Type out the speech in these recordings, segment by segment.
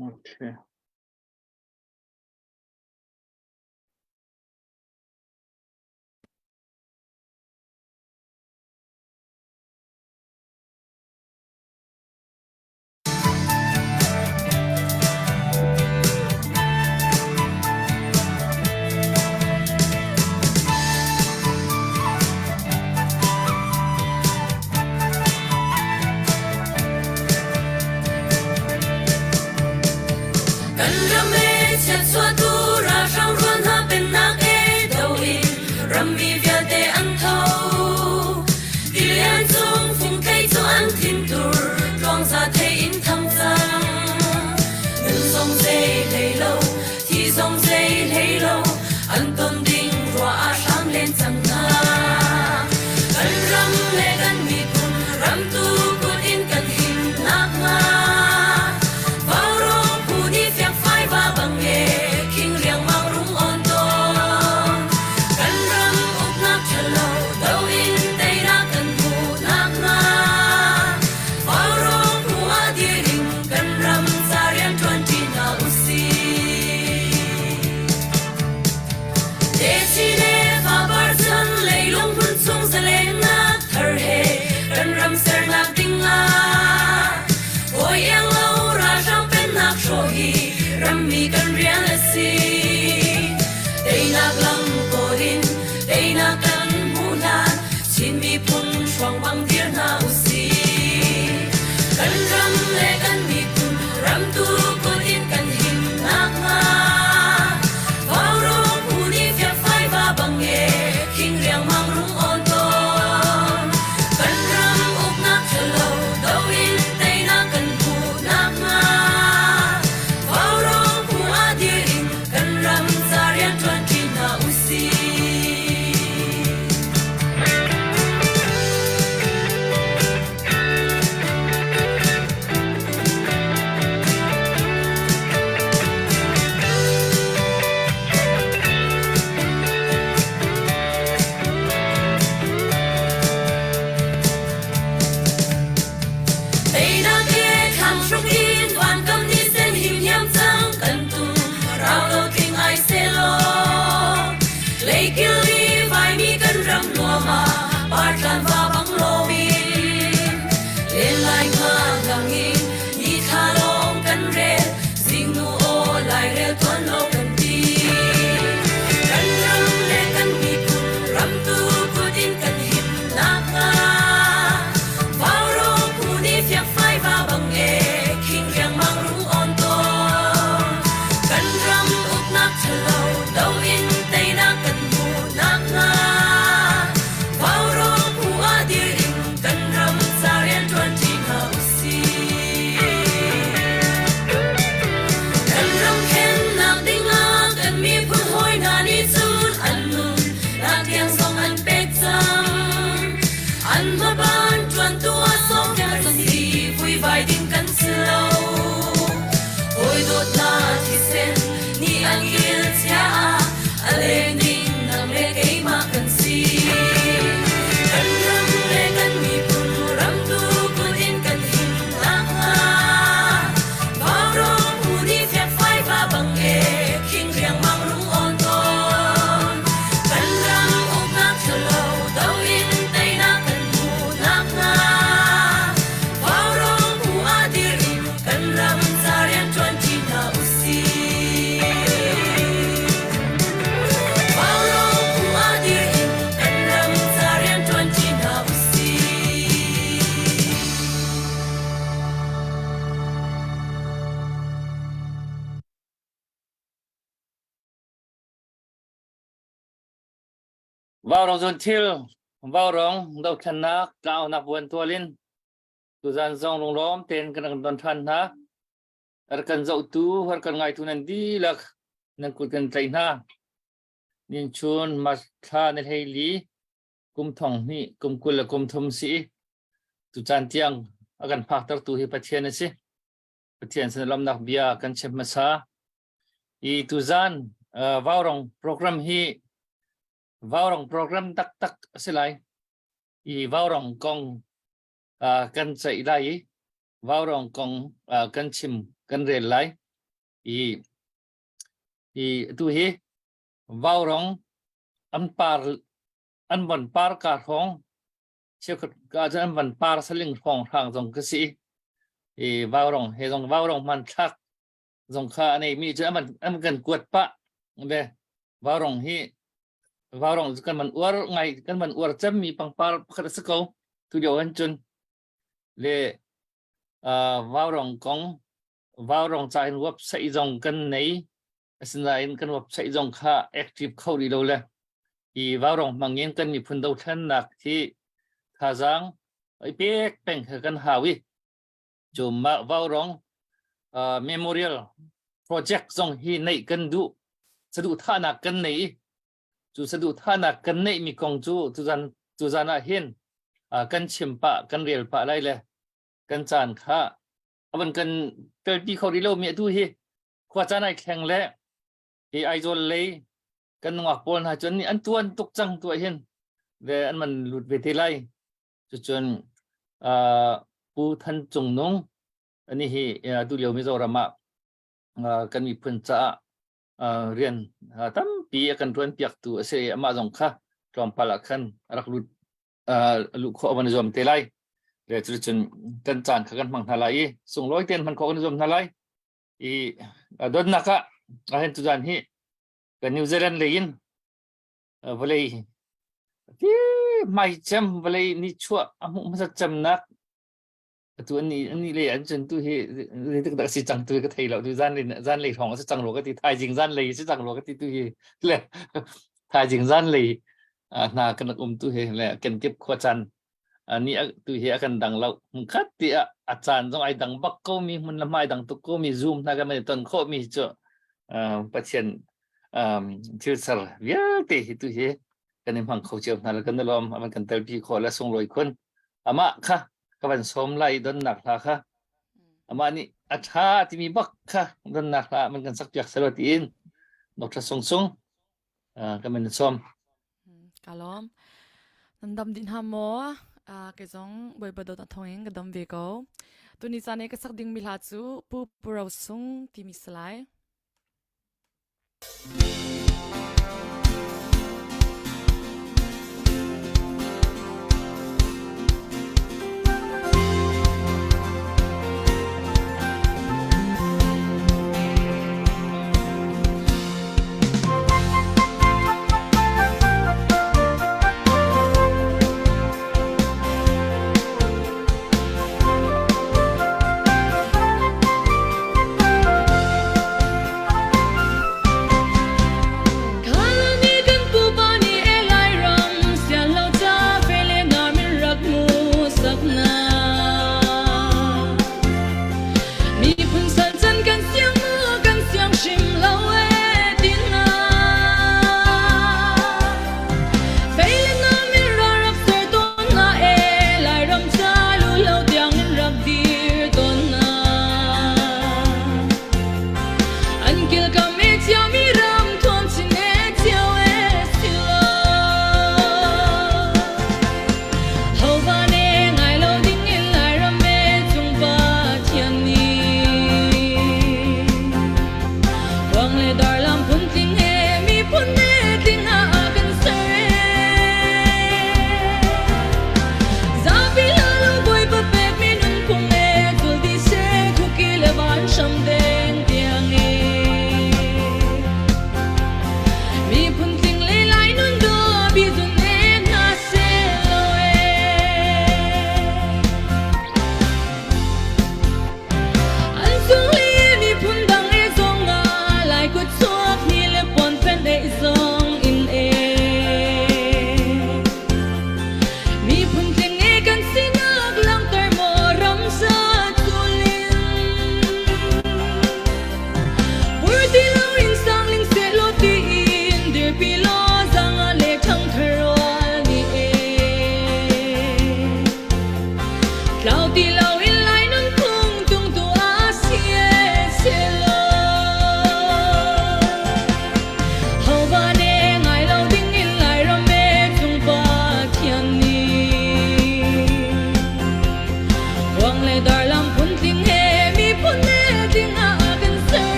Okay. Kan ram e chiatchuahtu ralhrang rual hna pennak e do in rammi vialte an tho. Tilian cung fungthei cu an thintur tluangza thei in thang cang. Nun zong zei hlei lo, thi zong zei hlei lo, an ton ding ruah ah hram len cang hna. Kan ram le kan miphun ramtu kut in kan him nakhnga Vaurawng phu nih fiangfai va bang e khing riangmang rung on tawn. Kan ram uknak ṭhalo do in teinak kan hmuh nakhnga Vaurawng phu ah dir in kan ram ca rian ṭuan ṭi hna usih. Techi le fapar chan leilung hmun chung zalennak thar he kan ram sernak dingah hawi iang lo ralhrang pennak hrawh hi rammi kan rian a si. Teinak lam kawl in teinak kan hmuh hlan Chin miphun hruang bang dir hna usih. Kan ram le kan miphun ramtu kut in kan him nakhnga Vaurawng phu nih fiangfai va bang e khing riangmang rung awn tawn. Kan ram uknak ṭhalo do in teinak kan hmuh nakhnga Vaurawng phu ah dir in kan ram ca rian ṭuan ṭi hna usih. Teinak he thlang hruk in vankam ni sen himhiam cang kan tum rau lo tling ai selaw Leikil i vaimi kan ram nuam ah partlan va bang loin len lai nga ngang in ni thla lawng kan rel zingnu aw lairel tuan lo kan ti kan ram le kan miphun ramtu kut in kan him nakhnga Vaurawng phu nih fiangfai va bang e khing riangmang rung awn tawn kan ram uknak ṭhalo do in teinak kan hmuh nakhnga Vaurawng phu ah dir in kan ram ca rian ṭuan ṭi hna usih. Kan ram khennak dingah kan miphun hawi hna nih cun an nun nak tiang zong an pek cang. An hmaban ṭuantu ah sawmpiak kan si vuivai ding kan si lo. Hawi dawtnak thisen nih an kil chia ah a leng ding nang le keimah kan si. Kan ram le kan miphun ramtu kut in kan him nakhnga Vaurawng phu nih fiakfai va bang e khing riangmang rung awn tawn. Kan ram uknak ṭhalo do in teinak kan hmuh nakhnga Vaurawng phu ah dir in kan ram ca rian ṭuan ṭi hna usih. Vaurawng phu ah dir in kan ram ca rian ṭuan ṭi hna usih. Vaurawng zun thil, vaurawng dothlennak tlaunak buan tual in tuzan zong lunglawm tein kan rak don ṭhan hna. Rak kan zohtu, rak kan ngaitu nan dihlak nan kut kan tlaih hna. Nin chun March thla ni hlei li kum thong hnih kum 20 le kum thum si tucaan tiang a kan phaktertu hi Pathian a si. Pathian sin lawmnak bia kan chim hmasa. I tuzan Vaurong program hi Vaurong program taktak a si lai. I Vaurong kong kan ceih lai i Vaurong kong kan chim kan rel lai. I i tu hi vaurong an par an van par ka hrawng cheukhat ka cun an van par saling hrawng hrang zong ka si i vaurong he zong vaurong hmanthlak zong kha a nei mi cu an an kan kuat pah le vaurong hi vaurong cu kan man uar ngai kan man uar cem mi pangpar pakhat a si ko tu lio an cun le vaurong kong vaurong ca in website zong kan nei asinain kan website zong kha active kho rih lo le i vaurong hmangin kan miphun dothlennak hi thazaang i pek peng kha kan hau i cu mah vaurong memorial project zong hi neih kan duh saduhthahnak kan nei i cu saduhthahnak kan neih mi kong cu tuzan tuzan ah hin kan chim pah kan rel pah lai le kan caan kha avan kan telpi kho rih lo mi atu hi khua caan ai thleng le hi Aizawl lei kan nungak pawl hna cun an tuan tuk cang tu hin ve an man lut ve te lai cucun Pu Than Cung Nung ani hi tu lio Mizoram ah kan miphun caah rian tampi a kan tuan piak tu a si amah zong kha tlawmpal ah khan rak lut luh khawh van zuam te lai le cucun kan caan kha kan hmang hna lai i sunglawi ten hman khawh kan zuam hna lai i dawtnak ah ahen tuzan hi kan New Zealand lei in vawlei ti mai cem vawlei ni chuah a hmuh hmasa cemnak atu an ni le an cun tu hi dik dak si cang tu ka thei lo tu zan le zan lei hrawng si cang lo ka ti thaizing zan lei si cang lo ka ti tu hi le thaizing zan lei hna kan um tu hi le ken kip khua chan ni tu hi a kan dang lo khat ti a a caan zong ai dang bak ko mi hmun le hmai dang tuk ko mi zoom hna kan ton khawh mi cu Pathian thil ser vialte hi tu hi kan i hmang kho cio hna le kan lawm aman kan telpi khawh le sunglawi khun amah kha ka van sawm lai donnak hla kha amah nih a tha timi bak kha donnak hla man kan sak piak selo tiin Dr. Sung Sung ka min sawm Ka lawm. Nan dam dih hna maw? Kei zong Bawipa dawt thawngin ka dam ve ko. Tuni caan i ka sak dingmi hla cu Pu Puro Sung timi si lai.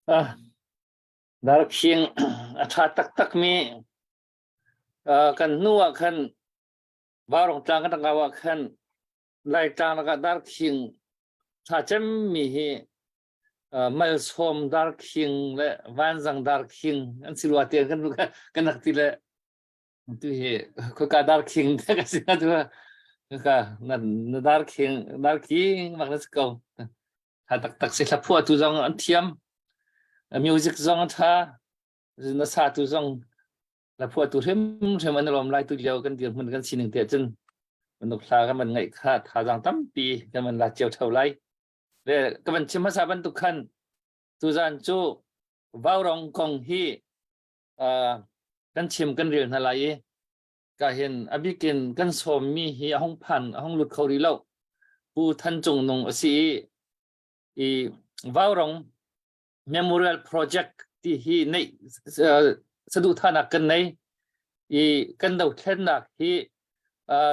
Ah, Darkhing a ṭha taktakmi kan hnu ah khan Vaurawng tlang kan rak au ah khan Laitlang lakah darkhing ṭha cemmi hi malsawm darkhing le vanzang darkhing an si rua tiang kan kan rak ti le tu hi khaka darkhing te ka si na tu ka na na darkhing darkhing mak na si ko Tha taktak si hla phuahtu zong an thiam. Music zong a tha. Na satu zong hla phuahtu hrimhrim an lawm lai tu lio kan dirhmun kan sining te cun bantuk hla kan van ngaih kha thazaang tampi kan van la cio theo lai. Le ka van chim hmasa bantuk khan tuzan cu Vaurong kong hi kan chim kan rel hna lai i ka hin a bikin kan sawmmi hi a hung phan a hung lut kho rih lo Pu Than Cung Nung a si i i Vaurong Memorial Project ti hi nei saduhthahnak kan nei i kan dothlennak hi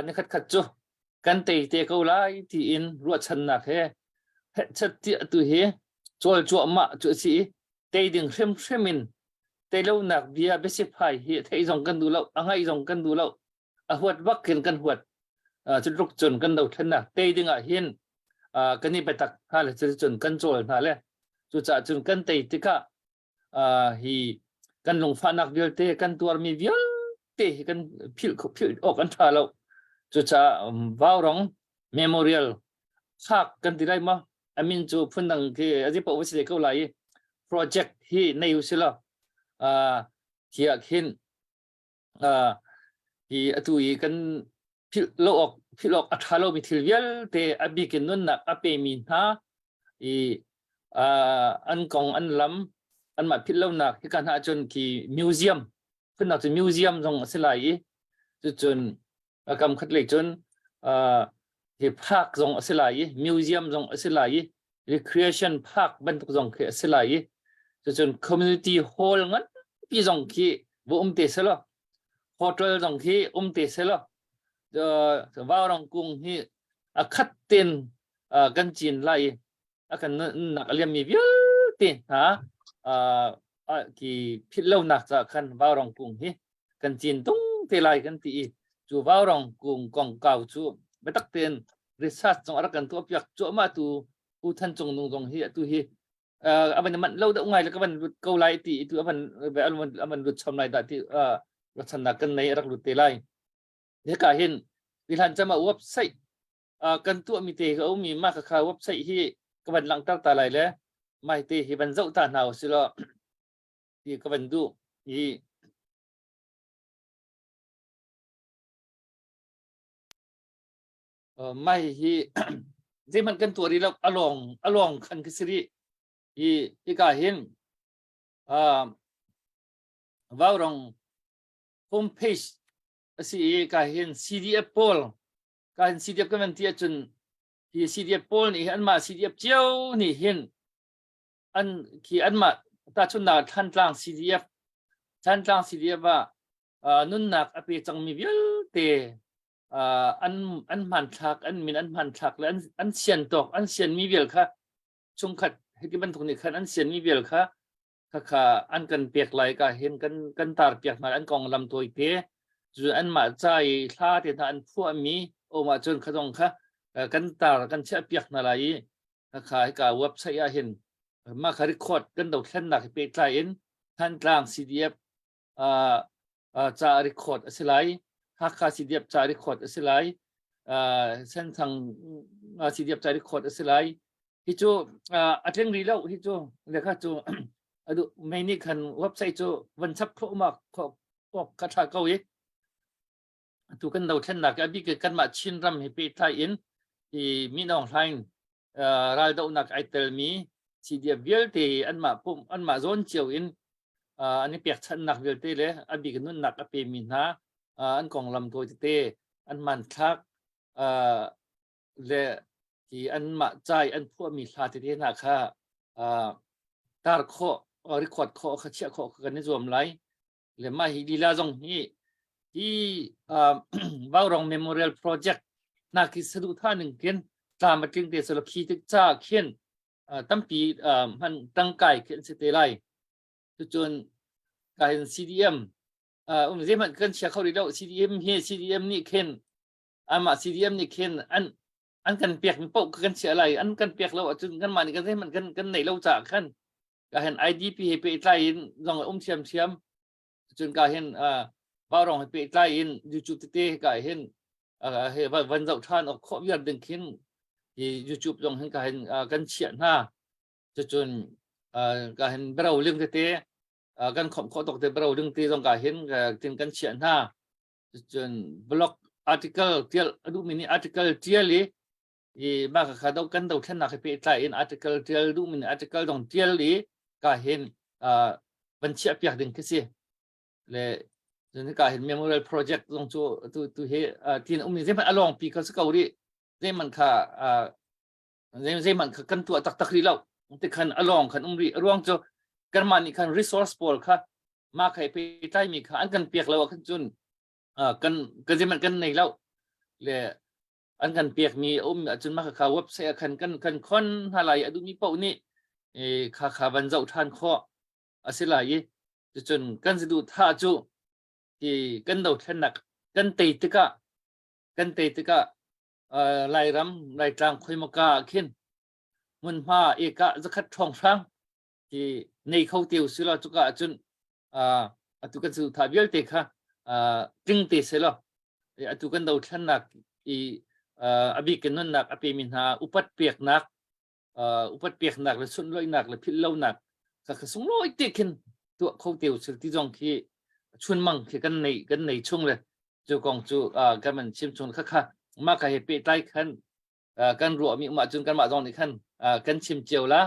nikhat khat cu kan tei te ko lai tiin ruahchannak he chat tiah tu hi cawl cuahmah cu a si i tei ding hrimhrim in teilonak bia biasiphai hi theih zong kan duh lo a ngaih zong kan duh lo a huat bak in kan huat cu tluk cun kan dothlennak tei ding ah hin kan i biatak hna le cun kan cawl hna le cucaah cun kan tei tikah hi kan lungfahnak vialte kan tuarmi vialte hi kan philh philh awk an ṭha lo cucaah Vaurong Memorial Park kan ti lai ma amin cu phundang khi azi paoh si ko lai i project hi nei u sila khi ah khin hi atu i kan philh lo awk philh awk a ṭha lomi thil vialte a bik in nunnak a pemi hna i an kong an lam anmah philh lonak hika hna ahcun khi museum phunnak cu museum zong a si lai i cucun a kam khat lei cun hi park zong a si lai i museum zong a si lai i recreation park bantuk zong khi a si lai i cucun community hall nganpi zong khi va um te selaw hotel zong khi um te selaw vaurong kung hi a khat ten kan cin lai i a kan nunnak a liammi vialte hna ki philh lonak caah khan vaurong kung hi kan cin tung te lai kan ti i cu vaurong kung kongkau cu biatak tein research zong a rak kan tuahpiak cuahmah tu Pu Than Cung Nung zong hi atu hi a van manh lo deuh ngai le ka van lut ko lai ti tu a van a van lut chom lai dah ti ruahchannak kan nei a rak lut te lai hika hin hlan cama website kan tuahmi te ka ummi mah kha website hi ka van langhter ta lai le mai te hi van zoh ta hna usih law ti ka van duh i mai hi zeihmanh kan tuah rih lo along along khan ka si rih i hika hin Vaurong homepage a si i ka hin CDF pawl ka hin CDF kan van ti ahcun hi CDF pawl nih hin anmah CDF cio nih hin an khi anmah tahchunhnak Thantlang CDF Thantlang CDF ah nunnak a pe cangmi vialte an an hmanthlak an min an hmanthlak le an an sian tawk an sianmi vial kha chungkhat hiti bantuk nih khan an sianmi vial kha khakha an kan pek lai ka hin kan kan tar piak hna an konglam tawite cu anmah ca i hla te hna an phuahmi um ahcun kha zong kha kan tar kan chiah piak hna lai i khakha hika website ah hin mah kha record kan dothlennak hi pehtlai in Thantlang CDF ca record a si lai Hakha CDF ca record a si lai Senthang CDF ca record a si lai hi cu a tling rih lo hi cu le kha cu adu mei nih khan website cu van chap thluahmah awk ka tha ko i tu kan dothlennak a bik kanmah Chin ram he pehtlai in i Min Aung Hlaing raldohnak ai telmi CDF vialte anmah pum anmah zawn cio in an i pekchanhnak vialte le a bik nunnak a pemi hna an konglam tawi tete an hmanthlak le hi anmah cai an phuahmi hla tete hna kha tar khawh record khawh kha chiah khawh kan i zuam lai le mah hi lila zong hi hi Vaurong Memorial Project na khi saduhthah ning khin tlam a tling te selo khi tik ca khin. Tampi hman tangkai khi an si te lai. Cucun ka hin CDM um zeihmanh kan chia kho rih lo. CDM hi CDM nih khin amah CDM nih khin an an kan pek mi paoh kan chia lai. An kan pek lo ahcun kanmah nih kan zeihmanh kan kan neih lo caah khan ka hin IDP he pehtlai in zong a um thiamthiam. Cun ka hin Vaurawng he pehtlai in YouTube tete ka hin he van zoh ṭhan awk khawh viar ding khin hi YouTube zong hin ka hin kan chiah hna. Cucun ka hin bero ling tete kan khomh khawh tawk te bero ling te zong ka hin tin kan chiah hna. Cucun blog article tial a duhmi nih article tial i i mah kha do kan dothlennak he pehtlai in article tial duhmi nih article zong tial i ka hin van chiah piak ding khi si. Le cun ka hin memorial project zong cu tu tu hi tin ummi zeihmanh a lawngpi kha si ko rih. Zeihmanh kha zeihmanh kha kan tuah taktak rih lo. Ti khan a lawng khan um rih. A ruang cu kanmah nih khan resource pawl kha mah kha pehtlaimi kha an kan pek lo ah khan cun kan kan zeihmanh kan nei lo. Le an kan pekmi a um ahcun mah kha website ah khan kan kan khon hna lai a duhmi paoh nih kha kha van zoh ṭhan khawh a si lai i cucun kan saduhthah cu hi kan dothlennak kan tei tikah kan tei tikah Lairam Laitlang khoimaka ah khin hmunhma eka zakhat ṭhawng hrang hi nei kho te usih law cuka ahcun atu kan saduhthah vialte kha tling te selaw atu kan dothlennak i a bik in nunnak a pemi hna upat peknak upat peknak le sunhlawihnak le philhlonak kha kha sunglawi te khin tuah kho te usih ti zong khi chunmang khi kan nei kan nei chung le cu kong cu kan man chim chung kha kha mah ka he pehtlai khan kan ruahmi um ahcun kanmah zong nih khan kan chim cio la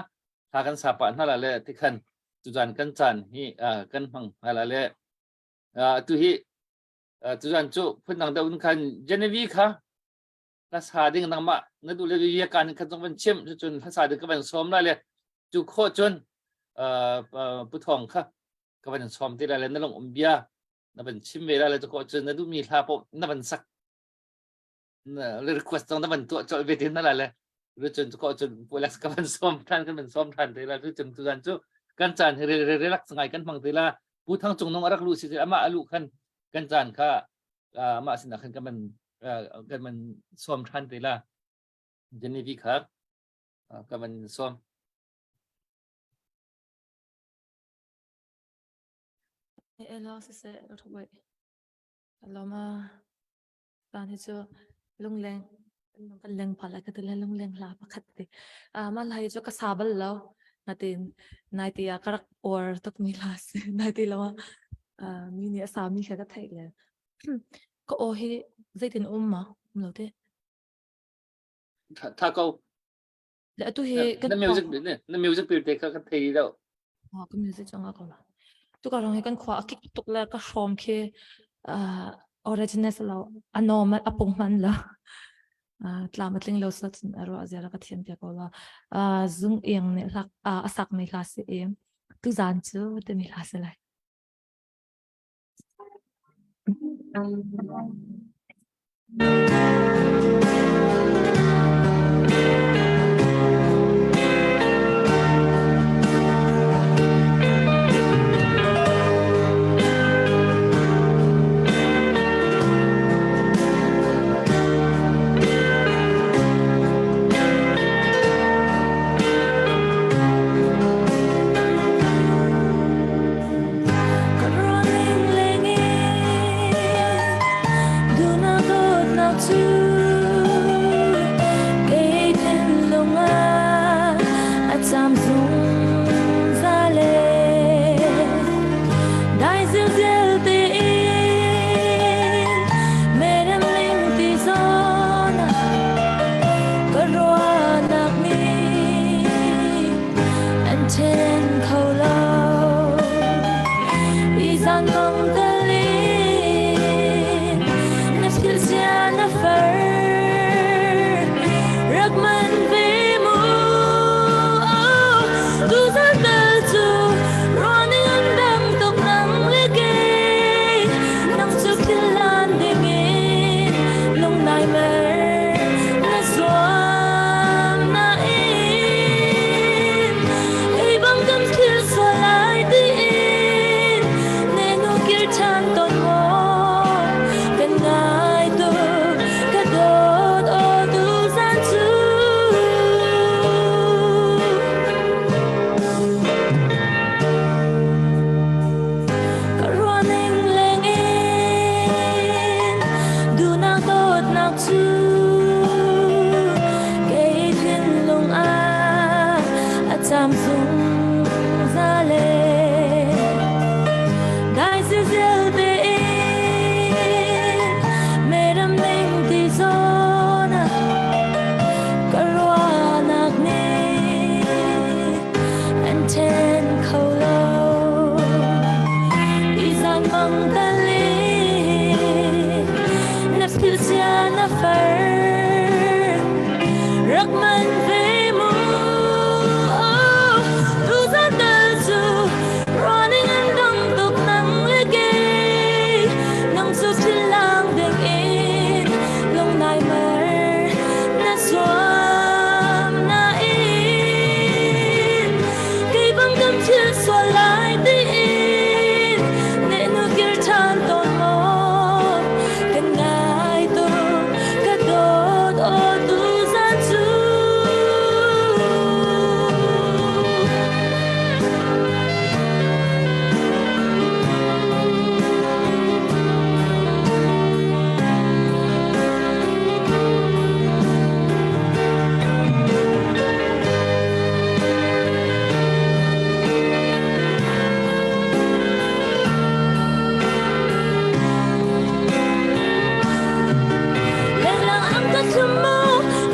thla kan sa pah hna la le ti khan tuzan kan caan hi kan hmang hna la le tu hi tuzan cu phundang deuh in khan Genevieve kha hla sa ding nangmah na duh le bia kan khan zong van chim cun hla sa ding ka van sawm la le cu khawh cun pu thong kha ka van sawm te la le na lung um bia na van chim ve la le cu khawh cun na duhmi hla paoh na van sak le request zong na van tuah colh ve te na la le lu cun ko cun pulex ka van som than kan van som than te la lu cun tu zan cu kan caan hi relax ngai kan hmang te la pu thang cung nung arak lu si ama alu khan kan caan kha ama sin khan kan man kan man som than te la Genevieve kha ka van som. Elo siseh ro Loma Caan hi cu lungleng kan leng pah lai ka ti le lungleng hla pakhat te. Mah hla hi cu ka sa bal lo. Natin naite ah ka rak uar tukmi hla si. Naite lo ah mi nih a sami kha ka theih le. Ka aw hi zeitin um ma? Um lo te. Tha ko. Le atu hi kan na music na music pir te kha ka thei lo. Ka music changa ko la. Tu ka rong hi kan khwa a kik tuk le ka hrom khi original lo a normal a pung man lo. Tlam a tling lo sa cun aro azia ka thiam pia ko la. Zung eng ne hlak a sak mi hla si e. Tu zan cu te mi hla se lai. Caam zungzal e Dai zilzil tein Meram ning ti zawn ah Ka ruahnak nih an then kho lo Izan mang tali Na philh cia na far Rak man ve mu Tuzan tal cu Running an dang tuk nang le kei Nang cu philang ding in Lung nai mer Na zuam na in Kei bang kan thil sual lai tiin Neh nu kir ṭhan tawn maw Kan ngai tuk ka dawt aw tuzan cu. Lenglang ang ka thlum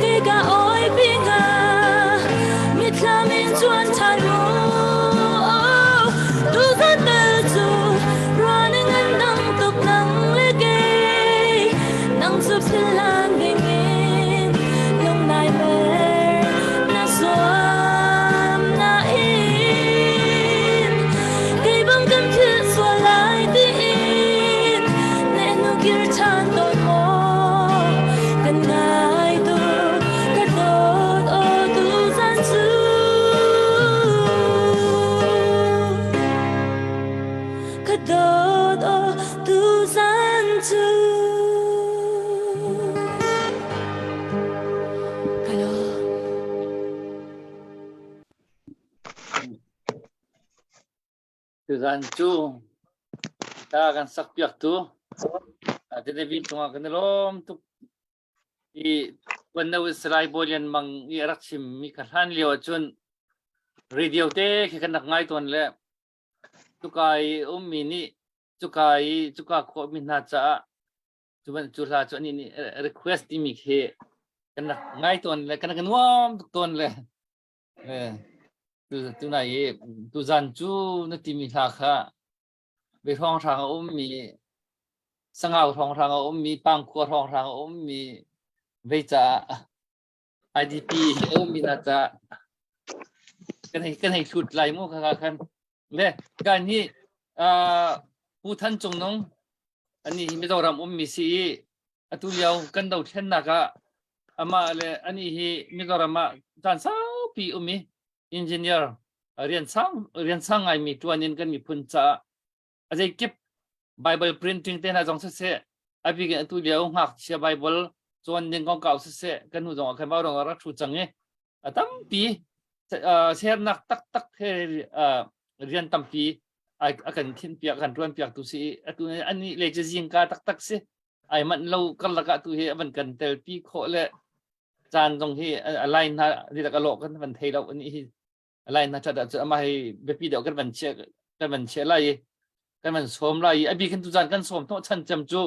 kei ka oi pi nga mithlam in chuan than mu tu zan bel cu running an dang tuk nang le kei nang cu philan ding in lung nai mer na zuam na in kei bang kan phil sual lai tiin ne nu kir than tawn maw kan ngai tuk ka dawt aw tu zan cu ka dawt aw tu zan cu ka lawm. Tuzan cu ta kan sak piaktu David cungah kan i lawm tuk i Tuan Israel Bawi Lian Mang i a rak chimmi ka hlan lio ahcun radio te khi kan rak ngai tawn le cuka i ummi nih cuka i cuka khua mi hna caah cu ban cu hla cu anih nih request timi khi kan rak ngai tawn le kan rak nuam tuk tawn le Tunai i tuzan cu na timi hla kha ve hrawnghrang a ummi Sangau hrawnghrang a ummi Pangkhua hrawnghrang a ummi vei caah IDP a ummi hna caah kan hei hlut lai mu kha khan le kan hi Pu Than Cung Nung ani hi Mizoram ummi si i atu lio kan dothlennak ah amah le anih hi Mizoram ah caan saupi um i engineer rian sang rian sang ngaimi tuan in kan miphun caah a zeikip Bible printing te hna zong siseh a bik in atu lio ngakchia Bible cawn ding kongkau siseh kan hnu zong ah khan vau rak thu cang i a tampi sernak taktak he rian tampi a kan thin piak kan tuan piak tu si atu ani le zingka taktak si ai manh lo karlak ah tu hi a van kan tel pi khawh le caan zong hi a line hna ri a lawh kan van thei lo ani hi a line hna that ah cu ama hi biapi deuh kan van chia kan van chia lai i kan van sawm lai i a bi khin tu caan kan sawm hnawh chan cem cu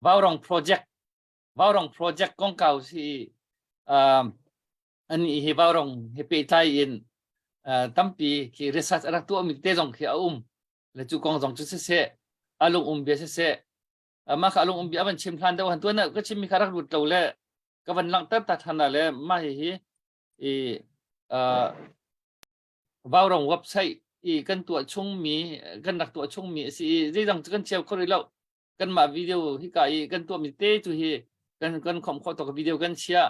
Vaurong project Vaurong project kongkau si ani hi Vaurong he pehtlai in tampi khi research a rak tuahmi te zong khi a um le cu kong zong cu siseh a lung um bia siseh mah kha a lung um bia a van chim hlan deuh han tuan ka chimmi kha rak lut lo le ka van langhter ta than le mah hi hi i Vaurong website i kan tuah chungmi kan rak tuah chungmi a si i zeidang cu kan cheu kho rih lo kanmah video hika i kan tuahmi te cu hi kan kan khomh khawh tawk video kan chiah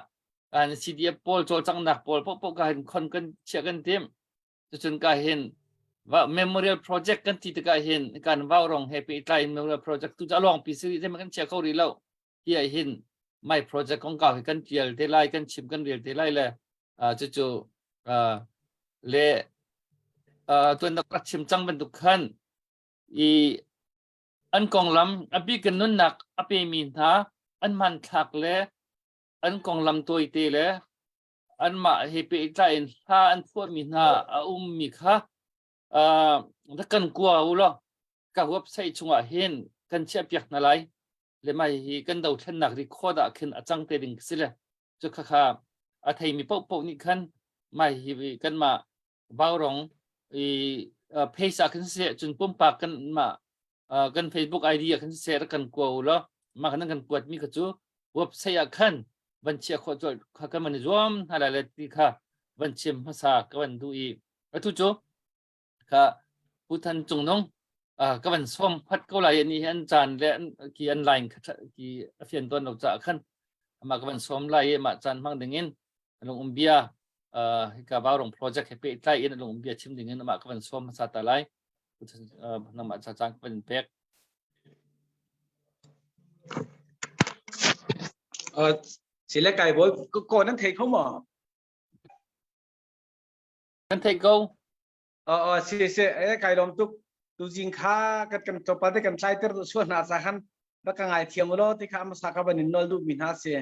kan CDF pawl cawlcanghnak pawl paohpaoh ka hin khon kan chiah kan tim cucun ka hin memorial project kan ti tikah hin kan vaurong he pehtlai in memorial project tu cu a lawngpi si rih kan chia kho rih lo hi ah hin my project kong kau hi kan tial te lai kan chim kan rel te lai le cucu le tuan rak chim cang bantuk khan i an konglam a bik in nunnak a pemi hna an hmanthlak le an konglam tawite le anmah he pehtlai in hla an phuahmi hna a ummi kha rak kan kua u law ka website chungah hin kan chiahpiak hna lai. Le mah hi kan dothlennak record ah khin a cang te ding si le cu kha kha a theimi paohpaoh nih khan mah hi kanmah Vaurong i page ah khin siseh cun pumpak kan mah kan Facebook ID ah khin siseh rak kan kua u law mah kan kan kuatmi kha cu website ah khan van chiah khawh colh kha kan van i zuam hna lai le ti kha van chim hmasa ka van duh i atu cu kha Pu Than Cung Nung ka van sawm phat ko lai ni hi an caan le ki an line kha ki a fian tawn lo caah khan amah ka van sawm lai i mah caan hmang ding in lung um bia hika Vaurong project he pehtlai in lung um bia chim ding in amah ka van sawm hmasa ta lai nangmah ca caan ka van pek. Sile kai bawi ko nan thei kho maw? Kan theih ko. Aw si si e kai lawm tuk. Tu zing kha kan kan tlawmpal te kan tlai ter duh sual hna ca khan rak ka ngai thiam ulaw ti kha hmasa ka van in nawl duh mi hna si.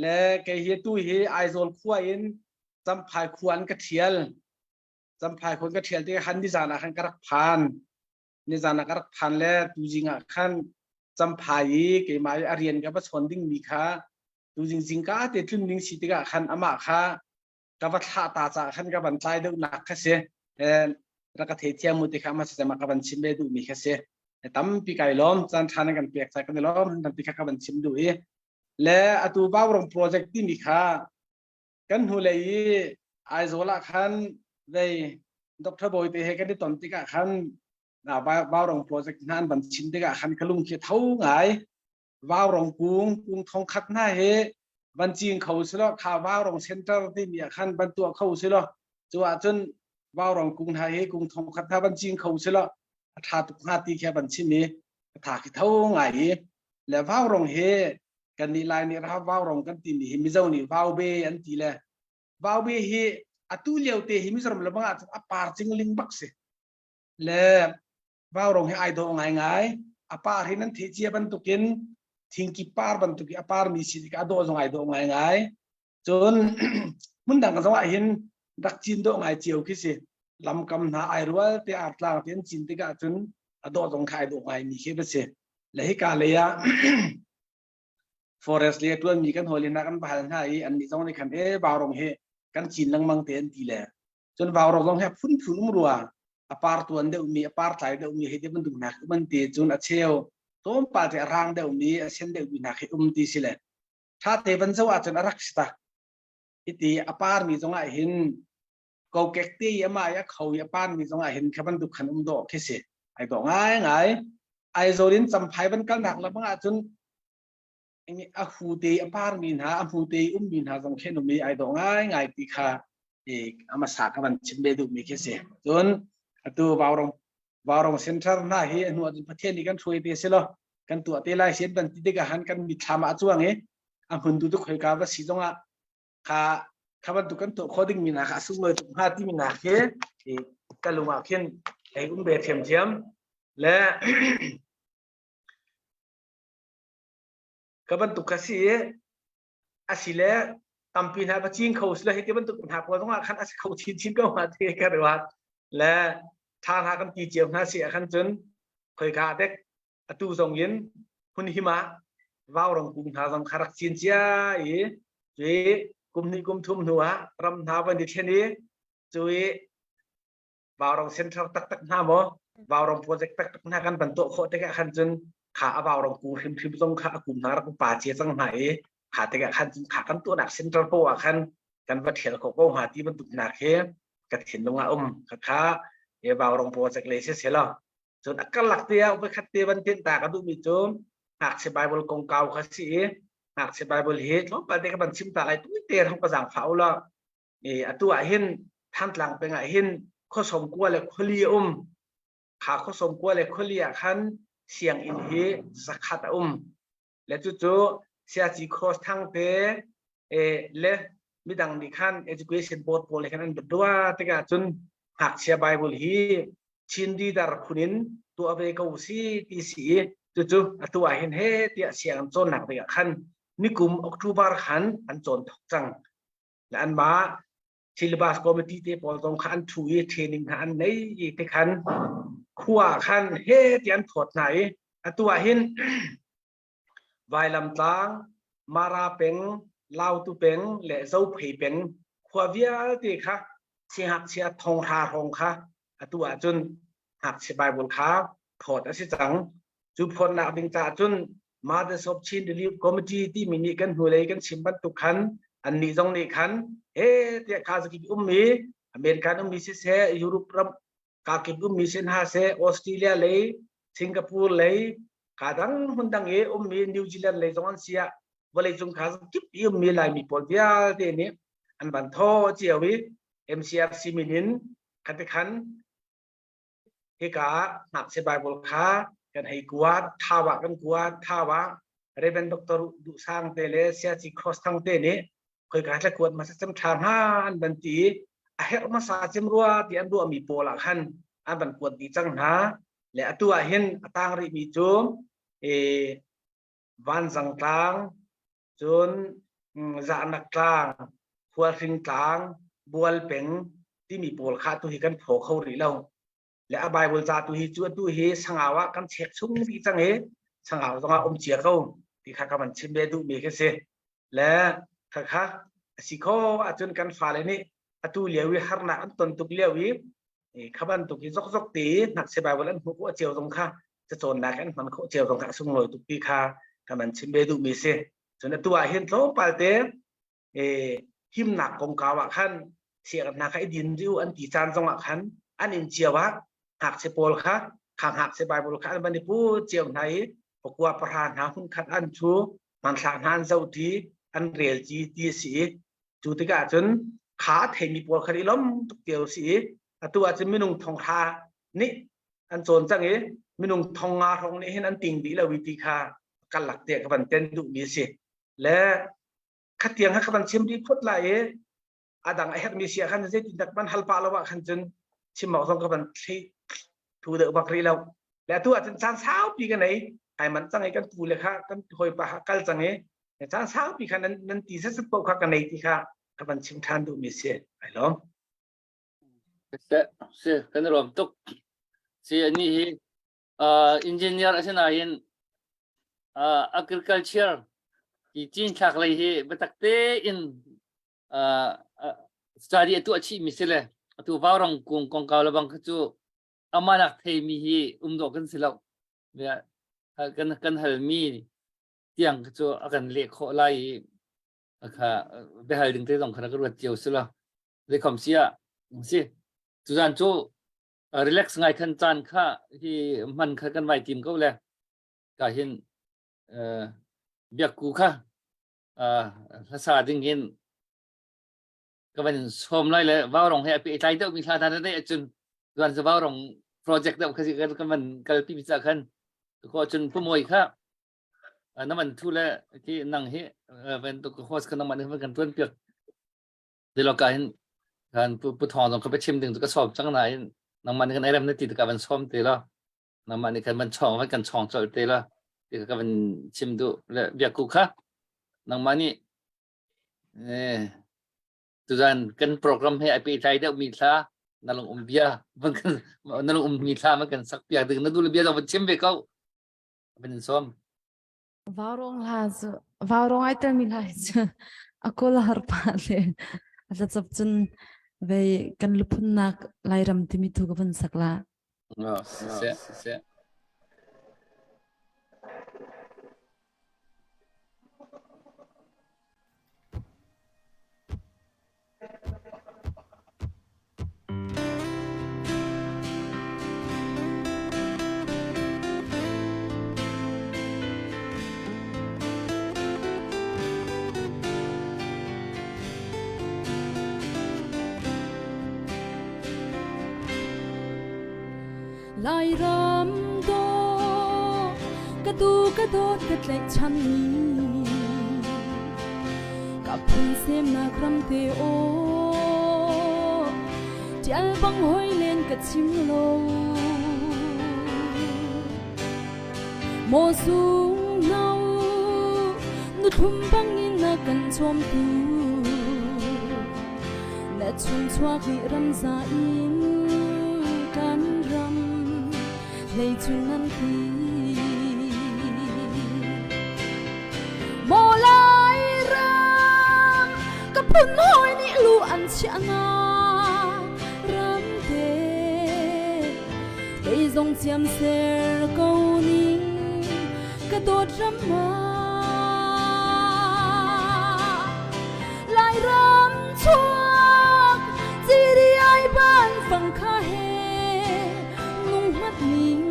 Le kei hi tu hi Aizawl khua in Champhai khua an ka thial. Champhai khua ka thial ti khan nizan ah khan ka rak phan. Nizan ah ka rak phan le tu zing ah khan Champhai i keimah i a rian ka va chawn ding mi kha tu zing zingka te tlun ding si tikah khan amah kha ka va thlah ta caah khan ka van tlai deuhnak kha si. Rak ka theithiam mu ti kha ma ma ka van chim ve duhmi kha si. Tampi kai lawm caan ṭha nan kan pek ca kan i lawm tampi kha ka van chim duh i le atu Vaurong project timi kha kan hnulei i Aizawl ah khan vei Dr. Bawi te he kan i ton tikah khan Vaurong project hna an van chim tikah khan ka lung khi tho ngai Vaurong kung kung thong khat hna hi van cing kho silo kha Vaurong center timi ah khan van tuah kho silo cu ahcun Vaurong kung hna hi kung thong khat hna van cing kho silo a tha tuk hnga ti khi van chim i a tha khi tho ngai i le vaurong hi kan nih lai nih ra vaurong kan timi hi Mizo nih vaube an ti le vaube hi atu lio te hi Mizoram le bang ah a par cingling bak si le vaurong hi ai dawh ngai ngai a par hi nan theih cia bantukin thingki par bantuk i a par mi si tik a dawh zong ai dawh ngai ngai cun hmun dang zong ah hin rak cin dawh ngai cio khi si lamkam hna ai rual te artlang te an cin tikah cun a dawh zong kha ai dawh ngai mi khi va si le hika lei ah forest le tuan mi kan hawlin kan bahal hna i an nih zong nih khan e vaurong hi kan cin lengmang te an ti le cun vaurong zong hi phun phun um rua a par tuan deuh mi a par tlai deuh mi hei ti bantuk hna um an ti cun a cheu tlawmpal te a rang deuh mi a sen deuh mi hna khi um ti si le tha te van zo ahcun a rak si ta hiti a par mi zong ah hin kokek te i amah i a kho i a par mi zong ah hin kha bantuk khan um dawh khi si ai dawh ngai ngai Aizawl in Champhai van kalnak lam ah cun a hu te a par mi hna a hmu te um mi hna zong khen um i ai dawh ngai ngai ti kha ama sa ka van chim ve duh mi khi si cun atu vaurong vaurong center hna hi hnu ahcun Pathian nih kan hruai te si lo kan tuah te lai sian ban ti tikah han kan mitthlam ah a cuang i a hmun tu tu khoika va si zongah kha kha bantuk kan tuah khawh ding mi hna kha a sunglawi tuk hnga timi hna khi ka lung ah khin hei um ve thiamthiam le ka bantuk ka si i a si le tampi hna va cing kho si le hi ti bantuk hna pawl zongah khan a si kho chinchin ko hnga ti ka ruat le tha hna kan ti cio hna si ah khan cun khoika dek atu zong in hun him ah vaurong kung hna zong kha rak cin cia i cui kum hnih kum thum hnu ah ram hna van i thlen i cui vaurong center taktak hna maw vaurong project taktak hna kan van tuah khawh tikah khan cun kha a vaurong kung hrimhrim zong kha a kum hna rak pa cia cang hna i kha tikah khan cun kha kan tuahnak center po ah khan kan va thial khawh ko hnga ti bantuk nak hi ka thinlung ah um kha kha e vaurong project le si se lo cun a karlak te ah voikhat te van tin ta ka duhmi cu ngakchia Bible kongkau kha si i ngakchia Bible hi tlawmpal te ka van chim ta lai tuite hong ka zaangfah u law e atu ah hin Thantlang peng ah hin khuasom kua le khuali a um kha khuasom kua le khuali ah khan sianginn hi zakhat a um le cucu Siaci Cross Thang te e le midang nih khan education board pawl khan an dua tikah cun ngakchia Bible hi Chin leader phun in tuah ve ko si ti si i cucu atu ah hin he tiah siang an cawnnak tikah khan nikum October khan an cawn thok cang. Le anmah syllabus committee te pawl zong kha an thu i training hna an nei i te khan khua khan he ti an phawt hna i atu ah hin Vailam tlang, Mara peng, Lautu peng le Zophei peng khua vialte kha siangngakchia thonghra hrawng kha atu ahcun ngakchia Bible kha phawt a si cang. Cu phawtnak ding caah cun Mothers of Chin Relief Committee timi nih kan hnulei kan chim bantuk khan annih zong nih khan he tiah kha zakip ummi American ummi siseh Europe ram kakip ummi si hna seh Australia lei Singapore lei ka dang hmun dang i ummi New Zealand lei zong an si ah vawleicung kha kip i ummi Laimi pawl vialte nih an van thaw cio i MCRC min in khati khan hika ah ngakchia Bible kha kan hei kuat thau ah kan kuat thau ah Reverend Dr. Duh Sang te le Siaci Cross Thang te nih khoika tla kuat hmasa cem ṭha hnga an van ti i a herh hmasa cem rua ti an ruahmi pawl ah khan an van kuat dih cang hna le atu ah hin a tang rihmi cu Vanzang tlang cun Zahnak tlang Khualhring tlang Bual peng timi pawl kha tu hi kan phaw kho rih lo le a Bible ca tu hi cu atu hi sangau ah kan chek chung dih cang i sangau zongah um cia ko ti kha ka van chim ve duhmi khi si le khakha a si kho ahcun kan fale nih atu lio i harnak an ton tuk lio i kha bantuk i zokzok te ngakchia Bible an hmuh khawh cio zong kha cacawnnak an hman khawh cio zong kha a sunglawi tuk ti kha kan van chim ve duhmi si. Cun atu ah hin tlawmpal te himnak kongkau ah khan sianginn hna kha i din rih u an ti caan zong ah khan an inn cio ah ngakchia pawl kha kha ngakchia Bible kha an van i pu cio hna i pakua pahra hna hun khat an thu hmanthlak hna an zohṭi an relci ti a si i cu tikah cun kha a theimi pawl kha i lom tuk cio si i atu ah cun minung thonghra nih an cawn cang i minung thonga hrawng nih hin an ting dih lo i ti kha kalak te ka van ten duhmi a si le khatiang kha ka van chim rih phot lai i a dang a herhmi si ah khan zeitin dak man hal pah lo ah khan cun chim awk zong ka van thlei thu deuh bak rih lo le atu ah cun caan saupi ka nei ai man cang i kan pu le kha kan hawipa kha kal cang i caan saupi kha nan nan ti set paoh kha ka nei ti kha ka van chim ṭhan duhmi si ai lawm Se se kan rom tuk si ani hi engineer asinain agriculture ti cinthlak lei hi biatak tein study atu a chih mi si le atu vaurong kung kongkau le bang kha cu amanak theimi hi um dawh kan si lo kan kan halmi tiang kha cu a kan leh khawh lai i kha biahal ding te zong kha ka ruat cio si lo zeikhom si ah si tuzan cu relax ngai khan caan kha hi hman kha kan vai tim ko le ka hin biakku kha hlasa ding hin ka van som lai le vaurong he a pe tlai deuh mi hla hna dei acun tuan sa vaurong project deuh kha si kan van kalpi mi cha khan ko cun pumoi kha na man thu le ki nang hi van tu host kan man kan tuan piak Dilo ka hin kan pu pu thong zong ka pa chim ding cu ka sawm cang nain nangmah nih kan ai rem na ti tikah van sawm te lo nangmah nih khan van chawng van kan chawng colh te lo ti ka van chim duh le biakku kha nangmah nih eh tuzan kan program he ai pehtlai deuh mi thla na lung um bia van kan na lung um mi thla van kan sak piak ding na duh le bia zong van chim ve ko van in sawm Vaurong hla cu vaurong ai telmi hla hi cu a kawl a har pah le a tlacap cun vei kan luphunnak Lairam timi tu ka van sak la. Siseh, siseh. Lairam dawh ka du ka dawt ka tlaihchan mi Ka phun semnak ram te aw, ṭial bang hoi len ka chim lo. Maw sung no, nu thlum bangin na kan chawmtu. Le chung chuak nih ramza in kan ram leicung nan ti. Maw Lairam ka phun hawi nih lu an chiah na ram te kei zong ciam ser ko ning ka dawt ram ma Lairam chuak ciri ai ban fang kha he nung mat ning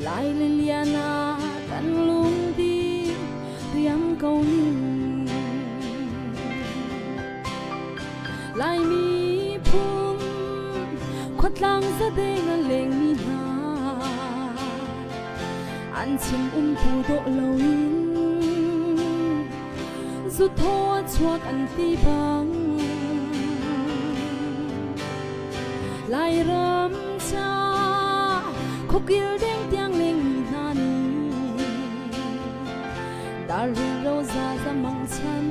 Lai le liana kan lungdi riam ko ning Laimi phun khuatlang zadeng a lengmi hna an chim um pu dawh loin zu thaw a chuak an ti bang Lairam ca khuakil deng tiang lengmi hna nih darlung roza zamang chan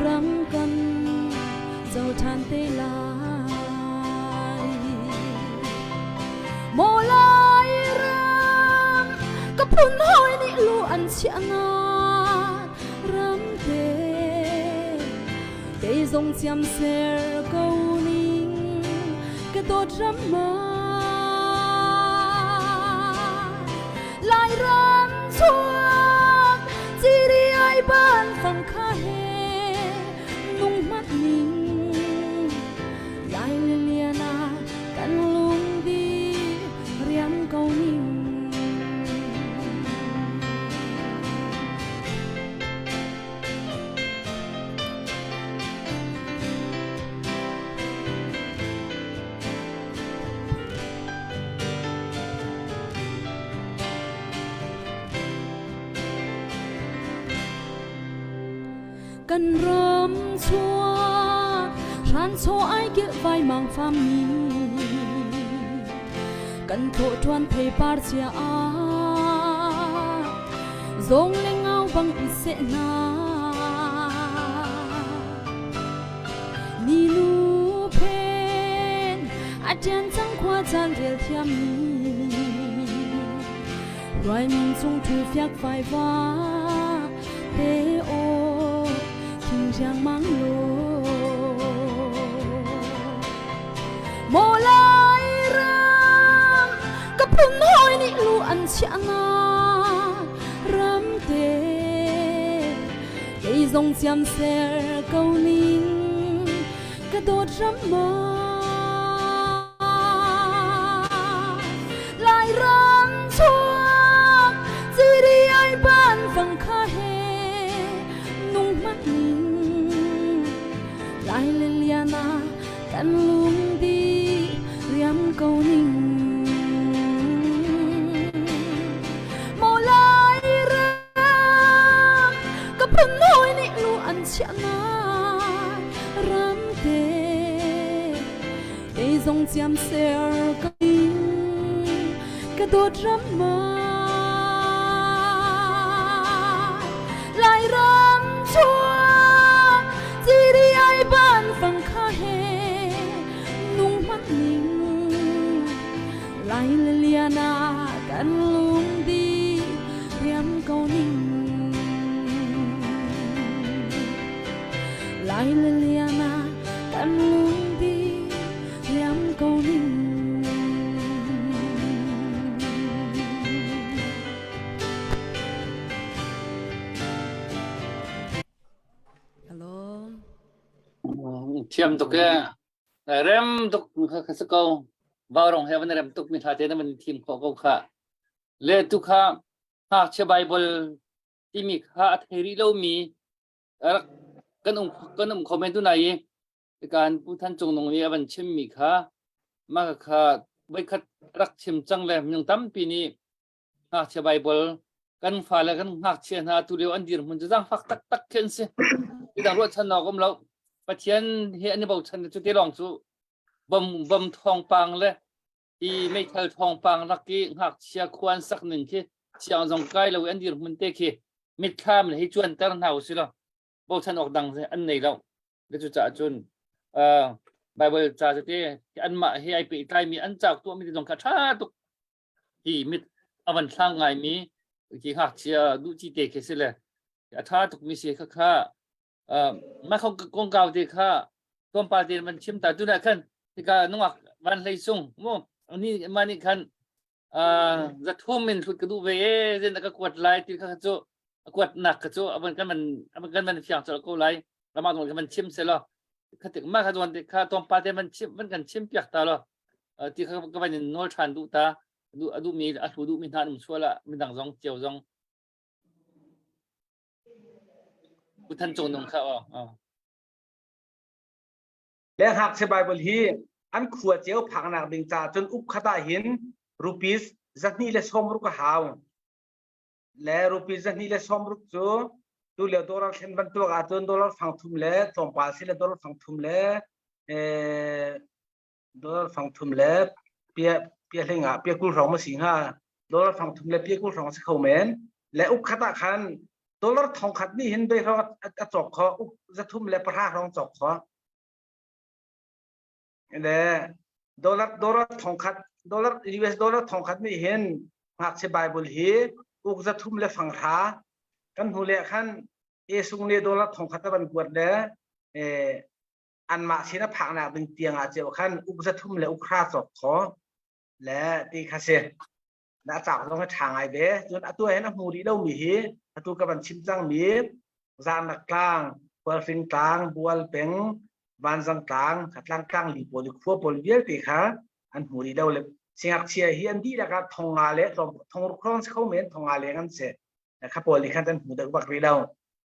ram kan co ṭhan te lai. Maw Lairam ka phun hawi nih lu an chiah nak ram te kei zong ciam ser ko ning ka dawt ram ma Lairam chuak ciri ai ban fang kha he nung mat ning Lai le lian ah kan lungdi riam ko ning. Kan ram chuak hranchaw ai kilh vai mang fam mi kan thawh ṭuan thei par chia ah zawng le ngau bang i seh hna ni nu phen a ṭian cang khua caan rel thiam mi Ruai min cung ṭhu fiak fai va te aw thing riangmang lo. Maw Lairam ka phun hawi nih lu an chiah nak ram te kei zong ciam ser ko ning ka dawt ram ma Lairam chuak ciri ai ban fang kha he nung hmanh ning Lai le lian ah kan lungdi riam ko ning Maw Lairam ka phun hawi nih lu an chiah nak ram te Kei zong ciam ser ka ing ka dawt ram ma Lairam chuak ciri ai ban fang kha he nung hmanh ning Lai le lian ah kan lungdi riam ko ning Lai le lian ah kan lungdi riam ko ning. Hello. Thiam tuk e. Rem tuk kha si ko. Vaurong he van rem tuk mi tha te na man thim kho ko kha. Le tu kha ngakchia Bible timi kha a thei rih lomi rak kan um kan um kho men tu nai i kan Pu Than Cung Nung nih a van chimmi kha mah kha voikhat rak chim cang le minung tampi nih ngakchia Bible kan fale kan ngakchia hna tu lio an dirhmun cu zaangfak taktak khi an si. Midang ruahchan awk um lo. Pathian he an i bochan cu te lawng cu bom bom thawngpang le i meithal thawngpang lak i ngakchia khua an sak ning khi siang zong kai lo i an dirhmun te khi mitthlam le hi cuanter hna usih law bochan awk dang an nei lo. Le cucaah cun Bible ca cu ti anmah he ai pehtlaimi an cauk tuahmi te zong kha ṭha tuk hi mit a van thlang ngaimi khi ngakchia duh ci te khi si le a ṭha tukmi si kha kha mah kongkau te kha tlawmpal te van chim ta tunah khan tika nungak van hlei sung mu ni ma nih khan zathum in hlut ka duh ve e zin ka kuat lai ti kha cu a kuat nak ka cu avan kan man avan kan man fiang chol ko lai lama dong kan man chim se lo khatik ma kha duan te kha tlawmpal te man chim van kan chim piak ta lo ti kha ka van in nawl ṭhan duh ta du adu mi a hlu duh mi hna um suala midang zong cio zong Pu Than Cung Nung kha aw. Le ngakchia Bible hi an khua cio phaknak ding ca cun uk khat ah hin rupees 260 a hau. Le rupees 260 cu tu lio dollar thlen bantuk ahcun dollar fang thum le tlawmpal si le dollar fang thum le dollar fang thum le pia pia hling ah pia kul hrawng ma si hnga dollar fang thum le pia kul hrawng si kho men le uk khat ah khan dollar thong khat nih hin bei hrawng a cawk kho uk zathum le pahra hrawng cawk kho le dollar dollar thong khat dollar US dollar thong khat nih hin ngakchia Bible hi uk zathum le fang hra kan hnu le khan e sung le dollar thong khat a van kuat le anmah sin a phaknak ding tiang ah ceu khan uk zathum le ukhra cawk kho le ti kha si na cak zong a ṭha ngai ve cun atu hin a hmu rih lomi hi atu ka van chim cangmi Zanak tlang Khualhring tlang Bual peng Vanzang tlang Khatlang tlang li pawl i khua pawl vialte kha an hmu rih lo le singakchia hi an dihlak ah thong nga le thong ruk hrawng si kho men thong nga leng an si kha pawl nih khan an hmu deuh bak rih lo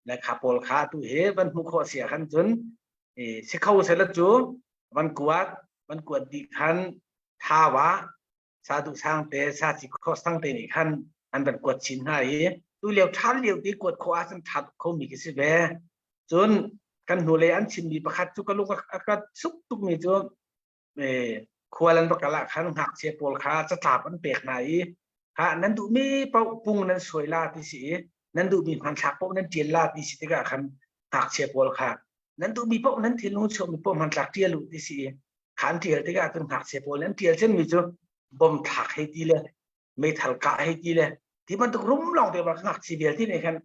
le kha pawl kha tu hi van hmuh khawh si ah khan cun si kho sela cu van kuat van kuat dih khan thawa sa duh sang te sa ci kho sang te nih khan an van kuat chin hna i tu lio than lio ti kuat khawh ahcun tha kho mi khi si ve cun kan hnulei an chimmi pakhat cu ka lung a ka suk tukmi cu khual an va kal ah khan ngakchia pawl kha catlap an pek hna i ha nan duhmi paoh pung nan suai la ti si i nan duhmi hmanthlak paoh nan ṭial la ti si tikah khan ngakchia pawl kha nan duhmi paoh nan thinlung chuakmi paoh hmanthlak ṭial u ti si i kha an ṭial tikah cun ngakchia pawl an ṭial cemmi cu bom thlak hei ti le meithal kah hei ti le ti bantuk rum lawng te ngakchia vialte nih khan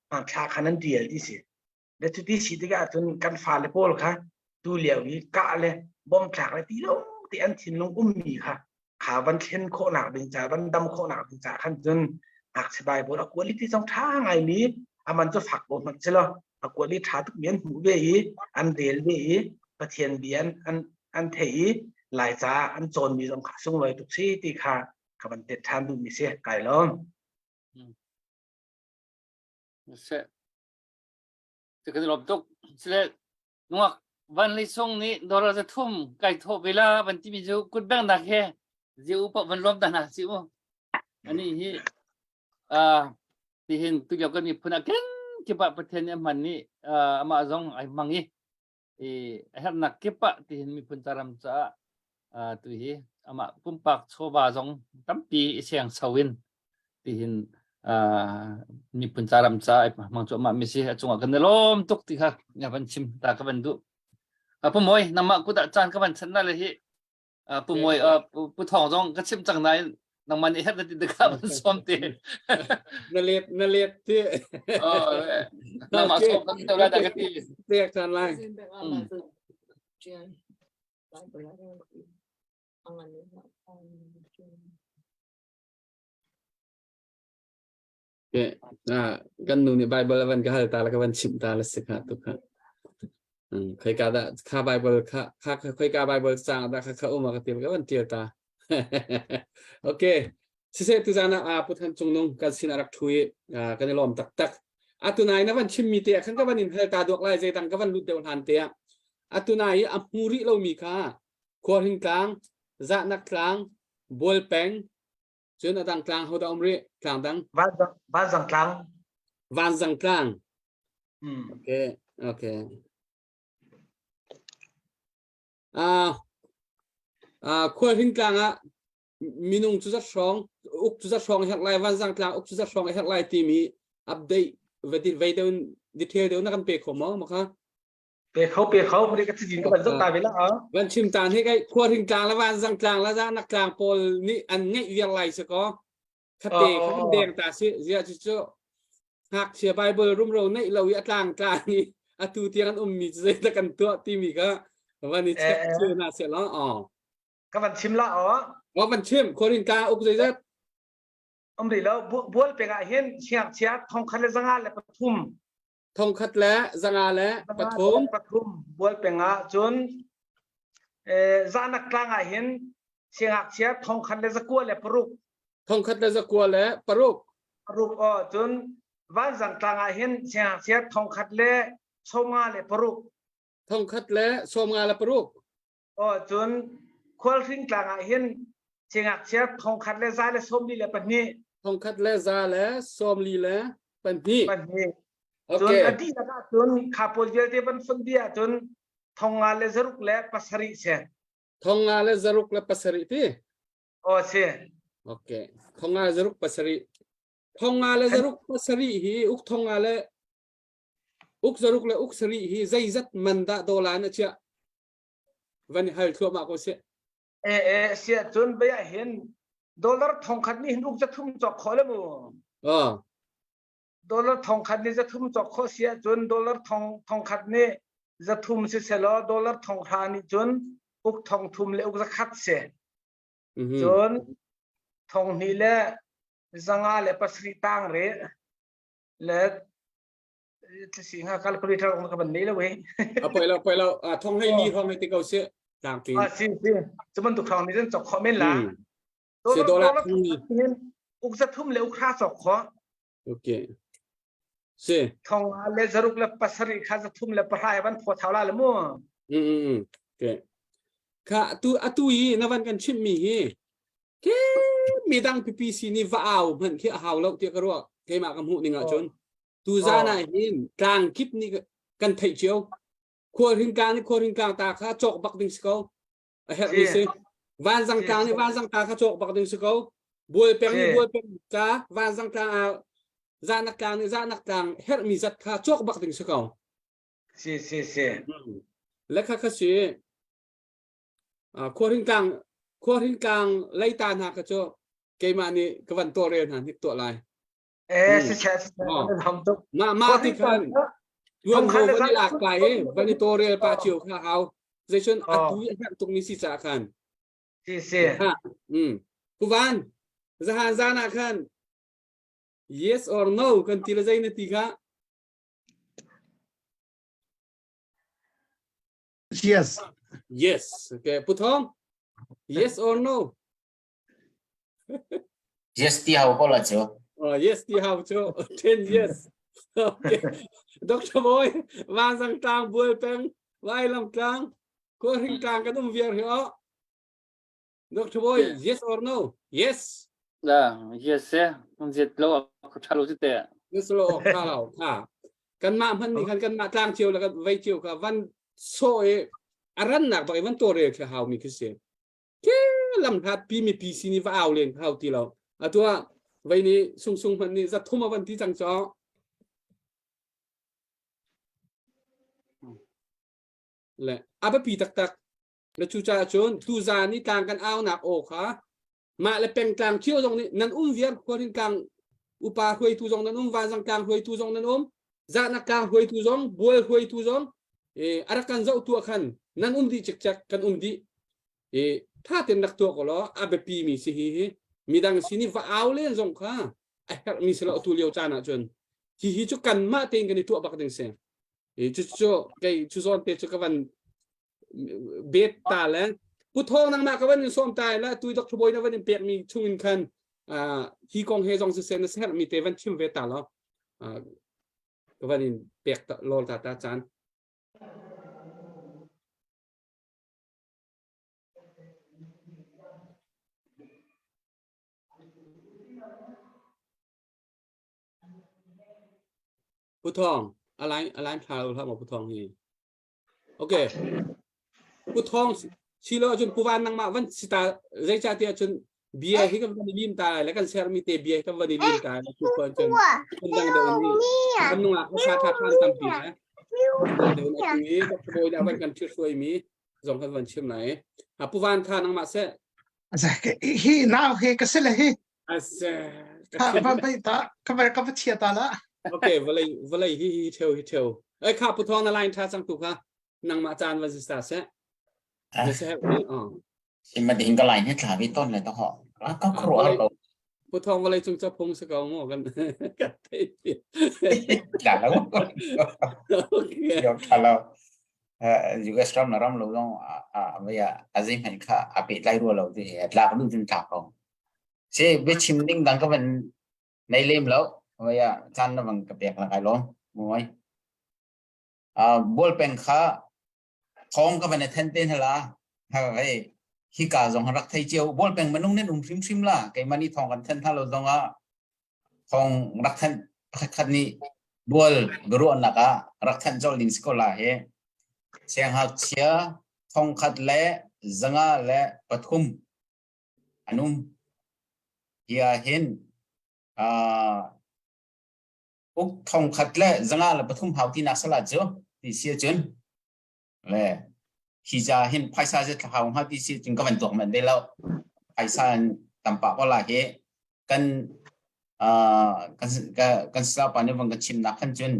hmanthlak khan an ṭial ti si Le cuti si tikah cun kan fale pawl kha tu lio i kah le bom thlak le ti lo ti an thinlung ummi kha kha van thlen khawhnak ding ca van dam khawhnak ding ca khan cun ngakchia Bible a quality zong ṭha ngaimi aman cu fak ko hmanh si lo a quality ṭha tuk mi an hmuh ve i an rel ve i Pathian bia an an an theih i Laica an cawnmi zong kha sunglawi tuk si ti kha ka van tet ṭhan duhmi si kai lawm. Seh. Kan lawm tuk. Sile nungak van lei sung nih dollar za thum kai thawh ve la van timi cu kut bengnak he ziu upa van lawm ta hna si mu. Ani hi tihin tulio kan miphun ah ken kip ah Pathian nih a hman i amah zong ai hmang i a herhnak kip ah tihin miphun caram caah tu hi amah pumpak chawva zong tampi i seng so in tihin miphun caram ca ai hmang cu amah mi si a cungah kan i lawm tuk ti kha nga van chim ta ka van duh pu Mawi nangmah kut ah caan ka van chan na le hi pu Mawi pu Thawng zong ka chim cang nain nangmah nih herh na ti ka van sawm te na let na let ti nangmah sawm ka ti la da ka ti pek chan lai Kan nu nih Bible a van ka hal ta le ka van chimh ta le si kha tu kha. Khoi ka dah kha Bible kha kha khoi ka Bible cang dah kha kha um a ka til ka van tial ta. Okay. Siseh tu zan ah pu Than Cung Nung kan sin a rak thu i kan i lawm taktak. Atu nai na van chimmi te ah khan ka van in hal ta duak lai zeidang ka van lut deuh hlan te ah. Atu nai i a hmu rih lomi kha Khualhring tlang, Zahnak tlang, Bual peng, Cun a dang tlang hodah um rih? Tlang dang? Vanzang tlang. Vanzang tlang. Okay, okay. Ah, ah, khualhring tlang ah minung cu zat hrawng, uk cu zat hrawng herh lai, vanzang tlang uk cu zat hrawng herh lai timi update vei deuh detail deuh na kan pe kho maw makha? Pe kho pe kho muri ka cizin ka ban zok ta ve la. Van chim tan hi kai khua hring tlang la van zang tlang la za nak tlang pawl nih an ngeih viar lai se ko. Khate kha kan deng ta si zia chu chu ngakchia Bible rumro neih lo i a tlang tlang i atu tiang an ummi cu zeidah kan tuah timi kha van i check cu na se la aw. Ka van chim la aw. Wa van chim khuarin ka uk zeizat. Um rih lo bual peng ah hin siangchia thongkhat le zanga le pathum. Thongkhat le zanga le pathum. Pathum bual peng ah cun zanak tlang ah hin siangakchia thongkhat le zakua le paruk. Thongkhat le zakua le paruk. Paruk aw cun vanzang tlang ah hin siangakchia thongkhat le sawmnga le paruk. Thongkhat le sawmnga le paruk. Aw cun khualhring tlang ah hin siangakchia thongkhat le za le sawmli le pahnih. Thongkhat le za le sawmli le pahnih. Pahnih. Cun a dihlak ah cun kha pawl vialte van fonh dih ahcun thongnga le zaruk le pasarih si. Thongnga le zaruk le pasarih ti? Aw si. Okay. Thongnga le zaruk pasarih. Thongnga le zaruk pasarih hi uk thongnga le uk zaruk le uk sarih hi zeizat man dah dollar na chiah? Van i hal thluahmah ko sih. E e siah cun bei ah hin dollar thongkhat nih hin uk zathum cawk khawh le mu. Ah. Dollar thongkhat nih zathum cawk khawh si ahcun dollar thong thongkhat nih zathum si selaw dollar thonghra nih cun uk thongthum le uk zakhat si. Cun thonghnih le zanga le pasarih tang re le si nga calculator ka ban nei lo we. A poi lo poi lo thong hei li hong ti ko si tlang Ah si si cu bantuk thong nih cun cawk khawh men la. Si dollar thong ni. Uk zathum le uk hra cawk khawh. Okay. Si. Thong le zaruk le pasarih kha zathum le pahra ban phaw thau la le mu. Mm mm Okay. Kha tu atu i na van kan chim mi hi ke mi dang pipi si ni va au hmanh khi a hau lo tiah ka ruah keimah ka hmuh ning ahcun tu zan ah hin tlang kip nih kan theih cio khualhring tlang nih khualhring tlang ta kha cawk bak ding si ko a herh mi si vanzang tlang nih vanzang ta kha cawk bak ding si ko bual peng nih bual peng ta vanzang tlang ah zahnak tlang nih zahnak tlang herh mi zat kha cawk bak ding si ko si si si le kha kha si khuahring tlang khuahring tlang leita hna kha cu keimah nih ka van tawlrel hna hnik tuah lai eh si si si ma ma ti khan tuan ho van i lak pa i van i tawlrel pa cio kha hau zeicun atu i a herh tuk mi si ca khan si si ha um kuvan zahan zan ah khan yes or no kan ti le zei na ti kha Yes. Yes. Okay. Puthong. Yes or no? Yes ti hau ko la cu. Oh, yes ti hau cu. 10 yes. Okay. Dr. Boy, Vanzang tlang, Bual peng, Vailam tlang, Khuahring tlang kan um viar hi o. Dr. Boy, yes or no? Yes. Da, yes eh. Kan zet lo ka tha lo si te. Yes lo tha lo tha. Kan mah hman nih khan kan mah tlang cio le kan vei cio kha van so i a rannak bak i van tawlrel khi hau mi khi si. Ke lam hlat pi mi pi si ni va au len hau ti lo. Atua vei ni sung sung hman nih zathum a van ti cang cho. Le a biapi taktak Le cucaah cun tuzaan i tlang kan aunak aw kha mah le pengtlang cio zong nih nan um viar khualin tlang upa hruaitu zong nan um vanzang tlang hruaitu zong nan um zahnak tlang hruaitu zong bual hruaitu zong a rak kan zoh tu ah khan nan um dih cikcek kan um dih i tha ten rak tuah ko law a biapi mi si hi hi midang sin i va au len zong kha a herh mi si lo tu lio caan ah cun hi hi cu kanmah tein kan i tuah bak ding si i cu cu kei cu zawn te cu ka van bet ta le pu thawng nangmah ka van in sawm ta la tu dok thuboi na van in pek mi chung in khan hi kong he zong siseh na serh mi te van chim ve ta lo ka van in pek ta lol ta ta chan Pu Thawng alain alain thla lo hlah ma Pu Thawng hi Okay. Pu Thawng silo ahcun Pu Van nangmah van si ta zeicah tiah cun bia hi kan van i lim ta lai le kan sermi te bia hi kan van i lim ta lai tu khuan cun phundang deuh in kan nungak hmasa tha than tampi le. Atu i Dr. Bawi nih a van kan ṭhithruai mi zong kan van chim lai. Pu Van Tha nangmah seh. Hi nau he ka si le hi. Ase. Van pai ta ka va ka va chia ta la. Okay, vawlei vawlei hi hi theu hi theu. Ai kha pu thong na line tha cang tu kha nangmah caan van si ta seh. Na se oh. Ima ding ka line hi thla vi ton le to ho. Ka khru ar ko. Pu thong vawlei cung cha phung se ko mo kan kan thei. Tla lo. Okay. Yo tha lo. US ram na ram lo zong a vaya azim hen kha a pe tlai ro lo ti tlak lu cun tlak ko. Se be chim ding dang ka van nei lem lo. Vaya chan na bang ka pek la kai lom. Moi. Bol peng kha thong ka van then te hala hei hi ka zong rak thei cio bol peng manung nen um hrim hrim la keimah nih thong kan then tha lo zong ah thong rak than pakhat khat nih bual biaruahnak ah rak thanh colh ding si ko la he siangngakchia thong khat le 103 an um hi ah hin uk 1303 hau tinak sala cu ti si cun le hi ja hin phaisa je thla hau ti si cun ka van tuak man ve lo phaisa tampa ko la hi kan kan kan sla pa ne bang kan chim nak khan cun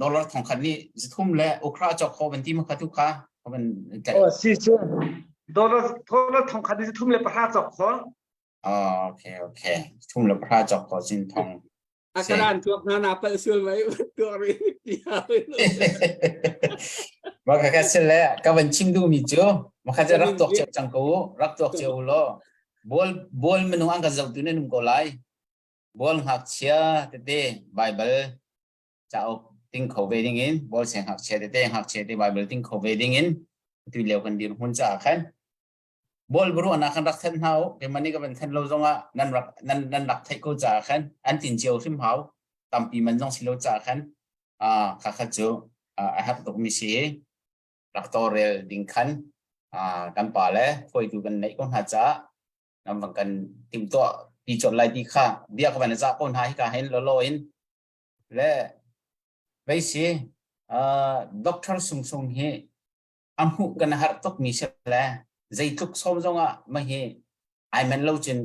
dollar 1000 ni zithum le ukra chok kho ban ti ma kha tu kha ban oh si si dollar dollar 1000 ni zithum le pahra chok kho Okay okay thum le pahra chok kho sin thong A karan tuak hna na pal sul mai tuak ri ti Ma ka ka sel le ka van chim du mi cu ma kha rak tuak cheu cang ko rak tuak cheu lo bol bol minung an ka zoh tu ne num ko lai bol ngakchia tete bible cauk ting kho ve ding in bol seng ngakchia tete ngakchia te bible ting kho ve ding in tu leo kan dir hun cha khan Bawl biaruahnak kan rak thenh hna u. Keimah nih ka van thenh lo zongah nan rak nan nan rak theih ko caah khan an tin cio hrim hau. Tampi man zong si lo caah khan kha kha cu a herh tukmi si i rak tawlrel ding khan kan pa le hruaitu kan neih ko hna caah nan van kan timhtuah pi colh lai ti kha bia ka van i cah ko hna hika hin lawlaw in le vei si Doctor Sung Sung hi a hmuh kan harh tuk mi si le zeitluk sawm zongah ma hi ai men lo cun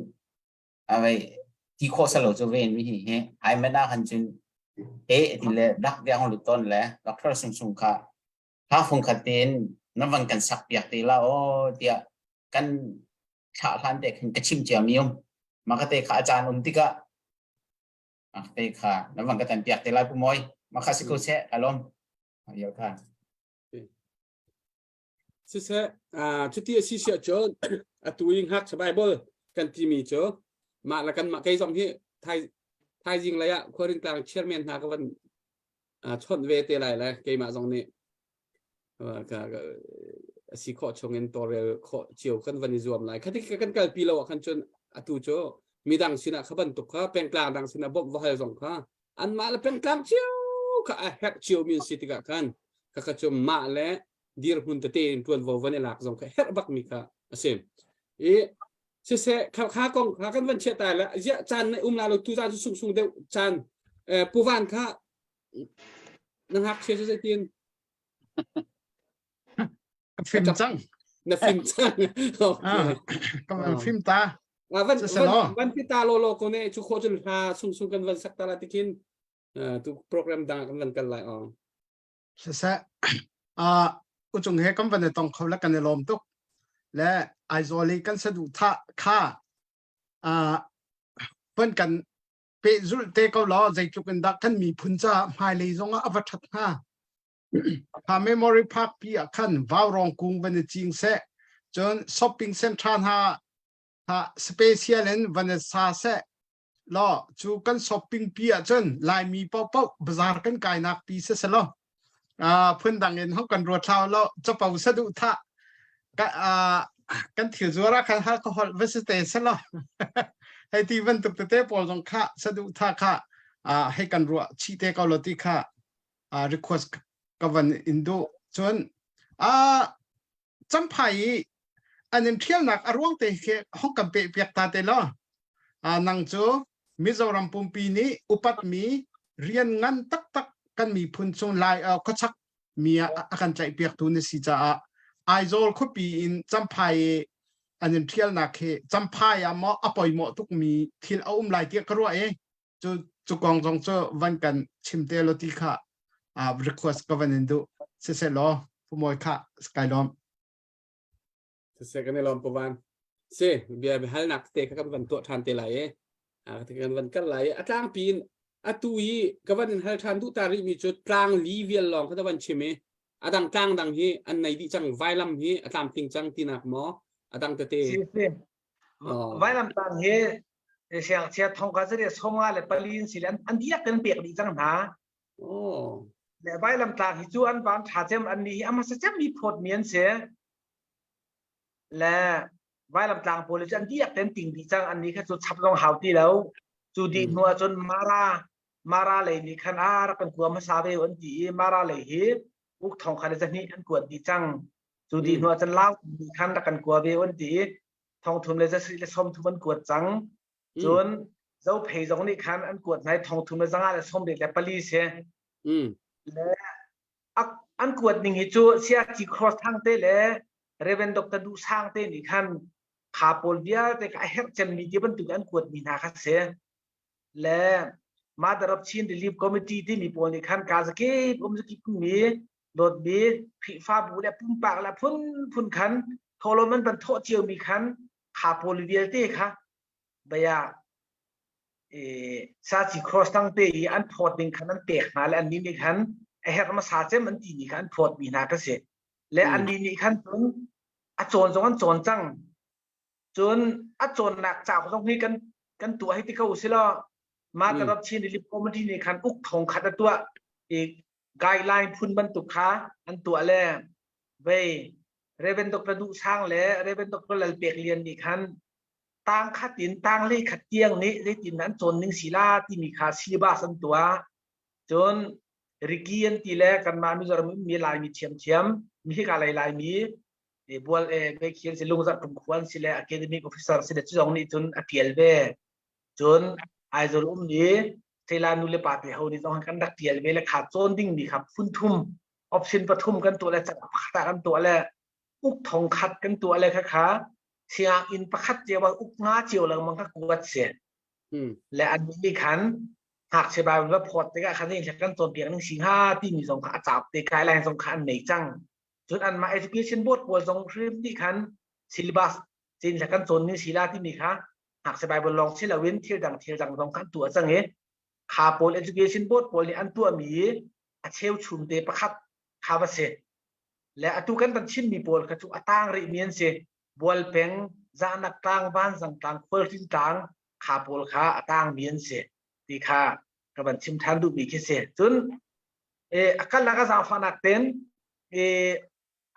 avei ti khawh salo cu ven mi hi hi ai men ah khan cun e ti le dak biang lut ton le doctor sung sung kha ha fung khat tin na van kan sak piak te la o tiah kan thlah hlan te khan ka chim cia mi um ma ka te kha acaan um tikah te kha na van ka tan piak te lai pu moi ma kha si ko se alom yo kha Siseh, cuti a si siah cun atu i ngakchia Baibal kan timi cu mah le kanmah kei zong hi thaizing lei ah Khualrintlang chairman hna ka van chawnh ve te lai le keimah zong nih a si khawh chungin tawlrel khawh cio kan van i zuam lai. Khati kan kalpi lo ah khan cun atu cu midang sinah kha bantuk kha pengtlang dang sinah bawmh va hal zong kha anmah le pengtlang cio kha a herh cio mi an si tikah khan khakha cu mah le dirhmun tete in tuanvo van i lak zong kha herh bak mi kha a si i siseh kha kha kong kha kan van chiah tai le ziah caan na um la lo tu zan cu sung sung deuh caan puvan kha na ngakchia cu zeitin Ka fim cang. Na fim cang. Okay. Ka fim ta. Van van van ti ta lo lo ko ne chu kho chun hla sung sung kan van sak ta la tikin tu program dang kan van kal lai ong. Siseh u cung he kan van tong kho la kan i lawm tuk. Le Aizawl i kan sadu tha kha van kan pehzulh te ko law zeitluk in dah kan miphun caah hmailei zongah a va ṭhat hnga. Kha memory park pi ah khan vaurawng kung van i cing seh. Cun shopping center hna ha special in van i sa seh. Law cu kan shopping pi ah cun Laimi paohpaoh bazaar kan kainak pi si se law. Phundang in ho kan ruat hlau lo capo saduh thah ka kan thil zuar ah khan alcohol va si te se law. Hei ti bantuk tete pawl zong kha saduh thah kha hei kan ruah chih te ko lo ti kha request ka van in duh cun champhai i an in ṭhialnak a ruang te khi hong kan peh piak ta te law nang cu Mizoram pumpi nih upatmi rian ngan taktak kan miphun chung lai khuachak mi ah a kan tlaihpiaktu na si caah Aizawl khuapi in Champhai i an in ṭhialnak hi Champhai ah maw a poimawh tukmi thil a um lai tiah ka ruah i cu cu kong zong cu van kan chim te lo ti kha request ka van in duh siseh law Pu Mawi kha kai lawm. Siseh kan i lawm Pu Van. Si bia halnak te kha kan van tuah ṭhan te lai i kan van kal lai i a tlangpi in atu i ka van in hal ṭhan duh ta rih mi cu tlang li vial lawng kha ta van chim i a dang tlang dang hi an nei dih cang vailam hi a tlamtling cang tinak maw a dang tete Si si. Vailam tlang hi siangchia thong ka zari songa le pali in si le an diak kan pek dih cang hna. Oh. Le vailam tlang hi cu an van tha cem an ni hi ama sa cem mi phot mi an si. Le vailam tlang pawl cu an diak ten ting dih cang an ni kha cu chap zong hau ti lo. Cu di hnu ah cun Mara Mara lei nih khan a rak kan kua hmasa ve an ti i Mara lei hi uk thong kha le zahnih an kuat dih cang. Cu dih hnu ah cun Lau nih khan rak kan kua ve an ti i thong thum le zasarih le sawm thum an kuat cang. Cun Zophei zong nih khan an kuat hna i thong thum le zanga le sawm riat le pali si. Le an kuat ning hi cu Siaci Cross Thang te le Reverend Dr. Duh Sang te nih khan kha pawl vialte kha a herh cemmi ti bantuk an kuat mi hna kha si. Le Mother of Chin Relief Committee timi pawl nih khan ka zakip um zakip mi dawtmi Khrihfabu le pumpak le phunphun khan thawhlawm an van thawh cio mi khan kha pawl vialte kha baya e saci cross tang te i an phawt ding khan an pek hna le an nih nih khan a herh hmasa cem an ti ni kha an phawt mi hna ka si le an nih nih khan cun a cawn zong an cawn cang cun a cawnnak cauk zong hi kan kan tuah hi ti ko usila mah tarap Chin Relief Committee nih khan uk thong khat a tuah i guideline phun bantuk kha an tuah le vei Reverend Dr. Duh Sang le Reverend Dr. Lal Pek Lian nih khan tang khat in tang le khat tiang nih zeitin an cawn ning si la timi kha syllabus an tuah cun Ricky an ti le kanmah Mizoram mi Laimi thiamthiam mi hika lei Laimi bual e ve khil si lungzarh tum khuan si le academic officer si le cu zong nih cun a tial ve cun Aizawl um ni Thela nu le pa te ho nih zong kan rak tial ve le kha cawn ding mi kha phun thum option pathum kan tuah le cak pakhat ah kan tuah le uk thong khat kan tuah le kha kha sianginn pakhat cio ah uk nga cio lengmang kha kuat si le an nih khan ngakchia Bible va phawt tikah khan kan cawnpiak ning si hnga timi zong kha a cauk te guideline zong kha an nei cang cun anmah education board pawl zong hrim nih khan syllabus cin le kan cawn ning sila timi kha ngakchia Bible lawng si loin thil dang thil dang zong kan tuah cang i kha pawl education board pawl nih an tuahmi a cheuchum te pakhat kha va si le atu kan kan chimmi pawl kha cu a tang rihmi an si bualpeng zahnak tlang vanzang tlang khualhring tlang kha pawl kha a tangmi an si ti kha ka van chim ṭhan duhmi khi si cun e a kalnak a zaangfahnak ten e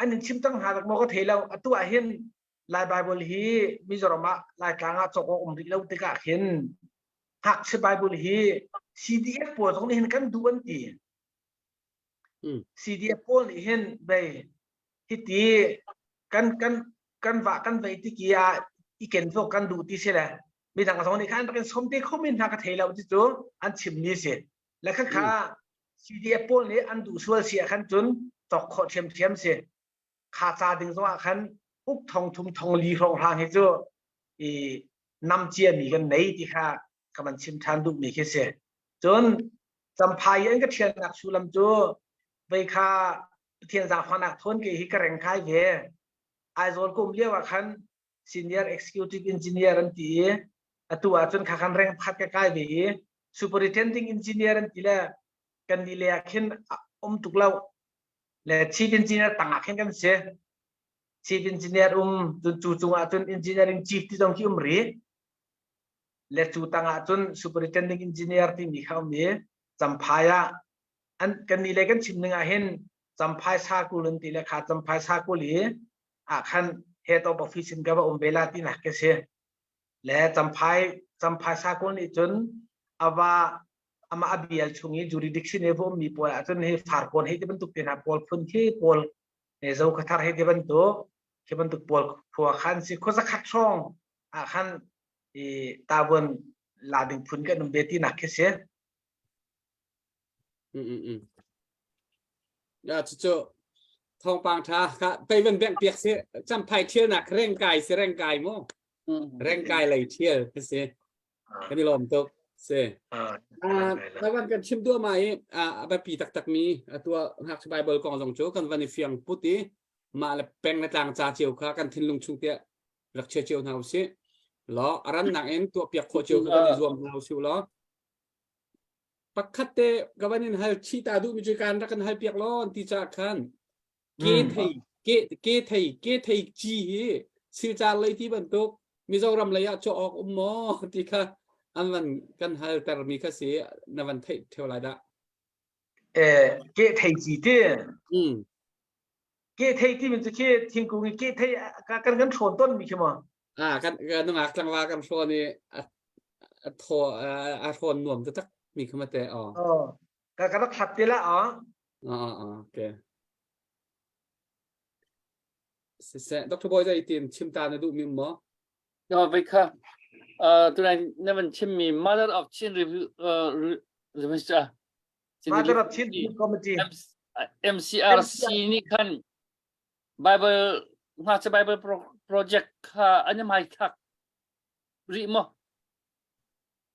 an in chim cang hna dak maw ka thei lo atu ah hin Lai Bible hi Mizoram ah Laitlang ah cawk awk um rih lo tikah khin ngakchia Bible hi CDF pawl zong nih hin kan duh an ti. CDF pawl nih hin bei hiti kan kan kan va kan vei tiki ah i ken zawk kan duh ti si le midang zong nih khan rak in som te kho men hna ka thei lo ti cu an chim ni si le kha kha CDF pawl nih an duh sual si ah khan cun cawk khawh ṭhiamṭhiam si kha ca ding zong ah khan uk thong thum thong li hrawng hrang hi cu i nam cia mi kan nei ti kha ka van chim ṭhan duh mi khi si cun champhai i an ka ṭhialnak sullam cu vei kha Pathian zaangfahnak thawn ke hi ka reng kai ve Aizawl kum lio ah khan senior executive engineer an ti i atu ah cun kha khan reng pakhat ka kai ve i superintending engineer an ti le kan ni le ah khin um tuk lo le chief engineer tang ah khin kan si chief engineer um cun cu cung ah cun engineering chief ti zong khi um ri le cu tang ah cun superintending engineer timi kha um i champhai ah an kan ni le kan chim ning ah hin champhai sakul an ti le kha champhai sakul i ah khan head of office in ka va um ve la ti nak ka si le champhai champhai sakul nih cun awa ama a bial chung i jurisdiction i va ummi pawl ahcun hi farkawn hei ti bantuk te hna pawl phun khi pawl zo khathar hei ti bantuk khi bantuk pawl khua khan si khua zakhat hrawng ah khan i tavuan la ding phun kan um ve ti nak khi si. Mm mm mm. Ya cucu thawngpang tha kha pei van bengh piak si champhai thial nak reng kai si reng kai mu. Reng kai lei thial ka si. Kan i lawm tuk si. Taiwan kan chim duah ma i a biapi taktak mi atu ngakchia Bible kong zong cu kan van i fiang put i mah le peng le tlang ca cio kha kan thinlung chung tiah rak chia cio hna usih. Law a rannak in tuah piak khawh cio kha kan i zuam hna usih law pakhat te ka van in hal chih ta duhmi cu kan rak kan hal piak law an ti caah khan ke thei ke ke thei ke thei ci hi silcar lei ti bantuk Mizoram lei ah cawh awk um maw ti kha an van kan hal ter mi kha si na van theih theo lai dah. Eh ke thei ci ti. Mm. Ke thei ti min cu khi thingkung i ke thei kan kan hrawn ton mi khi ma. Ah kan kan nungak tlangval kan hrawn i a a thaw a hrawn nuam taktak mi kha ma te aw. Oh ka ka rak hlat te la a. Ah ah okay. Siseh Dr. Boy zai tin chim ta na duh mi maw? No vai kha uh tunai na van chim mi Mother of Chin Review uh Mother of Chin Review Committee MCRC nih khan Bible ngakchia Bible project kha an i hmaithlak rih maw?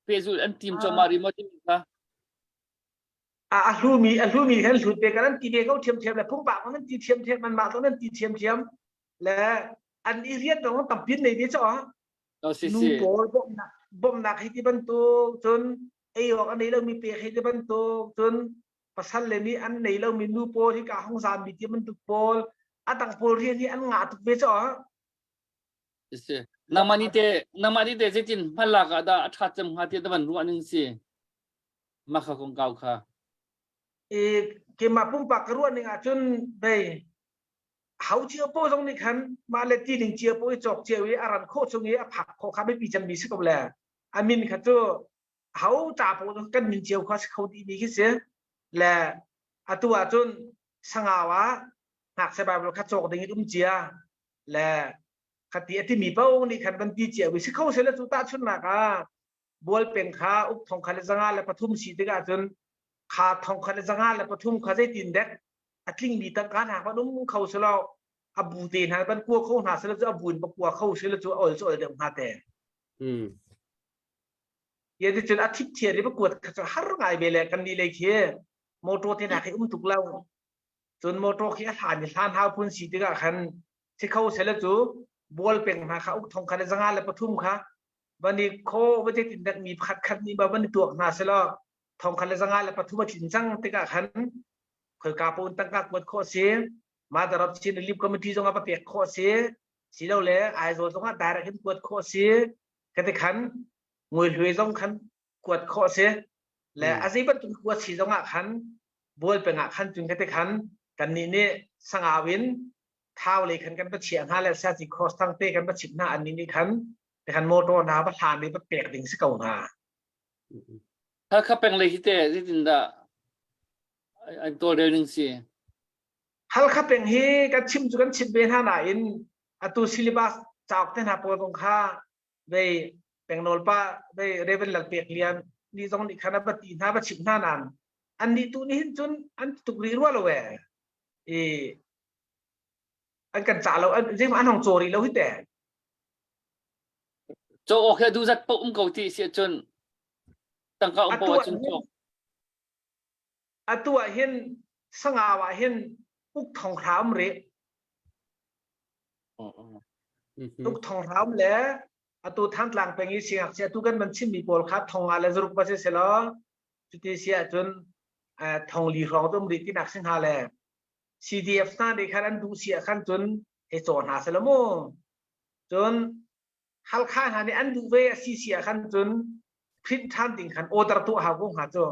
Pehzulh an tim cuahmah rih maw timi kha? A a hlumi a hlumi kan hlut ve kan an ti ve ko thiamthiam le pumpak an ti thiamthiam an mah zong an ti thiamthiam le an i rian dong tampi nei ve chaw nu pawl bawmhnak bawmhnak hi ti bantuk cun ei awk a nei lomi pek hi ti bantuk cun pasal le nih an nei lomi nu pawl hi ka hong zaammi ti bantuk pawl a dang pawl rian hi an ngah tuk ve chaw Si. Nangmah nih te nangmah nih te zeitin hmalak ah dah a ṭha cem hnga ti da van ruah ning si mah kha kongkau kha e keimah pumpak ka ruah ning ahcun bei hau cio po zong nih khan mah le ti ning cio po i cawk cio i a ran khawh chung i a phak khawh kha biapi cemmi si ko le a min kha cu hau ta po kan min cio kha si kho dih mi khi si le atu ahcun sangau ah ngakchia Bible kha cawk ding in um cia le khati a timi paoh nih khan van ti cia wi si kho sela cu tahchunhnak ah bual peng kha uk thong kha le zanga le pathum si tikah cun kha thong kha le zanga le pathum kha zeitin dek a tlingmi tangka hna van um kho selo a bu te hna van kua kho hna selo cu a bu in va kua kho selo cu a ol cu ol deuh hnga te. Mm. Ye ti cun a thit thian i va kuat kha cu har ngai ve le kan nih lei khi motor te hna khi um tuk lo. Cun motor khi a hlan i hlan hau phun si tikah khan si kho sela cu bual peng hna kha uk thong kha le zanga le pathum kha van i kho va te tin dak mi pakhat khat nih ba van i tuak hna selaw thong kha le zanga le pathum a tlin cang tikah khan khoika pawn tangka kuat khawh si Mother of Chin Relief Committee zong ah va pek khawh si silole Aizawl zong ah direct in kuat khawh si kati khan ngui hlui zong khan kuat khawh si le a zei bantuk kuat si zong ah khan bual peng ah khan cun kati khan kan nih nih sangau in thau lei khan kan va chiah hna le siaci cross thang te kan va chim hna an nih nih khan te khan motor hna va hlan i va pek ding si ko hna. Hakha peng lei hi te zeitin dah an tawlrel ning si? Halkha peng hi kan chim cu kan chim ve hna nain atu syllabus cauk te hna pawl zong kha vei pengnawl pa vei Reverend Lal Pek Lian ni zong nih khan a va ti hna va chim hna nan an nih tu nih hin cun an tuk rih rua lo e i an kan cah lo an zeimah an hong caw rih lo hi te. Caw awk hi a duh zat paoh um ko ti si ahcun tangka um paoh ahcun cawk. Atu ah hin sangau ah hin uk thong hra um rih. Uk thong hra um le atu Thantlang peng i singakchia atu kan van chimmi pawl kha thong nga le zaruk va si selaw cuti si ahcun thong li hrawng cu um rih tinak si hnga le CDF hna nih khan an duh si ah khan cun hei caw hna selaw mu. Cun Halkha hna nih an duh ve a si si ah khan cun print ṭhan ding khan order tuah hau ko hnga cu.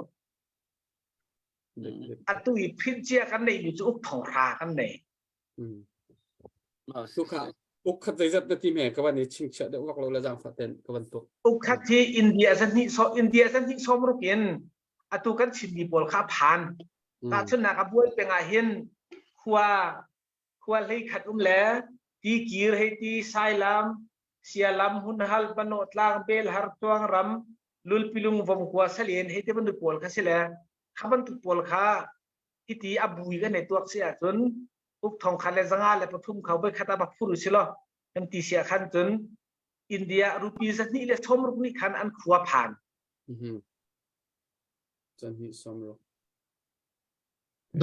Atu i print cia kan neihmi cu uk thong hra kan nei. Sukha uk khat zeizat na ti me ka van i chingchiah deuh vak lo le zaangfah ten ka van tuk. Uk khat hi India zahnih so India zahnih sawmruk in atu kan Chinmi pawl kha phan. Tahchunhnak a bual peng ah hin khua khua hlei khat um le tikir hei ti sailam sialam hunhal panawh tlang belhar tuang ram lulpilung vomkua salen hei ti bantuk pawl kha si le. Kha bantuk pawl kha hiti a bui kan ei tuak si ahcun uk thong khat le zanga le pathum kha voi khat ah va phur usih law kan ti si ah khan cun India rupee zahnih le sawmruk nih khan an khua phan. Zahnih sawmruk.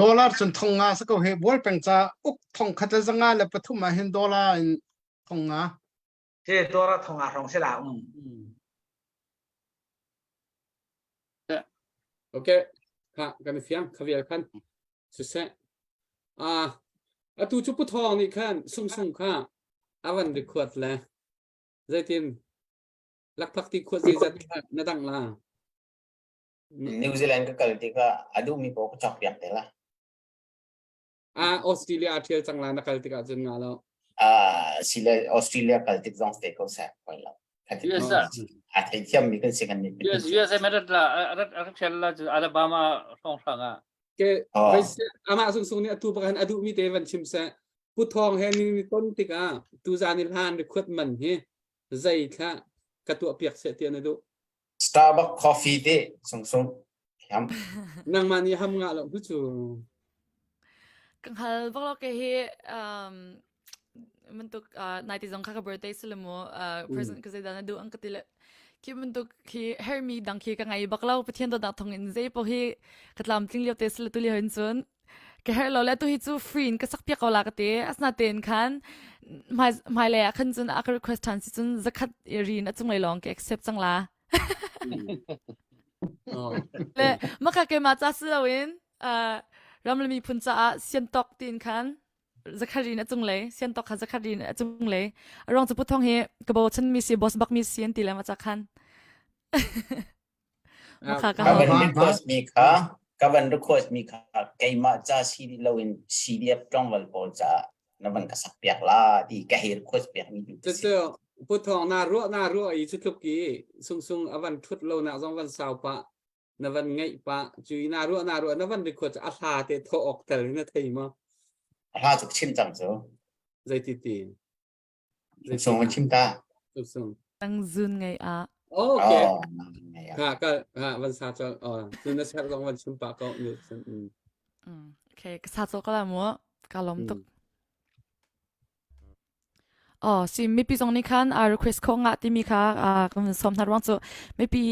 Dollar cun thong nga sa ko he bual peng ca uk thong khat le zanga le pathum ah hin dollar in thong nga. He dollar thong nga hrawng si la um. Okay. Kha kan i fiang khavial khan siseh. Ah atu cu puthawng nih khan sungsung kha avan rikhuat le zeitin lakphak ti khuat zeizat kha na dang la. New Zealand ka kal tikah a duhmi paoh ka cawk piak te la. Ah Australia a thial cang la na kal tikah cun nga lo. Ah sile Australia kal tik zong te ko seh koi lo. US ah. A thei thiam mi kan si kan ni. US USA rat la rat rat thial la Alabama hrawng hrang ah. Ke amah sung sung nih atu pakhan a duh mi te van chim seh. Pu Thawng he ni ni ton tikah tu zan i hlan rikhuat man hi zei thla ka tuah piak seh ti na duh. Starbucks coffee te sung sung hiam. Nangmah nih ham ngah lo cu cu. Ka hngal bak lo ke hi um bantuk nai ti zong kha ka birthday sile mu present ka zeidah na duh an ka ti le khi bantuk khi hermi dang khi ka ngai bak lo Pathian dawtnak thawng in zei paoh hi ka tlamtling lio te sile tu lio hin cun ka herh lo le tu hi cu free in ka sak piak ko la ka ti asinatein khan hmai hmailei ah khan cun a ka request ṭhan si cun zakhat i rin a cunglei lawng ka accept cang la le maka keimah ca si loin ram le miphun caah siantok tiin khan zakhat rin a cunglei siantok kha zakhat rin a cunglei a ruang cu puthong hi ka bochan mi si boss bak mi si an ti le ma ca khan Ka van request mi kha ka van request mi kha keimah ca si loin CDF tlangval pawl caah na van ka sak piak la ti ka hei request piak mi tu si. Cucu Pu Thawng na ruah na ruah i cutluk i sungsung a van thut lo nak zong van sau pah na van ngaih pah cu i na ruah na ruah na van request a hla te thawh awk tel na thei maw? A hla cu chim cang cu. Zeiti ti? Sung van chim ta. Sung. Tang zun ngai a. Okay. Ha ka ha van sa chol. Oh, tu na ser zong van chim pa ko ni sun. Okay, ka sa chol ka la mu. Ka lom tuk. Oh, si mipi zong nih khan a request kho nga timi kha kan som hna ruang cu mipi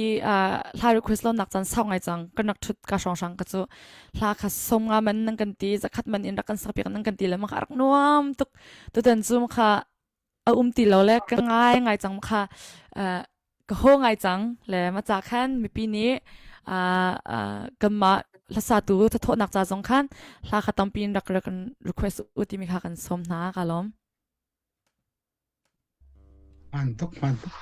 hla request lo nak chan sau ngai cang kan rak thut ka hrong hrang ka cu hla kha som nga man nan kan ti zakhat man in rak kan sak piak nan kan ti le ma kha rak nuam tuk Tutan cu kha a um ti lo le ka ngai ngai cang kha ka ho ngai cang le ma ca khan mipi nih kanmah hlasatu thathawhnak ca zong khan hla kha tampi in rak rak request u timi kha kan sawm hna ka lawm. Hmaan tuk, hmaan tuk.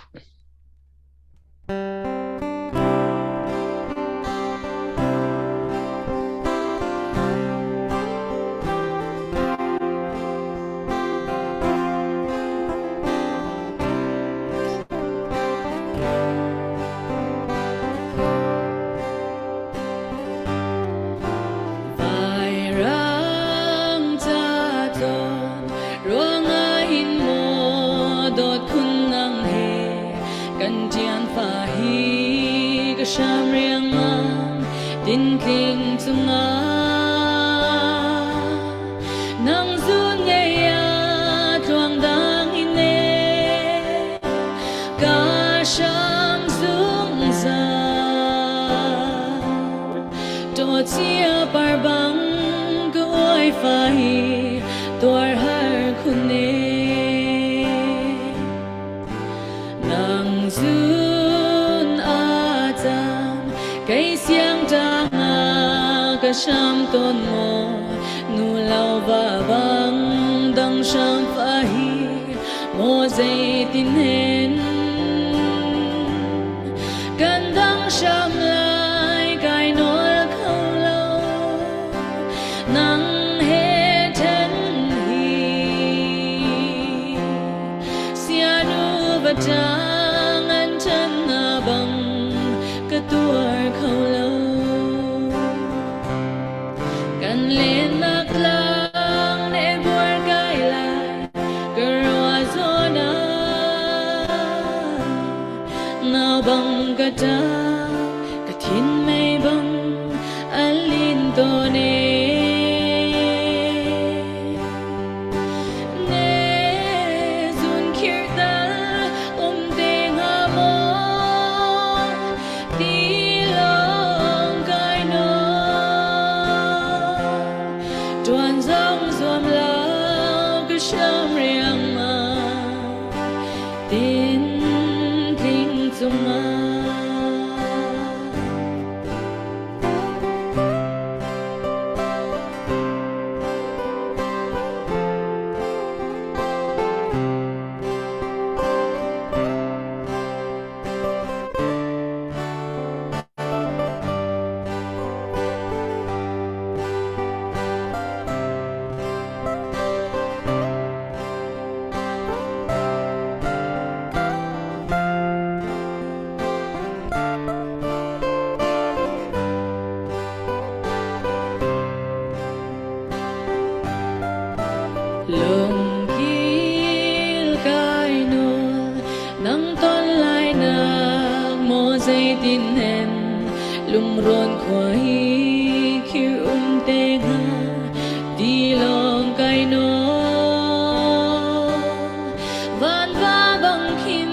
Vairang ca tlawn ruangah hin maw dawt khun nang he kan ṭian fa hi ka hram riangmang tintling cungah nang zun ngei ah tluang dang in e ka hram zungzal Ṭawcia par bang ka uai fa hi tuar har khun e. Nang zun a cam kei siang ṭang ah ka hram tawn maw nu lo va bang dang hram fa hi maw zeitin hen Kan dang hram lai kai nawl kho lo nang he then hi sianu va tang an chan na bang ka tuar kho lo kan lennak tlang ne buar kai lai ka rua zona Nau bang ka ṭap, ka thin mei bang a Tuan zong zuam lo ka hram riangmang tin tling cungah. Lungkil kai nul nang ton lai nak maw zeitin hen lungrawn khua hi khir um te hnga ti lawng kai nawl van va bang khin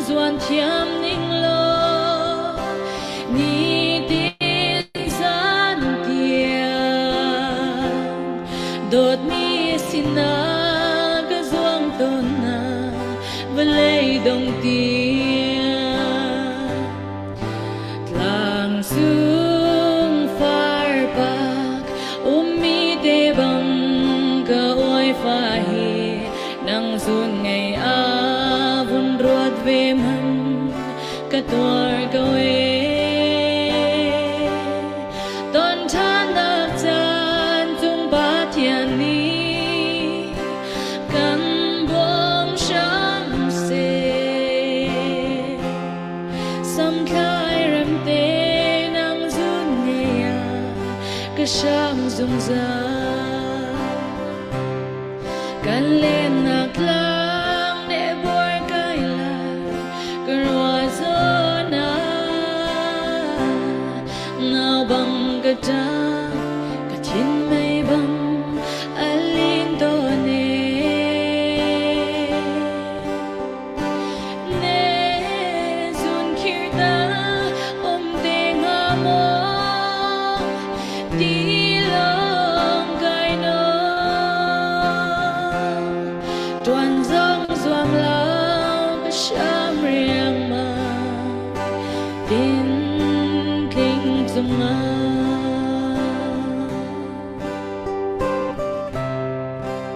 zuan thiam ning law nitin zan tiang dawtmi sinah ka zuang tawn na vawlei dong tiang tlang sung farpak ummi te bang ka uai fa hi nang zun ngei a vun ruat ve man ka tuar ko e ton ṭhannak caan cung Pathian nih kan bawm hram seh. Samthlai remte nang zun ngei ah ka hram zungzal. Kan lennak tlang ne buai kai lai ka rua zawn ah ngau bang ka ṭang ka thin mei bang a lin tawn e. Ne zun khir ta um te nga maw ti lawng kai no tuan zong zuam lo ka sham riangmang tin tling cungah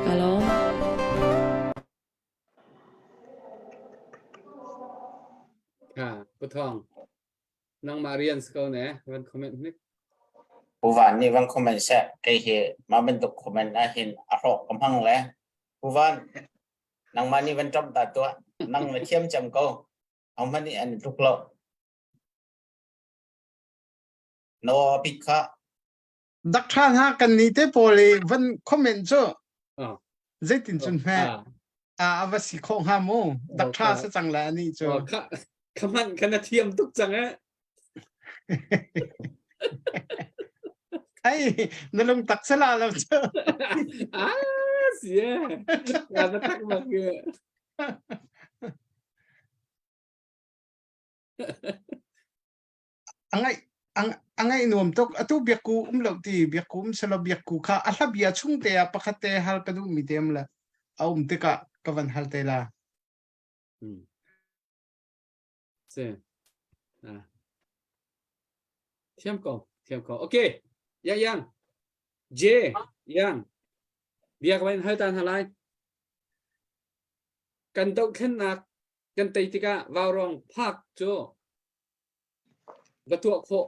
ka lawm. Kha, Pu Thawng, nangmah rian si ko ne, van comment hnik. Pu Van nih van comment seh, kei hi mah bantuk comment ah hin a hrawk ka hmang le. Pu Van, nangmah nih van ṭamh ta tuah, nang na thiam cem ko. Ahohmanh nih an tluk lo. No pit kha. Dakṭha hna kan ni te pawl i van comment cu zeitin cun hme a va si khawh hnga mu dakṭha sa cang le ani cu kha kha kha na thiam tuk cang eh ai na lung tak sala lo cu ah si eh na tak bak angai angai nuam tuk atu biakku um lo ti biakku um selo biakku kha a hla bia chung te ah pakhat te hal ka duh mi tem la a um tikah ka van hal te la hmm. Si ah thiam ko thiam ko okay yang yang J yang biak van hal tan halai kan dohthlennak kan tei tikah vaurawng phak cu va tuah khawh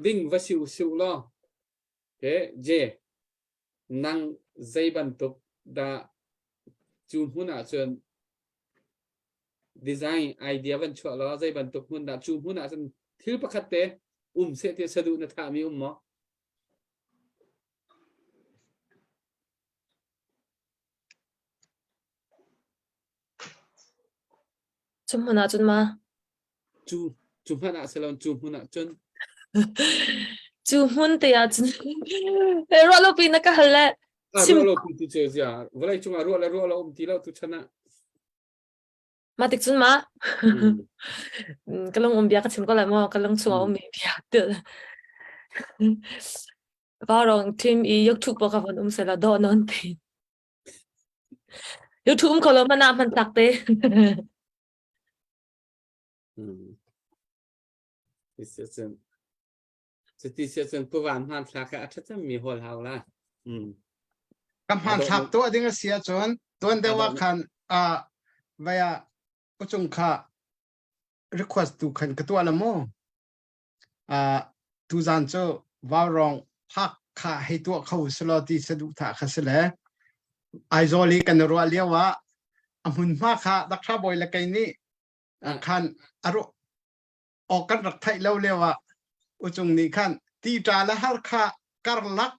ding va si u si u law ke je nang zei bantuk dah cu hmun ah cun design idea van chuah law zei bantuk hmun dah cu hmun ah cun thil pakhat te um seh ti saduh na thah mi um maw? Cu hmun ah cun ma? Cu cu hmanh ah si lo cu hmun ah cun. Cu hmun te ah cun ruah lo pi na ka hal le. Ruah lo pi ti cu zia vawlei cungah ruah le ruah lo um ti lo tu chan ah. Ma tik cun ma? Ka lung um bia ka chim ko lai maw? Ka lung chungah um mi bia til. Vaurawng team i YouTube pa ka von um sela dawh non te. YouTube um ko lo mana hman tak te. Hmm. Ti cun cuti si cun puvan hmanthlak kha a ṭha cemmi hawl hau la. Mm. Ka hmanthlak tuah ding a si ahcun tuan deuh ah khan ah vaya uchung kha request tu khan ka tuah la mu. Ah tuzan cu vaurong phak kha hei tuah kho selaw ti saduh tha kha si le Aizawl i kan ruah lio ah a hmunhma kha Dakra Bawi le kei nih khan a ruah awk kan rak theih lo lio ah uchung nih khan ti ṭa le har kha karlak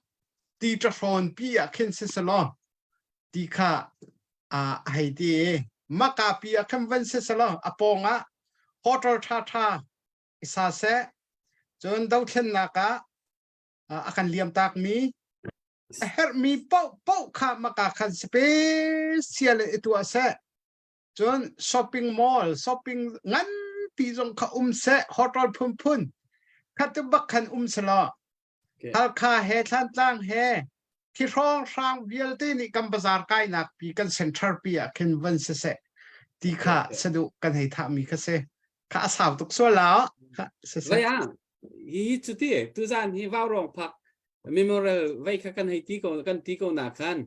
ti ṭa hrawn pi ah khin si selaw ti kha a hei ti i maka pi ah khan van si selaw a pawng ah hotel ṭha ṭha i sa seh cun dothlennak ah a kan liam takmi a herhmi paoh paoh kha maka khan special i tuah seh Cun shopping mall, shopping nganpi zong kha um seh, hotel phunphun kha tu bak khan um selaw Halkha he Thlantlang he khi hrawng hrang vialte nih kan bazar kainak pi kan center pi ah khin van si seh ti kha saduh kan hei thahmi kha si kha a sau tuk sual la kha si seh Vai ah hi cu ti tuzan hi vaurong phak memorial vai kha kan hei ti ko kan ti ko na khan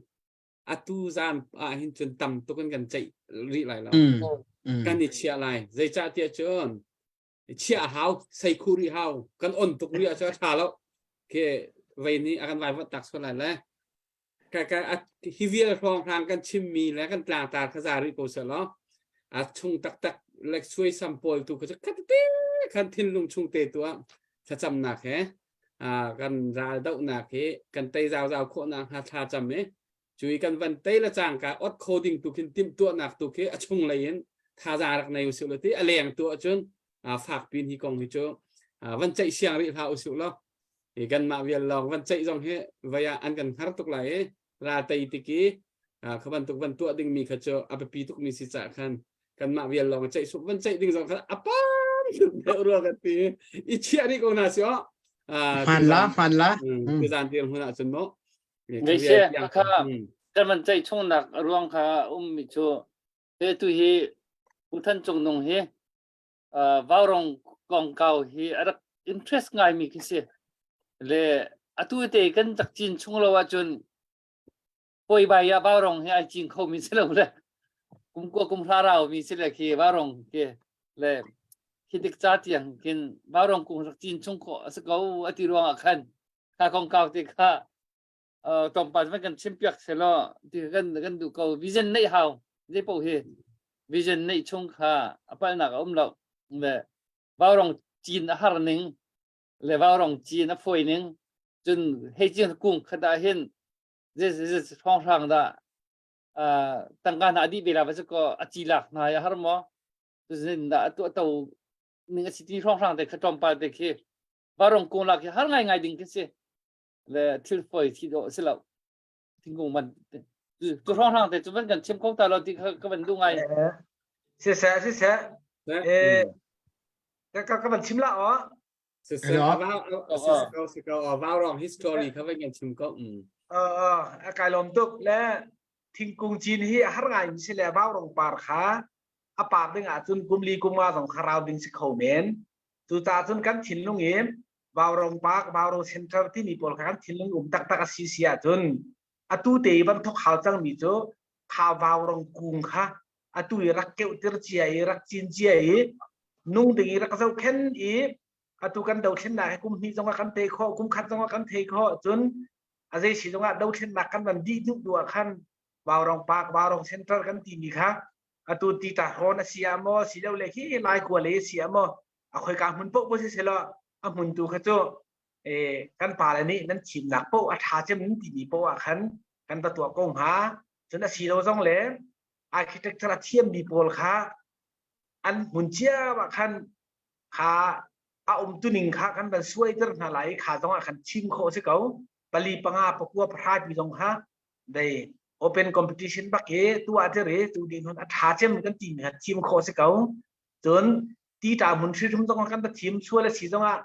atu zan ah hin cun tam tuk in kan ceih rih lai lo kan i chiah lai zeicah tiah cun chiah hau sei khu rih hau kan on tuk rih ah cun a tha lo ke vei nih a kan vai vat tak sual lai le ka ka hi vial hrawng hrang kan chim mi le kan tlangtar kha za rih ko se lo a chung taktak le suai sam pawl tu kha khat te khan thinlung chung te tu ah thlacamnak he kan ral dohnak hi kan tei zauzau khawhnak hnga thla cam i cui kan van tei le cangka ot kho ding tu khin timhtuahnak tu khi a chung lei in thazaang rak nei usih lo ti a leng tu ahcun fak pin hi kong hi cu van ceih siang rih hlah usih lo hi kan mah vial lawng van ceih zong hi vai ah an kan hngar tuk lai i ral tei tiki kha bantuk van tuah ding mi kha cu a biapi tuk mi si cah khan kanmah vial lawng ceih sup van ceih ding zong kha a pam deuh rua kan ti i chiah rih ko na si o hman la hman la tuzan dir hmun ah cun mo Ngaise kha kan van ceih chungnak ruang kha um mi cu he tu hi Uthan Cung Nung hi vaurong kongkau hi a rak interest ngai mi khi si le atu te kan rak cin chung lo ahcun Hawi ah vaurong hi ai cing kho mi si lo le kum kua kum hra rau mi si le khi vaurong khi le khi dik ca tiang khin vaurong kung rak cin chung khawh a si ko a ti ruang ah khan kha kongkau te kha tlawmpal van kan chim piak selaw ti kan kan duh ko vision neih hau zei paoh hi vision neih chung kha a palnak a um lo le vaurong cin a har ning le vaurong cin a fawi ning cun hei cin kung khat ah hin hrawnghrang dah tangka hna a dih ve la va si ko a ci lak hna ya har maw zin dah a tuah to ning a si ti hrawnghrang te kha tlawmpal te khi varong kung lak hi har ngai ngai ding khi si le thil foi thi do si lo thingkung man tu hrawnghrang te cu van kan chim kho ta lo ti kha ka van duh ngai si se si se eh ka ka van chim la o Vaurong history kha vai kan chim ko. A kai lawm tuk le thingkung cin hi a har ngai mi si le vaurong par kha a par ding ahcun kum li kum nga zong kha rau ding si kho men. Cucaah cun kan thinlung i vaurong park, vaurong center timi pawl kha kan thinlung um taktak a si si ahcun atu te i van thok hau cangmi cu kha vaurong kung kha atu i rak keuhtir cia i rak cin cia i nung ding i rak zohkhen i atu kan dothlennak hi kum hnih zongah kan thei khawh kum khat zongah kan thei khawh cun a zei si zongah dothlennak kan van dih duh duh ah khan Vaurong Park Vaurong Center kan timi kha atu ti ta hrawn a si ah maw si lo le hi lai kua le si ah maw a khoika hmun paoh paoh si selaw a hmun tu kha cu eh kan pa le nih nan thimnak paoh a ṭha cem timi paoh ah khan kan va tuah ko hnga cun a si lo zong le architecture a thiammi pawl kha an hmun cio ah khan kha a umtuning kha kan van suaiter hna lai i kha zong ah khan chim khawh a si ko pali panga pakua pahra ti zong kha dei open competition bak i tu ah tir i tu din hun a tha cem kan ti mi kha thim khawh a si ko cun ti ta hmun hri zong kan va thim sual a si zong ah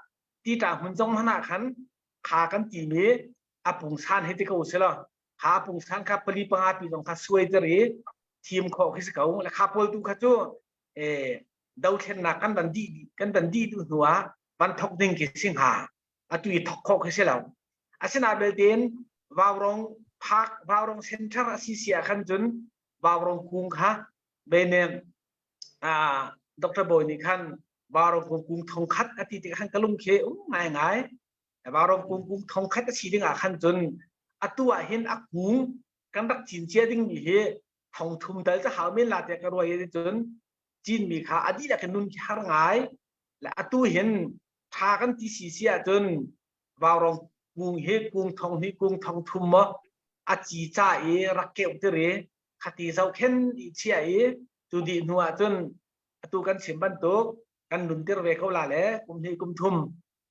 ti ta hmun zong hna khan kha kan ti mi. A pungsan hei ti ko sila kha pungsan kha pali panga pi zong kha suai ter i thim khawh khi si ko le kha pawl tu kha cu eh dothlennak kan van dih kan van dih duh hnu ah van thok ding khi si hnga. Atu i thok khawh khi si lo. Asinain beltein Vaurong Park Vaurong Center a si si ah khan cun Vaurong kung kha bene ah Dr. Bawi nih khan Vaurong kung kung thong khat a ti tik khan ka lung khi um ngai ngai. Vaurong kung kung thong khat a si ding ah khan cun atu ah hin a kung kan rak cin cia ding mi hi thong thum tal ca hau men la tiah ka ruai i cun cin mi kha a dihlak in nun khi har ngai. Le atu hin tha kan ti si si ahcun vaurong kung hi kung thong hnih kung thong thum maw a ci ca i rak keuh tir i khati zohkhen i chia i cu dih hnu ahcun atu kan chim bantuk kan nun tir ve ko la le kum hnih kum thum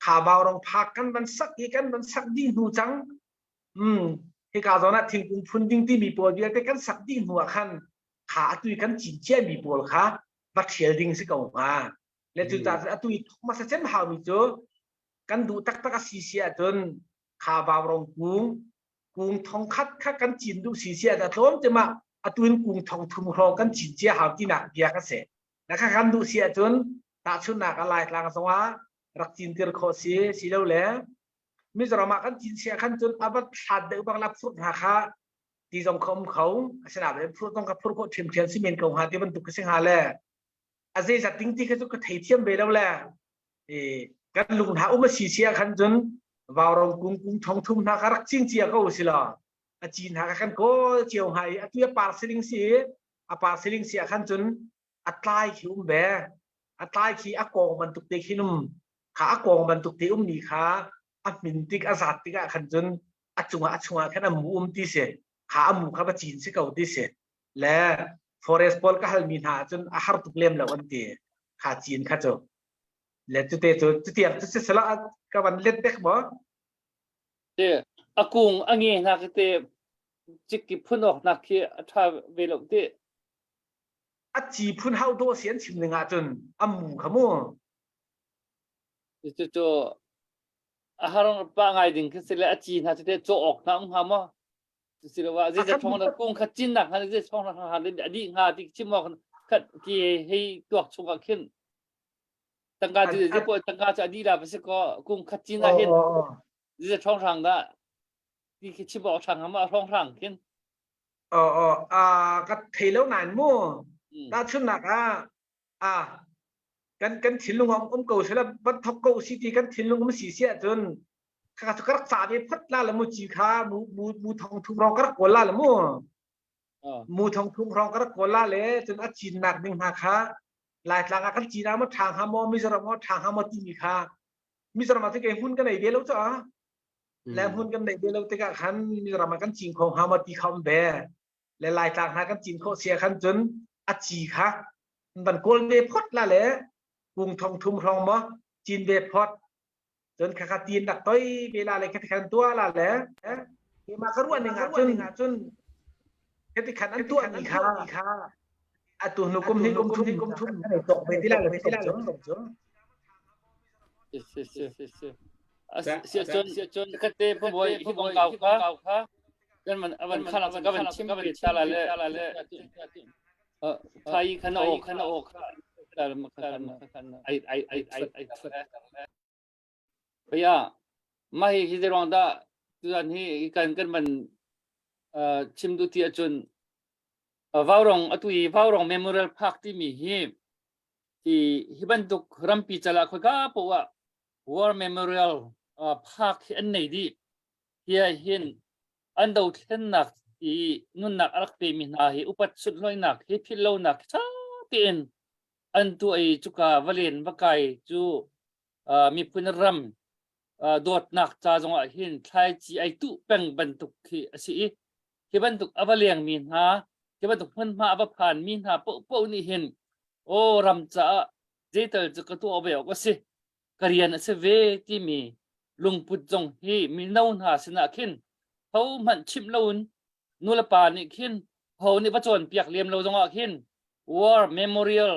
kha vaurong phak kan van sak i kan van sak dih hnu cang um hika zawn ah thingkung phun ding timi pawl vialte kan sak dih hnu ah khan kha atu i kan cin cia mi pawl kha va ṭhial ding si ko hnga. Le cu caah atu i thok hmasa cem haumi cu kan duh taktak a si si ahcun kha vaurong kung kung thong khat kha kan cin duh si si ahcun a tlawm te mah atu in kung thong thum hrawng kan cin cia hau tinak bia ka si. Na kha kan duh si ahcun tahchunhnak ah Laitlang zongah rak cin tir khawh si si lo le Mizoram ah kan cin sia khan cun a va hlat deuh bang la phurh hna kha ti zong kha um kho asinain phurh zong kha phurh khawh ṭhiamṭhiam si men ko hnga ti bantuk ka si hnga le a zeizat ding ti kha cu ka theithiam ve lo le kan lung hna um a si sia khan cun vaurong kung kung thong thum hna kha rak cing cia ko si law a cin hna kha kan kawl cio hnga i atu a par siling si a par siling si ah khan cun a tlai khi um ve a tlai khi a kong bantuk te khin um kha a kong bantuk te um mi kha a hmin tik a zat tikah khan cun a cungah a chungah khan a mu um ti si kha a mu kha va cin si ko ti si le forest pawl ka halmi hna ahcun a har tuk lem lo an ti kha cin kha cu le cute cu cutiang cu sisala ka van let bek maw Te a kung a nge hna khi te cikki phun awk nak khi a tha ve lo te a ci phun hau dawh si an chim ning ahcun a mu kha mu cu cu a har pa ngai ding khi si le a ci hna cu te caw awk hna um hnga maw siloah zeizat thong na kung kha cin nak hnga zei thong na hnga a dih hnga ti chim awk khat ti hei tuak chung ah khin tangka cu zei po tangka cu a dih la si ko kung khat cin ah hin zeizat thong hrang dah ti khi chim awk hrang ma hrong hrang khin ờ ờ à ka thei lo nain mu ta chun nak ah a kan kan thinlung um ko sela ban thok ko si ti kan thinlung um si si ahcun kha ka rak ca ve phot la le mu ci kha mu mu mu thong thum rong ka rak kawl la le mu mu thong thum rong ka rak kawl la le cun a cin nak ding hna kha Laitlang ah kan cin ah maw ṭha hnga maw Mizoram maw ṭha hnga maw timi kha Mizoram ah cun kei hmun ka nei ve lo cu a le hmun kan neih ve lo tikah khan Mizoram ah kan cin kho hnga maw ti kha um ve le Laitlang hna kan cin khawh sia khan cun a ci kha van kawl ve phot la le kung thong thum hrawng maw cin ve phot cun khakha tin rak toi ve la le khatikhan tuah la le keimah ka ruah ning ahcun cun khatikhan an tuah ni kha atu hnu kum hnih kum thum kum thum an i cawk ve ti la le cu Si cun kate phaboy hi bong kau kha kan man avan khala ka van chim ve ta la le thai khan o khan o kha ai ai ai ai ai Baya mah hi hi ruang dah tuan hi kan kan man chim du ti ahcun Vaurong atu i Vaurong Memorial Park timi hi hi hi bantuk rampi cala khoika poah War Memorial Park hi an nei dih. Hi ah hin an dothlennak i nunnak a rak pemi hna hi upat sunhlawihnak hi philhlonak ṭha tein an tuah i cuka va len va kai cu miphun ram dawtnak ca zongah hin thlaici ai tuh peng bantuk khi a si i hi bantuk a va lengmi hna hi bantuk hmunhma a va phanmi hna paohpaoh nih hin aw ram caah zeital cu ka tuah ve awk a si ka rian a si ve timi lungput zong hi mino hna sinah khin ho hmanh chimh loin nulepa nih khin ho nih va cawnpiak lem lo zongah khin war memorial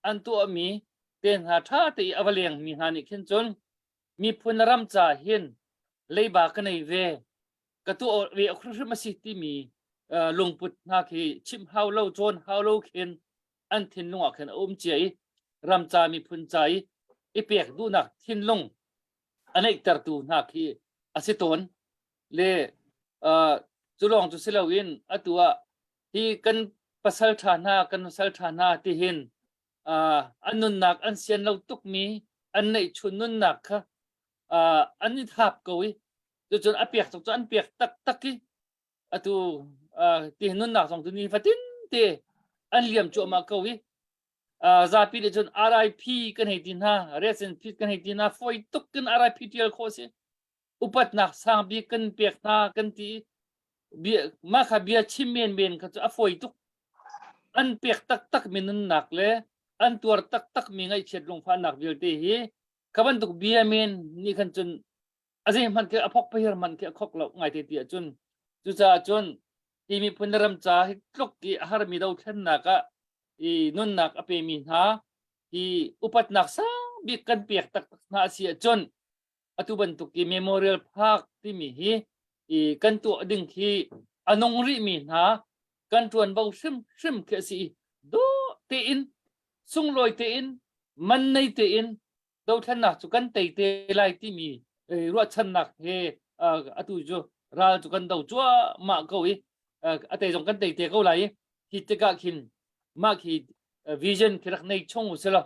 an tuahmi te hna ṭha te i a va lengmi hna nih khin cun miphun ram ca hin leiba ka nei ve. Ka tuah ve awk hrimhrim a si timi lungput hna khi chimh hau lo cawn hau lo khin an thinlung ah khin a um cia i ramca miphun ca i i pek duhnak thinlung a neihtertu hna khi a si tawn. Le cu lawng cu si loin atu ah hi kan pasal ṭha hna kan nusal ṭha hna tihin an nunnak an sian lo tukmi an neihchun nunnak kha an i thap ko i cucun a pek cu an pek taktak i atu ti nunnak zong tu ni fatin te an liam cuahmah ko i zapi nih cun RIP kan hei ti hna rest in peace kan hei ti hna fawi tuk kan RIP tial khawh si upatnak sang bik kan pek hna kan ti bia mah kha bia chim men men kha cu a fawi tuk an pek taktak mi nunnak le an tuar taktak mi ngaihchiat lungfahnak vialte hi kha bantuk bia men nih khan cun a zei hmanh khi a phok pahir hmanh khi a khok lo ngai te ti ahcun cucaah cun hi miphun le ram ca hi tluk i a harmi dothlennak ah i nunnak a pemi hna hi upatnak sang bik kan pek taktak hna a si ahcun atu bantuk i memorial park timi hi i kan tuah ding khi a nung rihmi hna kan ṭuanvo hrimhrim khi a si i dawh tein sunglawi tein man nei tein dothlennak cu kan tei te lai timi ruahchannak he atu cu ral cu kan do cuahmah ko i a tei zong kan tei te ko lai i hi tikah khin mah khi vision khi rak nei chung u silo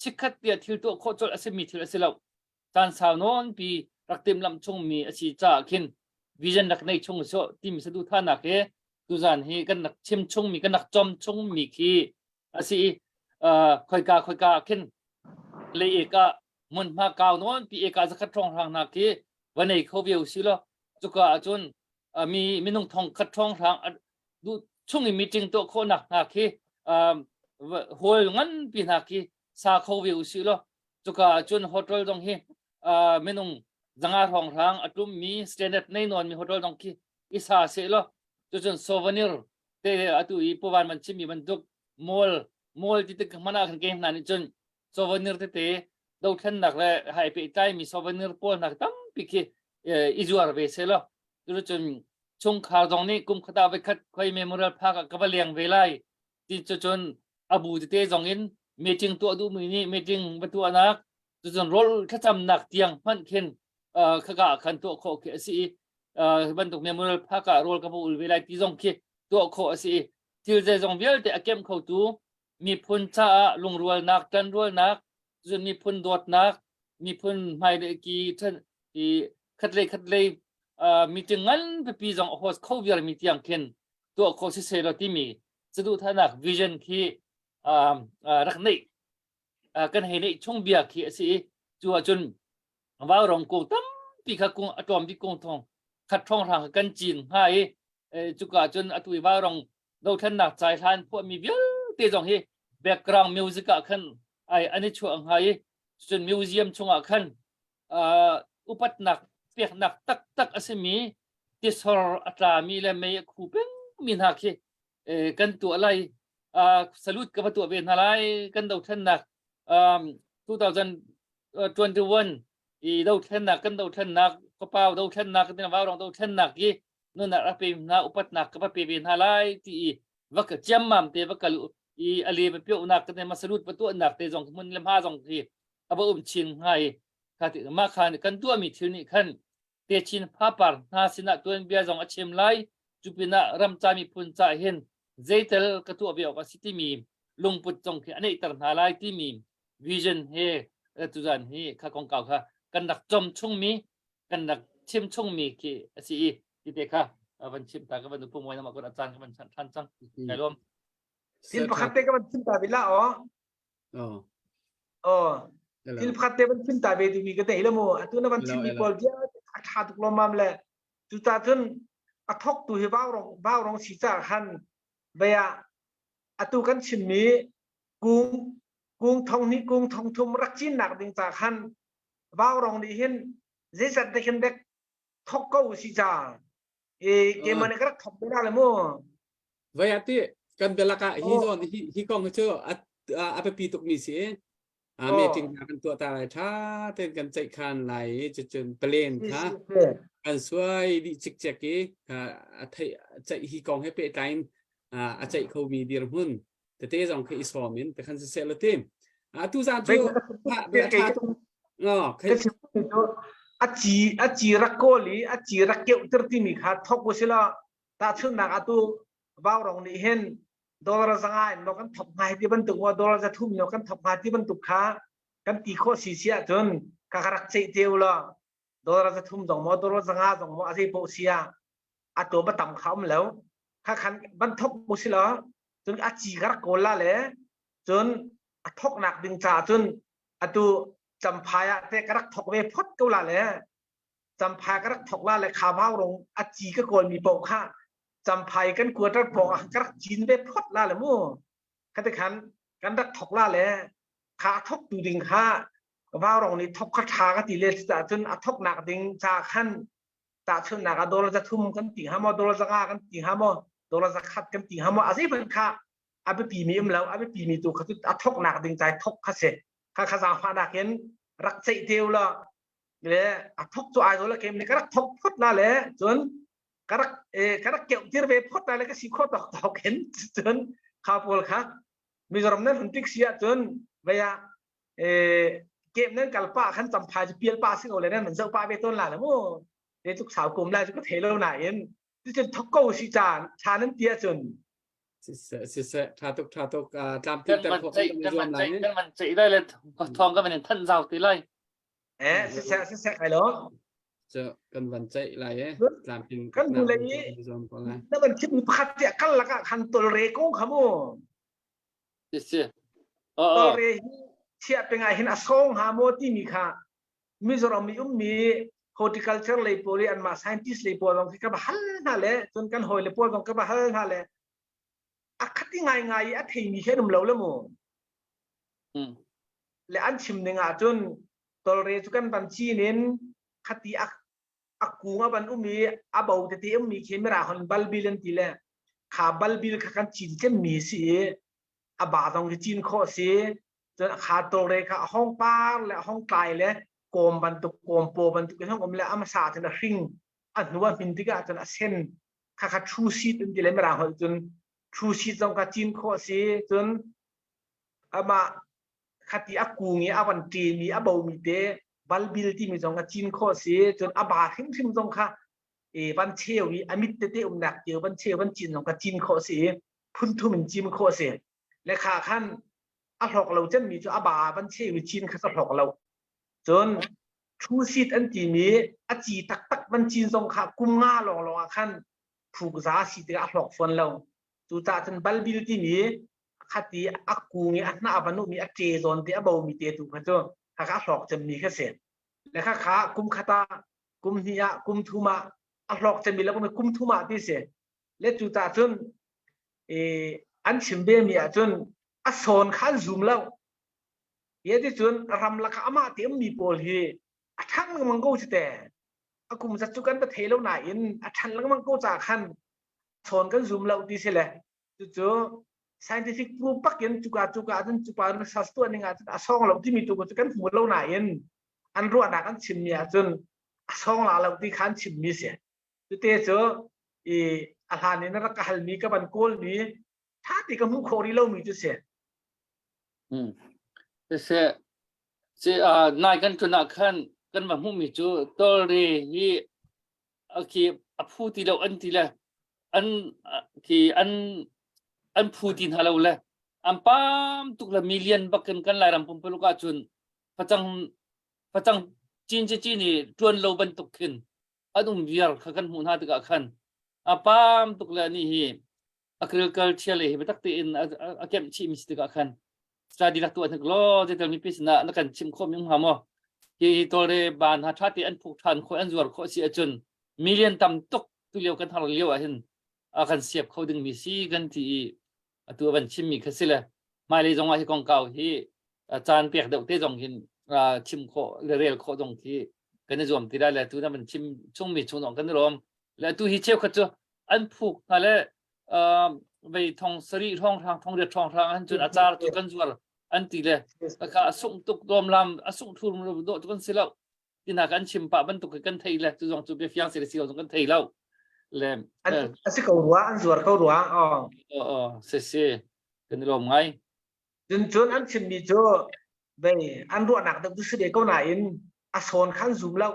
chikkhat tiah thil tuah khawh colh a simi thil a si lo caan sau nawn pi rak timhlamh chungmi a si caah khin vision rak nei chung u timi saduhthahnak he tuzan hi kan rak chim chungmi kan rak com chungmi khi a si i khoika khoika khin lei eka hmunhma kau nawn pi eka zakhat hrawng hrang hna khi va nei kho ve u si law cuka ahcun mi minung thong khat hrawng hrang duh chung i meeting tuah khawhnak hna khi hall nganpi hna khi sa kho ve u si law cuka ahcun hotel zong hi minung zanga hrawng hrang a tlummi standard nei nawn mi hotel zong khi i sa se law cucun souvenir te atu i puvan man chimmi bantuk mall mall ti tik hmana khan ke hna nih cun souvenir tete dothlennak le hai pehtlai mi souvenir pawl hna tampi khi i zuar ve se law cucun chungkhar zong nih kum khat ah voikhat khoi memorial park ah ka va leng ve lai ti cucun abu tete zong in meeting tuah duhmi nih meeting va tuahnak cucun rawl thlacamnak tiang hmanh khin khaka ah khan tuah khawh khi a si i bantuk memorial park ah rawl ka va ul ve lai ti zong khi tuah khawh a si i thil zeizong vialte a kemh khotu miphun caah lungrualnak ṭanrualnak cun miphun dawtnak miphun hmailei ki ṭhan i khatlei khatlei meeting ngan pipi zong a host kho viar mi tiang khin tuah khawh si seh law timi saduhthahnak vision khi rak neih kan hei neih chung bia khi a si i cu ahcun vaurong kung tampi kha kung a tlawm bik kung thong khat ṭhawng hrang kha kan cin hnga i cuka cun atu i vaurong dothlennak cai hlan phuahmi vialte zong hi background music ah khan ai an i chuah hnga i cun museum chungah khan upatnak peknak taktak a simi tisor a tlami le mei a khu pengmi hna khi kan tuah lai salute ka va tuah ve hna lai kan dothlennak 2021 i dothlennak kan dothlennak kapau dothlennak kan vaurong dothlennak i nunak a pe hna upatnak ka va pe ve hna lai ti i va ka ciammam te va kal i a le va pionak kan ma salute va tuahnak te zong hmun le hma zong khi a va um chin hnga i kha ti mah kha kan tuahmi thil nih khan techin fapar hna sinah tuanbia zong a chim lai cu pinah ramca miphun ca hin zeitel ka tuah ve awk a si timi lungput zong khi a neihter hna lai timi vision he tuzan hi kha kongkau kha kan rak com chungmi kan rak chim chungmi khi a si i ti te kha van chim ta ka van upu muai nama kun a caan ka van chan than cang kai lawm Thil pakhat te ka van chim ta bila aw. Oh. Oh. Thil pakhat te van chim ta ve timi ka te la mu atu na van chim mi pawl bia a tha tuk lo mam le cu ta cun a thok tu hi vau rong vau rong si ca khan vaya atu kan chim mi kung kung thong ni kung thong thum rak cin nak ding ca khan vau rong nih hin zeizat te khin dek thok ko si ca e ke man ka rak thok be la le mu Vai ati kan bialak ah hi zawn hi hi kong hi cu a biapi tukmi si a meeting hna kan tuah ta lai tha tein kan ceih khan lai i cucun plan kha. Kan suai dih cikcek i a theih ceih hi kong he pehtlai in a ceih khomi dirhmun tete zong khi i sawm in te khan siseh lo tim. Atu zan cu a ci a ci rak kawl i a ci rak keuhter timi kha thok usila tahchunhnak atu vaurong nih hin dollar zanga in maw kan thok ngai ti bantuk maw dollar za thum in kan thok hnga ti bantuk kha kan ti khawh si si ahcun ka ka rak ceih te ulaw dollar za thum zong maw dollar zanga zong maw a zei paoh si ah a tlawm a tam kha um lo kha khan van thok mu si law cun a ci ka rak kawl la le cun a thoknak ding caah cun atu champhai ah te ka rak thok ve phot ko la le champhai ka rak thok la le kha vau rong a ci ka kawl mi paoh kha champhai kan quarter pawng ah ka rak cin ve phot la le mu khate khan kan rak thok la le kha a thok tu ding kha vaurong nih thok kha tha ka ti le cucaah cun a thoknak ding ca khan tahchunhnak ah dollar za thum kan ti hnga maw dollar za nga kan ti hnga maw dollar za khat kan ti hnga maw a zeihmanh kha a biapi mi um lo a biapi mi tu kha cu a thoknak ding cai thok kha si kha kha zaangfahnak in rak ceih te u law le a thok cu ai le kem ka rak thok phot la le cun ka rak ka rak keuh tir ve phot la le ka si kho tok tok in cun kha pawl kha Mizoram nan hun tik si ahcun vei ah kem nan kal pah khan champhai cu pial pah si ko le nan man zoh pah ve tawn la le mu te tuk sau kum lai cu ka thei lo nain cucun thok ko si caan tha nan ti ahcun siseh siseh tha tuk tha tuk tlam tin ter khawh kan man ceih kan man ceih lai le thong kan man than zau ti lai eh siseh siseh kai lo cu kan van ceih lai e tlamtling kan hnu lei i na van chim pakhat te kal lakah khan tolre ko kha mu si si tolre hi chiah pengah hin a song ha maw timi kha Mizoram i ummi horticulture lei pawl i anmah scientist lei pawl zong khi ka va hal hna le cun kan hawi le pawl zong ka va hal hna le a khati ngai ngai i a theimi khi an um lo le mu le an chim ning ah cun tolre cu kan van cin in khati a a kung a van um i a bo tete ummi khi mirang hon balbil an ti le kha balbil kha kan cin cemmi si i a ba zong khi cin khawh si cun kha tolre kha a hong par le a hong tlai le kawm bantuk kawm paw bantuk in hong um le a hmasa cun a hring a hnu a hmin tikah cun a sen kha kha true seed an ti le mirang holh cun true seed zong kha cin khawh si cun amah khati a kung i a van ṭemi a bomi te balbil timi zong a cin khawh si cun a ba hrimhrim zong kha e van cheu i a mit tete umnak teo van cheu van cin zong kha cin khawh si i phun thum in cin khawh si le kha khan a hlawk lo cemmi cu a ba van cheu i cin kha a hlawk lo cun true seed an timi a ci taktak van cin zong kha kum nga lawng lawng ah khan phuk za si tikah a hlawk fawn lo cucaah cun balbil timi khati a kung i a hnah a van ummi a ṭe zawn te a bomi te tu kha cu kha kha a hlawk cemmi kha si le kha kha kum khat ah kum hnih ah kum thum ah a hlawk cemmi le kum thum ah ti si le cu ta cun e an chim ve mi ah cun a sawn kha an zum lo ye ti cun ram laka amah te ummi pawl hi a ṭhang lengmang ko cu te a kum zat cu kan va thei lo nain a ṭhan lengmang ko ca khan chawn kan zum lo ti si le cucu scientific proof bak in cuka cuka ahcun cupa research tuah ning ahcun a sawng lo timi tu cu kan hmu lo nain an ruahnak an chimmi ahcun a sawng la lo ti kha an chimmi si cute cu i a hlan in rak ka halmi ka van kawlmi tha ti ka hmuh khawh rih lomi cu si Hmm. Siseh, si nai kan tlun ah khan kan va hmuhmi cu tawlre hi khi a phu ti lo an ti le an khi an an phu ti hna lo le an pam tuk le million bakin kan Lairam pumpuluk ahcun facang facang cin ci cin i tuan lo bantuk khin an um viar kha kan hmuh hna tikah khan a pam tuk le ani hi agriculture le hi biatak tein a kemh chih mi si tikah khan study rak tuah hnik law zeital mipi sinah na kan chim khawh mi um hnga maw hi tawlre ban ha tha te an phuk than khawh an zuar khawh si ahcun million tam tuk tu lio kan har lio ah hin a kan siap kho ding mi si kan ti i atu van chim mi kha si le hmailei zong ah hi kongkau hi caan pek deuh te zong hin chim khawh le rel khawh zong khi kan i zuam ti lai le tu na van chim chung mi chung zong kan i lawm le tu hi cheukhat cu an phuk hna le vei thong sarih hrawng hrang thong riat hrawng hrang an cun a car cu kan zuar an ti le kha a sungh tuk dawm lam a sungh thur do tu kan si lo. Tina kan chim pah bantuk kan thei le cu zong cu bia fiang si le si lo zong kan thei lo. Le a si ko rua an zuar ko rua oh. Oh si si kan i lawm ngai. Cun cun an chimmi cu vei an ruahnak deuh tu si ve ko nain a sawn kha an zum lo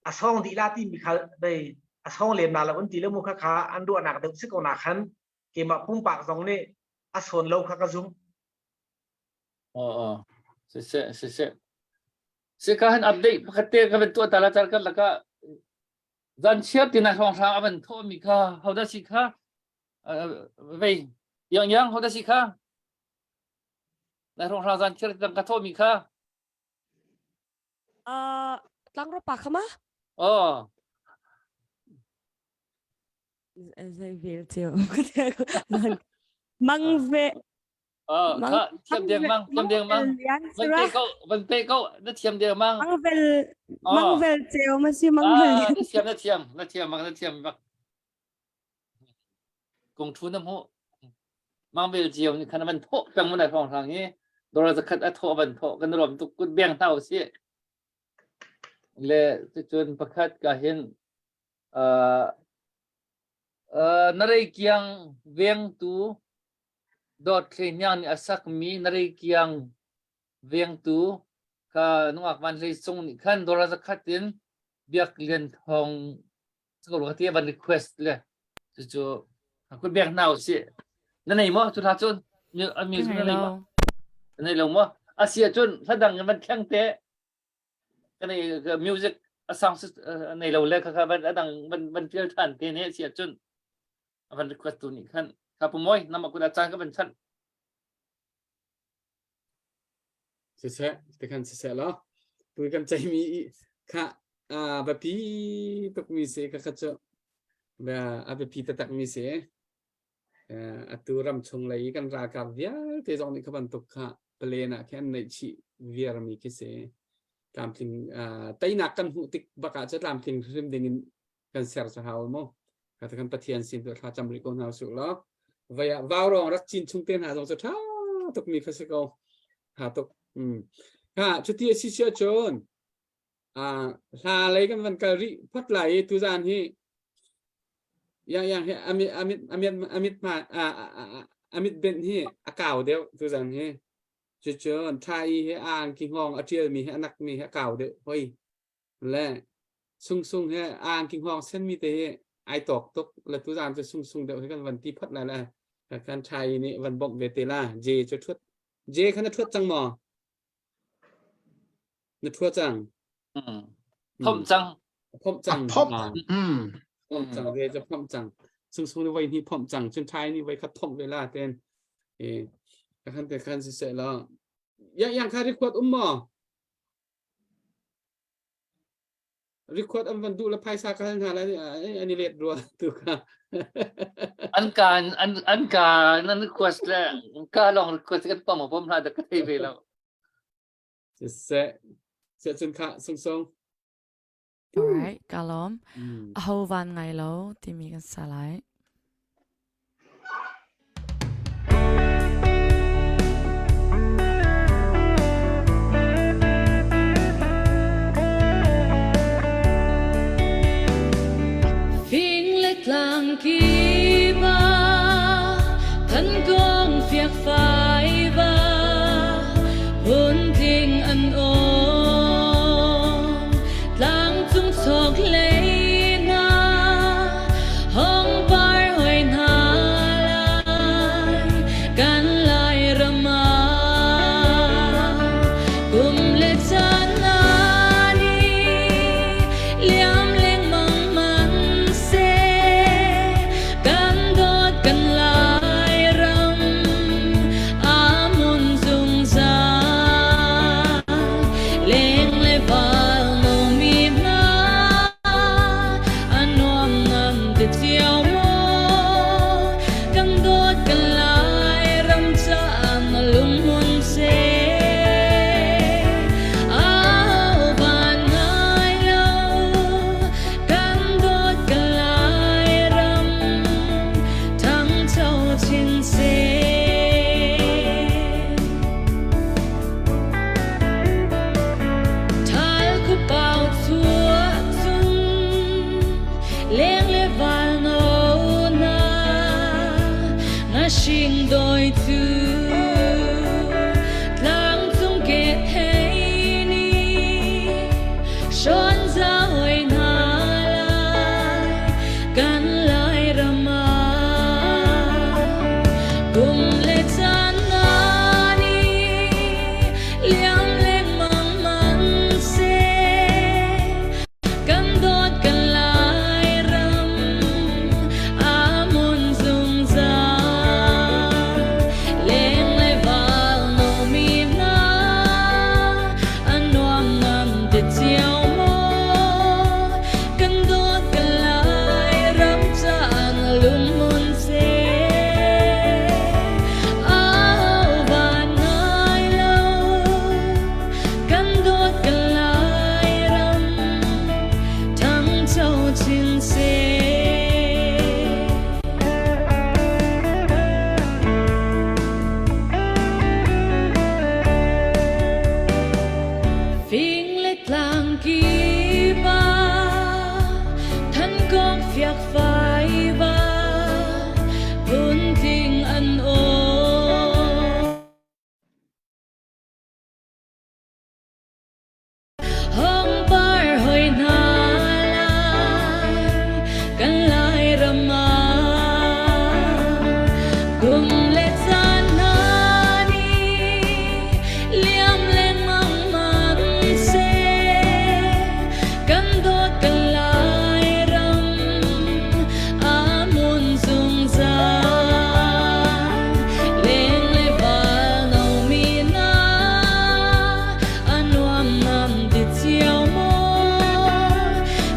a sawng dih la timi kha vei a sawng lem na lo an ti lo mu kha kha an ruahnak deuh si ko na khan keimah pumpak zong nih a sawn lo kha ka zum. Oh oh siseh siseh sika han update pakhat te ka van tuah ta la tar kan laka zan chiar tina hrawng hrang avan tho mi kha hoda si kha vei yang yang hoda si kha na hrawng hrang zan chiar tang ka tho mi kha tlang ro pa kha ma oh zei vel cio mang ve Kha thiam deng mang thiam deng mang van pe ko van pe ko na thiam deng mang mang vel mang vel ceu ma si mang vel na thiam na thiam na thiam mang na thiam bak kong thu na mu mang vel ceu ni khan van tho peng mun ai phong thang hi dora zakhat a tho van tho kan rom tuk kut beng thau si le cun pakhat ka hin na rei kiang veng tu Dawt Hlei Hniang nih a sakmi Na Reikiang vengtu kha nungak Van Hlei Sung nih khan dollar zakhat in Biak Lian Thawng ti van request le cucu kut bek hna usih. Na nei maw cu hla cun an music na nei maw? Na nei lo maw? A si ahcun hla dang in van thleng te ka nei music a sound nei lo le kha kha van a dang van van tial than te ne si ahcun a van request tu nih khan ka pu moi nama kut a caan ka van chanh siseh te khan siseh lo tu kan ceimi kha a biapi tukmi si ka kha cu a biapi taktak mi si atu ram chung lei kan ralkap vialte zong nih kha bantuk kha palen ah khin an neih chih viar mi khi si tlamtling teinak kan hmuh tik bak ah cu tlamtling hrim ding in kan ser cu hau mu ka kan pathian sin tu thla cam rih ko hna su law vai ah vau rong rak cin chung te hna zong cu tha tuk mi kha si ko tha tuk um ha chuti a si sia chun a hla lei kan van kal rih phot lai i tu zan hi yang yang hi amit amit amit amit ma amit ben hi a kau deuh tu zan hi cu cun tha i hi ang ki ngong a tial mi hi anak mi hi a kau deuh hoi Le sungsung he angki hngawng senmi te hi ai tawk tuk le tuzaan cu sungsung deuh hi kan van ti phot lai le kan ṭhai nih van bawmh ve te la je cu ṭhuat je kha na ṭhuat cang maw na ṭhua cang phomh cang phomh cang phomh phomh cang je cu phomh cang sungsung nih voi hnih phomh cang cun ṭhai nih voi khat phomh ve la ten e ka khan te khan si seh la yang yang kha record um maw Record an van duh le phaisa ka hal hna lai an i let rua tu kha. An ka an an ka nan request le ka long request kan pom pom hna da ka thei ve lo. Siseh seh cun kha sung sung. Alright, ka lawm. Aho van ngai lo timi kan sa lai. Fing le tlang kip ah thankong fiakfai va phuntling an um tlangcung chokhlei hna hong par hoi hna lai kan Lairam ah kum le caan hna nih liam lengmang hmanhseh kan dawt kan Lairam aa hmun zungzal leng le val nomi hna a nuam nan ti cio maw kan dawt kan lai ram caah na lunghmun seh au van ngai lo kan dawt kan lai ram thangcho chin seh. Thal khuapau. Hring dawitu tlangcung ke thei nih hrawn zau hna lai kan Lairam ah kum le caan hna nih liam lengmang man seh Kan dawt kan Lairam aa mun zungzal. Lenglei val nomi hna a nuam nan ti cio maw? Kan dawt kan Lairam caan lungmun seh. Au van ngai lo. Kan dawt kan Lairam ṭhangcho chin seh. Fing le tlang kip ah thankawk fiak fai va phuntling an aw. Hong par hoi hna lai kan Lairam ah kum le caan hna nih liam lengmang man seh kan dawt kan Lairam aa mun zungzal lenglei val nomi na a nuam ngam ti cio maw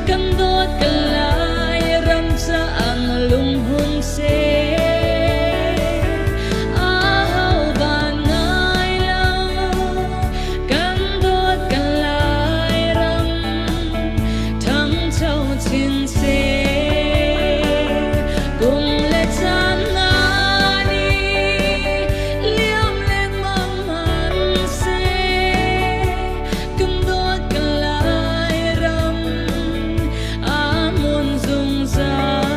kan dawt kan lai ram caah na lung hung seh aho van ngai lo kan dawt kan lai ram ṭhangcho chin seh kum le caan hna nih liam lengmang hmanhseh kan dawt kan Lairam aa hmun zungzal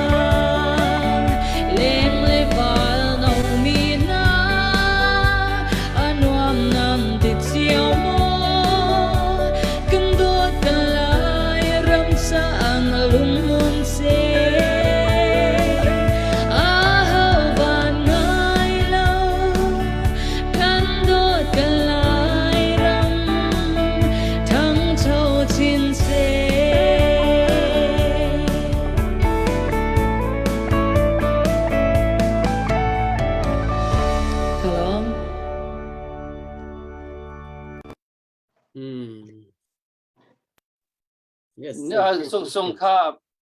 lenglei val nomi hna a nuam nan ti cio maw kan dawt kan Lairam caah na lungmun seh aho van ngai lo kan dawt kan Lairam ṭhangcho chin seh. Ka lawm. Hmm. Yes. Sung sung kha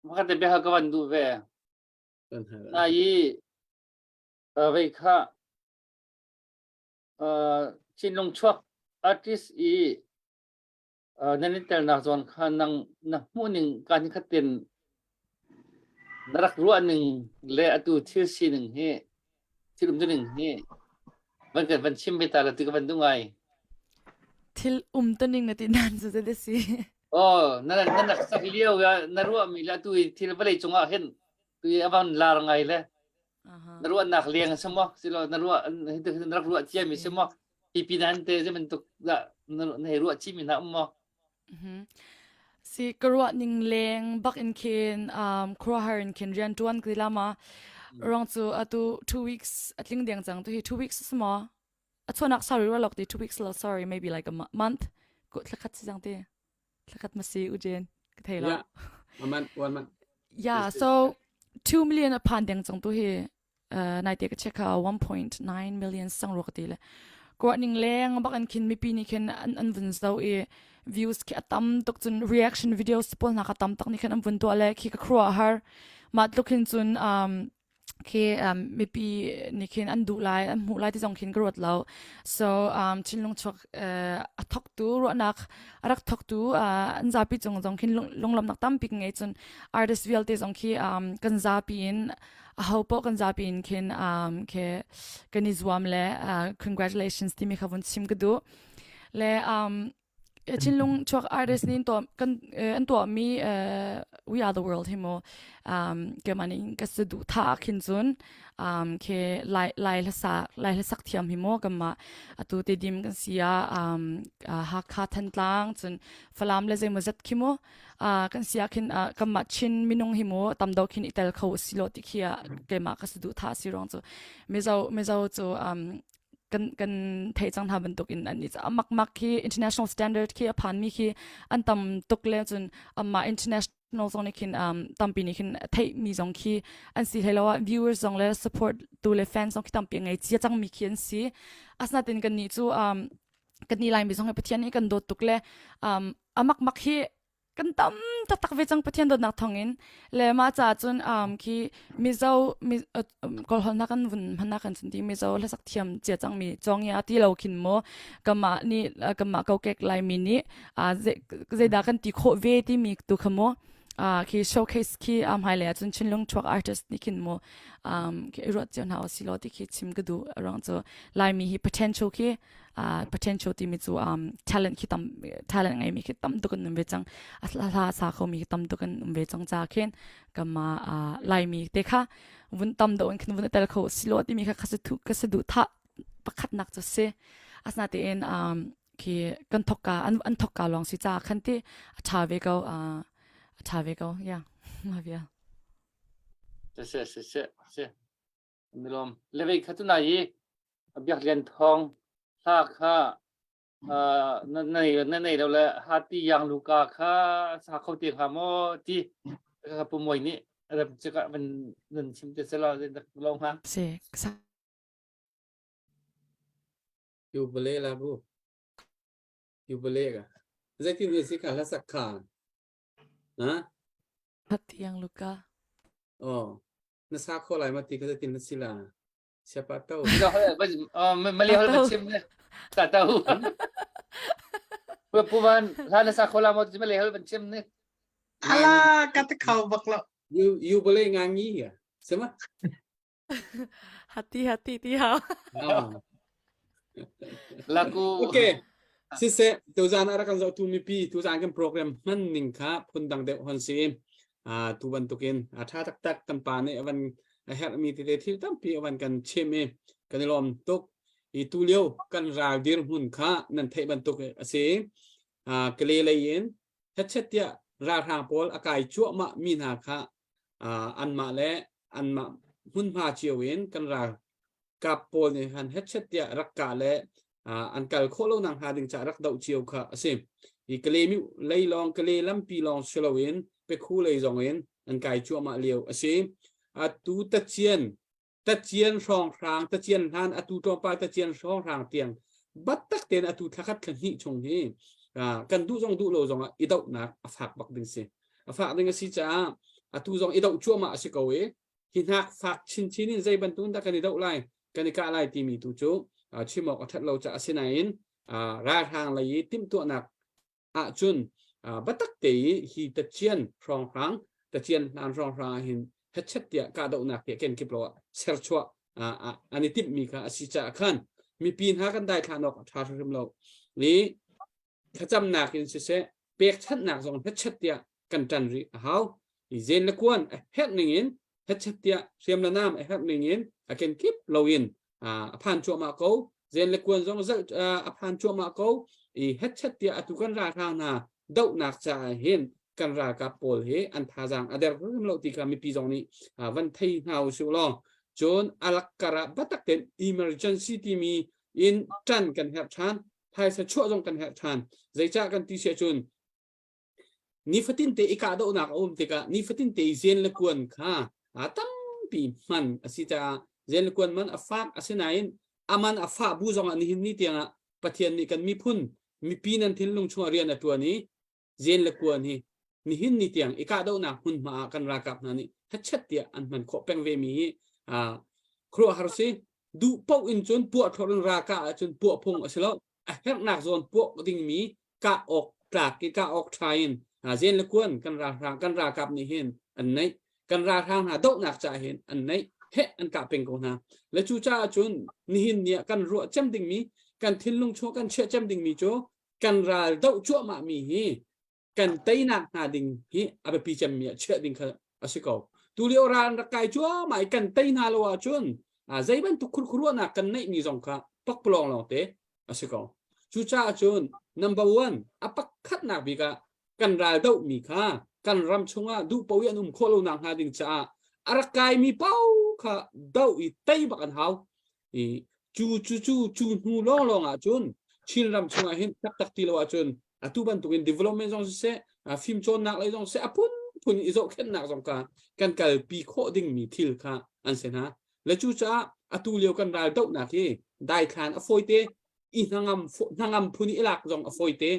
makhat te bia ka van duh ve. Na i vei kha Chinlung chuak artist i nan i telnak zawn kha nang na hmuh ning kan khat tin na rak ruah ning le atu thil sining hi thil um ning hi van kan van chim ve ta la ti ka van duh ngai. Thil um taning na ti nan cu te si. Oh, na na rak sak lio ya na ruah mi le atu i thil vawlei cungah hin tu i avan lar ngai le na ruahnak leng a si maw silo na ruah na rak ruah cia mi si maw hi pinan te zei bantuk dah na hei ruah chih mi hna um maw Si ka ruah ning leng bak in khin um khuaruahhar in khin rian tuan ka ti lama rong cu atu 2 weeks atling deng cang tu hi 2 weeks si maw a chuanak sorry rualok ti 2 weeks lo sorry maybe like a month ko thlakhat si cang ti thlakhat ma si ujen ka thei lo Yeah. One month, one month. Yeah, so 2 million a phan deng cang tu hi uh, nai te ka check ha 1.9 million sang ro ka ti le ko ning leng bak an khin mipi ni khin an an vun zo i views khi atam tuk cun reaction videos pawl hna ka tam tak ni khan an vun to le khi ka khruah har ma tluk hin cun um khi um, mipi nih khin an duh lai an hmuh lai ti zong khin ka ruat lo so um, thinlung chuak uh, a thoktu ruahnak a rak thoktu uh, an zapi cung zong khin lunglawmnak tampi ngei cun artist vialte zong khi um, kan zapi in a ho poh kan zapi in khin um, khi kan i zuam le uh, congratulations timi kha vun chim ka duh le um, Chinlung chuak artist nih tuah kan an tuahmi We Are the World hi mu um keimah nih ka saduh tha khin cun um khi lai lai hlasa lai hlasak thiam hi mu kanmah atu te dim kan si ah um Hakha Thantlang cun Falam le zeimawzat khi mu kan si ah khin kanmah Chin minung hi mu tam deuh khin i tel kho si lo ti khi ah keimah ka saduh tha si ruang cu Mizo Mizo cu um kan kan theih cang hna bantuk in an ni mak mak khi international standard khi a phan mi khi an tam tuk le cun amma international zong nih khin um, tampi nih khin theih mi zong khi an si hlei lo ah viewers zong le support tu le fans zong khi tampi ngei chia cang mi khi an si asnatin kan nih cu um, kan ni lai mi zong hi Pathian nih kan dawt tuk le um, amak mak hi kan tam taktak ve cang Pathian dawtnak thawngin le mah caah cun um, khi Mizo mi, uh, kawlholh na kan vun hman kan cun ti Mizo hlasak thiam cia cang mi cawngya ti lo khin mo kamah nih kamah kokek Laimi nih uh, zeidah kan ti khawh ve ti mi tu kha mo uh, khi showcase khi am hai le cun Chinlung chuak artist nih khin mo um, khi ruat cio hna usilo ti khi chim ka duh ruang cu Laimi hi potential khi uh, potential timi cu um, talent khi tam talent ngeimi khi tam tuk an um ve cang a hla sa khomi khi tam tuk an um ve cang ca khin kama uh, laimi te kha vun tam do in khin vun tel kho silo timi kha ka thu ka se du tha pakhat nak chu si asna te in um, khi kan thokka an an thokka long si cha khan ti a tha ve ko uh, a tha ve ko yeah ma bia se se se se Milawm. Le vei kha tu nai i Biak Lian Thawng hla kha na nei na nei lo le hati yang luka kha sa kho te hnga maw ti ka pu moi nih rem chika van nan chim te sela dak lo hnga. Si sa You bale la bu. You bale ka. Zeitin ni si kha hla sak kha. Ha? Hati yang luka. Oh. Na sa kho lai ma ti kha zeitin na si la? Siapa tahu. Malay hol ba chim ne? Ta tahu. Pu van hla na sa kho la mo ti Malay hol ban chim ne. Ala ka te khau bak lo. You you boleh ngangi ya? Sama? Hati hati ti hau. Ah. Laku. Okay. Siseh, tuzan ah rak kan zohtu mipi tuzan kan program hman ning kha phundang deuh hon si. Ah tu bantukin a tha taktak kan pa nih avan a herhmi tete thil tampi avan kan chim i kan i lawm tuk. I tu lio kan ral dirhmun kha nan theih bantuk a si. Ah kale lei in hetchet tiah ralhrang pawl a kai cuahmah mi hna kha ah anmah le anmah hmunhma cio in kan ral kap pawl nih han hetchet tiah rak kah le an kal khawh lo nak hnga ding caah rak doh cio kha a si. Hi Kale mi lei lawng Kale lampi lawng si loin Pekhu lei zong in an kai cuahmah lio a si. Atu tacian tacian hrawnghrang tacian hlan atu tlawmpal tacian hrawnghrang tiang battak tein atu thlakhat thlahnih chung hi kan duh zong duh lo zong ah i dohnak a fak bak ding si. A fak ding a si caah atu zong i doh cuahmah a si ko i hi hnak fak chinchin in zei bantuk dah kan i doh lai kan i kah lai timi tu cu chim awk a ṭhat lo caah asinain ralhrang lei i timhtuahnak ahcun biatak te i hi tacian hrawnghrang tacian hlan hrawnghrang ah hin hetchet tiah kahdohnak hi kenkip lo ah serchuah an i timhmi kha a si caah khan mipi hna kan daithlan awk a ṭha hrimhrim lo i thlacamnak in siseh pekchanhnak zong hetchet tiah kan ṭan rih a hau i zen le kuan a herh ning in hetchet tiah hriam le nam a herh ning in a kenkip loin a phan cuahmah ko zen le kuan zong zelh a phan cuahmah ko i hetchet tiah atu kan ralhrang hna dohnak caah hin kan ralkap pawl hi an thazaang a der hrim lo ti kha mipi zong nih van thei hna usih law cun alak karah batak ten emergency timi in ṭan kan herh ṭhan phaisa chuah zong kan herh ṭhan zeicah kan ti si ahcun nifatin te i kahdohnak a um tikah nifatin te i zen le kuan kha a tampi hman a si caah zen le kuan man a fak asinain aman a fah bu zongah nihin ni tiangah Pathian nih kan miphun mipi nan thinlung chungah rian a ṭuan i zen le kuan hi nihin ni tiang i kahdohnak hmunhma ah kan ralkap hna nih hachet tiah an hman khawh peng ve mi hi khuaruahhar si duh paoh in cun puah thlor in ralkah ahcun puah phung a si lo a herhnak zawn puah dingmi kah awk tlak i kah awk ṭha in zen le kuan kan ralhrang kan ralkap nih hin an neih kan ralhrang hna dohnak caah hin an neih heh an kah peng ko hna le cu caah cun nihin ni ah kan ruah cem dingmi kan thinlung chung kan chiah cem dingmi cu. kan ral doh cuahmah mi hi kan teinak hna ding hi a biapi cemmi ah chiah ding kha a si ko. Tulio ral an rak kai cuahmah i kan tei hna lo ahcun zei bantuk khurkhuruahnak kan neihmi zong kha pakpalawng lawngte a si ko. Cucaah cun number one a pakhatnak bik ah kan ral dohmi kha kan ram chungah duh paoh i an um khawh lonak hnga ding caah a rak kaimi paoh kha doh i tei bak an hau. I cu cu cu cu hnu lawnglawng ahcun Chin ram chungah hin taktak ti lo ahcun atu bantukin development zong siseh fimcawnnak lei zong siseh a phunphun i zohkhenhnak zong kha kan kalpi khawh dingmi thil kha an si hna. Le cucaah atu lio kan ral dohnak hi daithlan a fawite i hnangam hnangam phun i lak zong a fawite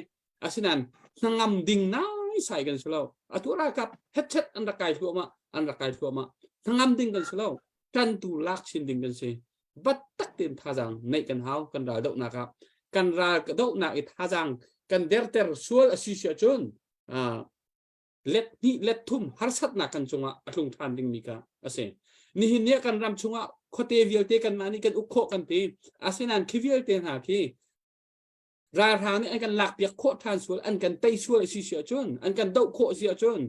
asinain hnangam ding naisai kan si lo. Atu ralkap hetchet an rak kai thluahmah an rak kai thluahmah hnangam ding kan si lo. Kan tu lak chin ding kan si. Battak tein thazaang neih kan hau kan ral dohnak ah kan ral dohnak i thazaang kan derter sual a si si ahcun let hnih let thum harsatnak kan cungah a tlung ṭhan dingmi kha a si. Nihin ni ah kan ram chungah khuate vialte kanmah nih kan uk khawh kan ti. Asinain khi vialte hna khi ralhrang nih an kan lakpiak khawh ṭhan sual, an kan tei sual a si si ahcun, an kan doh khawh a si ahcun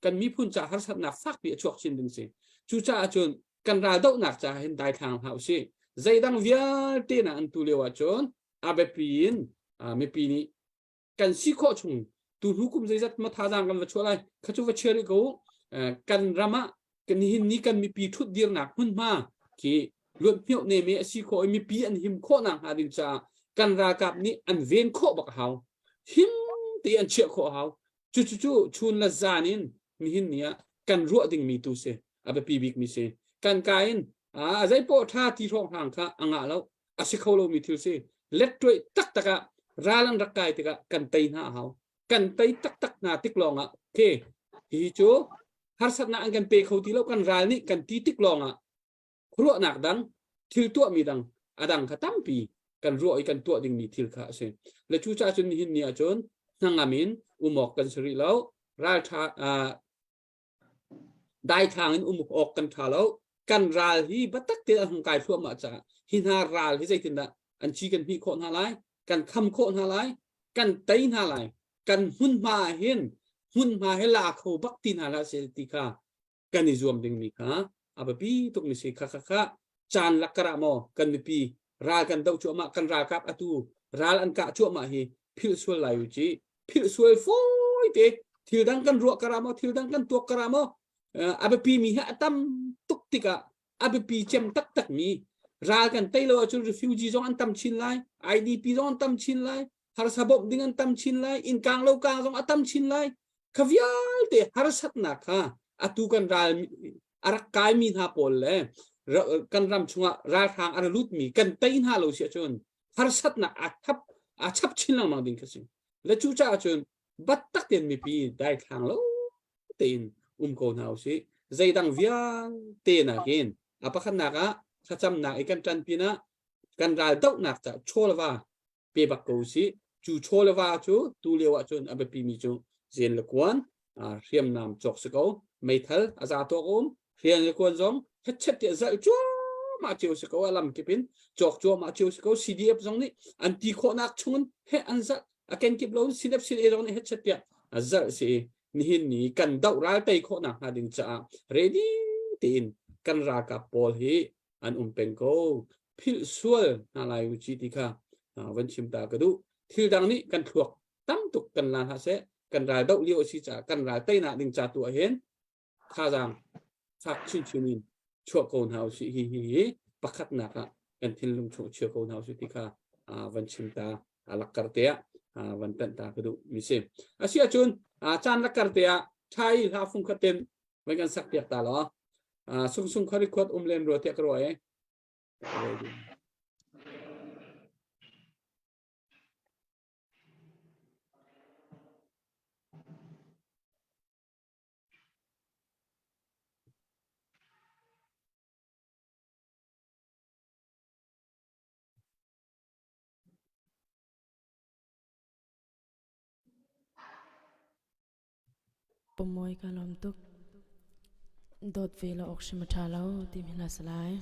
kan miphun ca harsatnak fakpi a chuak chin ding si. Cucaah cun kan ral dohnak caah hin daithlang hlah usih. Zeidang vialte na an tu lio ahcun a biapi in mipi nih kan si khawh chung tu hnu kum zeizat ma thazaang kan va chuah lai kha cu va chia rih ko kan ram ah kan nihin ni kan mipi thut dirnak hmunhma khi luat hmioh ne me a si khawh i mipi an him khawh nak hnga ding caah kan ralkap nih an ven khawh bak a hau him te an chiah khawh a hau cu cu cu chun le zan in nihin ni ah kan ruah dingmi tu si a biapi bik mi si kan ka in a zei poh tha ti hrawng hang kha a ngah lo a si kho lomi thil si lettuai taktak ah ral an rak kai tikah kan tei hna a hau kan tei taktak hna tik lawng ah ke hi cu harsatnak an kan pe kho ti lo kan ral nih kan ti tik lawng ah khuaruahnak dang thil tuahmi dang a dang kha tampi kan ruah i kan tuah dingmi thil kha a si le cu caah cun nihin ni ahcun hnangam in um awk kan si rih lo ralṭha daithlang in um awk kan ṭha lo kan ral hi biatak tein an hung kai thluahmah caah hi hna ral hi zeitindah an ci kan hmih khawh hna lai kan kham khawh hna lai kan tei hna lai kan hmunhma ah hin hmunhma hi la kho bak ti hna hlah seh ti kha kan i zuam dingmi kha a biapi tukmi si kha kha kha caan lakkar ah maw kan mipi ral kan doh cuahmah kan ralkap atu ral an kah cuahmah hi philh sual lai u ci philh sual fawi te thil dang kan ruah kara maw thil dang kan tuak kara maw a biapi mi hi a tam tuk tikah a biapi cem taktak mi ral kan tei lo ahcun refugee zong an tam chin lai IDP zong an tam chin lai harsa bawmh ding an tam chin lai innkang lo kang zong a tam chin lai kha vialte harsatnak kha atu kan ral a rak kaimi hna pawl le kan ram chungah ralhrang a ra lutmi kan tei hna lo si ahcun harsatnak a thap a chap chin lengmang ding kha si le cu caah cun battak tein mipi daithlang lo tein um ko hna usih zeidang vialte nakin a pakhatnak ah thlacamnak i kan ṭan pinah kan ral dohnak ca chawlva pe bak ko usih cu chaw le va cu tu lio ahcun a biapi mi cu zen le kuan hriamnam cawk si ko meithal a za tawk um hriam le kuan zong hetchet tiah zalh cuahmah cio si ko a lam kip in cawk cuahmah cio si ko CDF zong nih an ti khawhnak chungin he an zalh a kenkip lo CDF CDA zong nih hetchet tiah a zalh si nihin ni kan doh ral tei khawhnak hnga ding caah ready tein kan ralkap pawl hi an um peng ko philh sual hna lai u ci ti kha van chim ta ka duh thil dang nih kan thluak tam tuk kan la hlah seh kan ral doh lio a si caah kan ral teinak ding ca tu ah hin thazaang fak chinchin in chuah ko hna usih hi hi hi pakhatnak ah kan thinlung chung chia ko hna usih ti kha van chim ta lakkar te ah van tanh ta ka duh mi si asi ahcun caan lakkar te ah thai hla fung khat ten van kan sak piak ta law sung sung khari khuat um len rua tiah ka ruah e Pawmawi ka lawm tuk. Dawt ve lo awk hrim a ṭha lo timi hla si lai.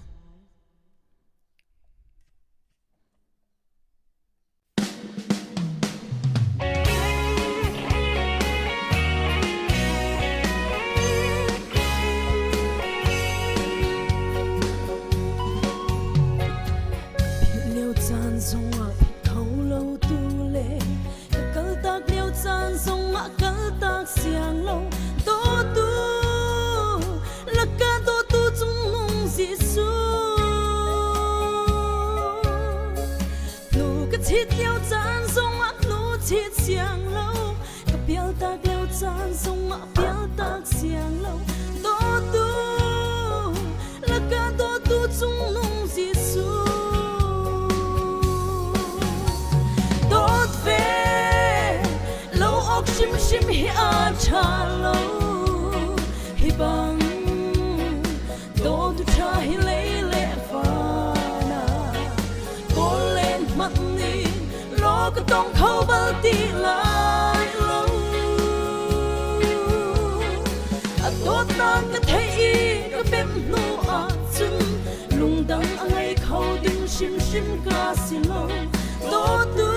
chit lio caan zongah hnu chit siang lo ka pial tak lio caan zongah pial tak siang lo dawtu laka dawtu cungnung Jesuh dawt ve lo awk hrimhrim hi a ṭha lo hi bang dawtu ṭha hi lei le vana kawl len hmanh nih law ka tong kho bal ti lai lo a dawtnak ka theih i ka pem hnu ah cun lungdang a ngei kho ding hrimhrim ka si lo dawtu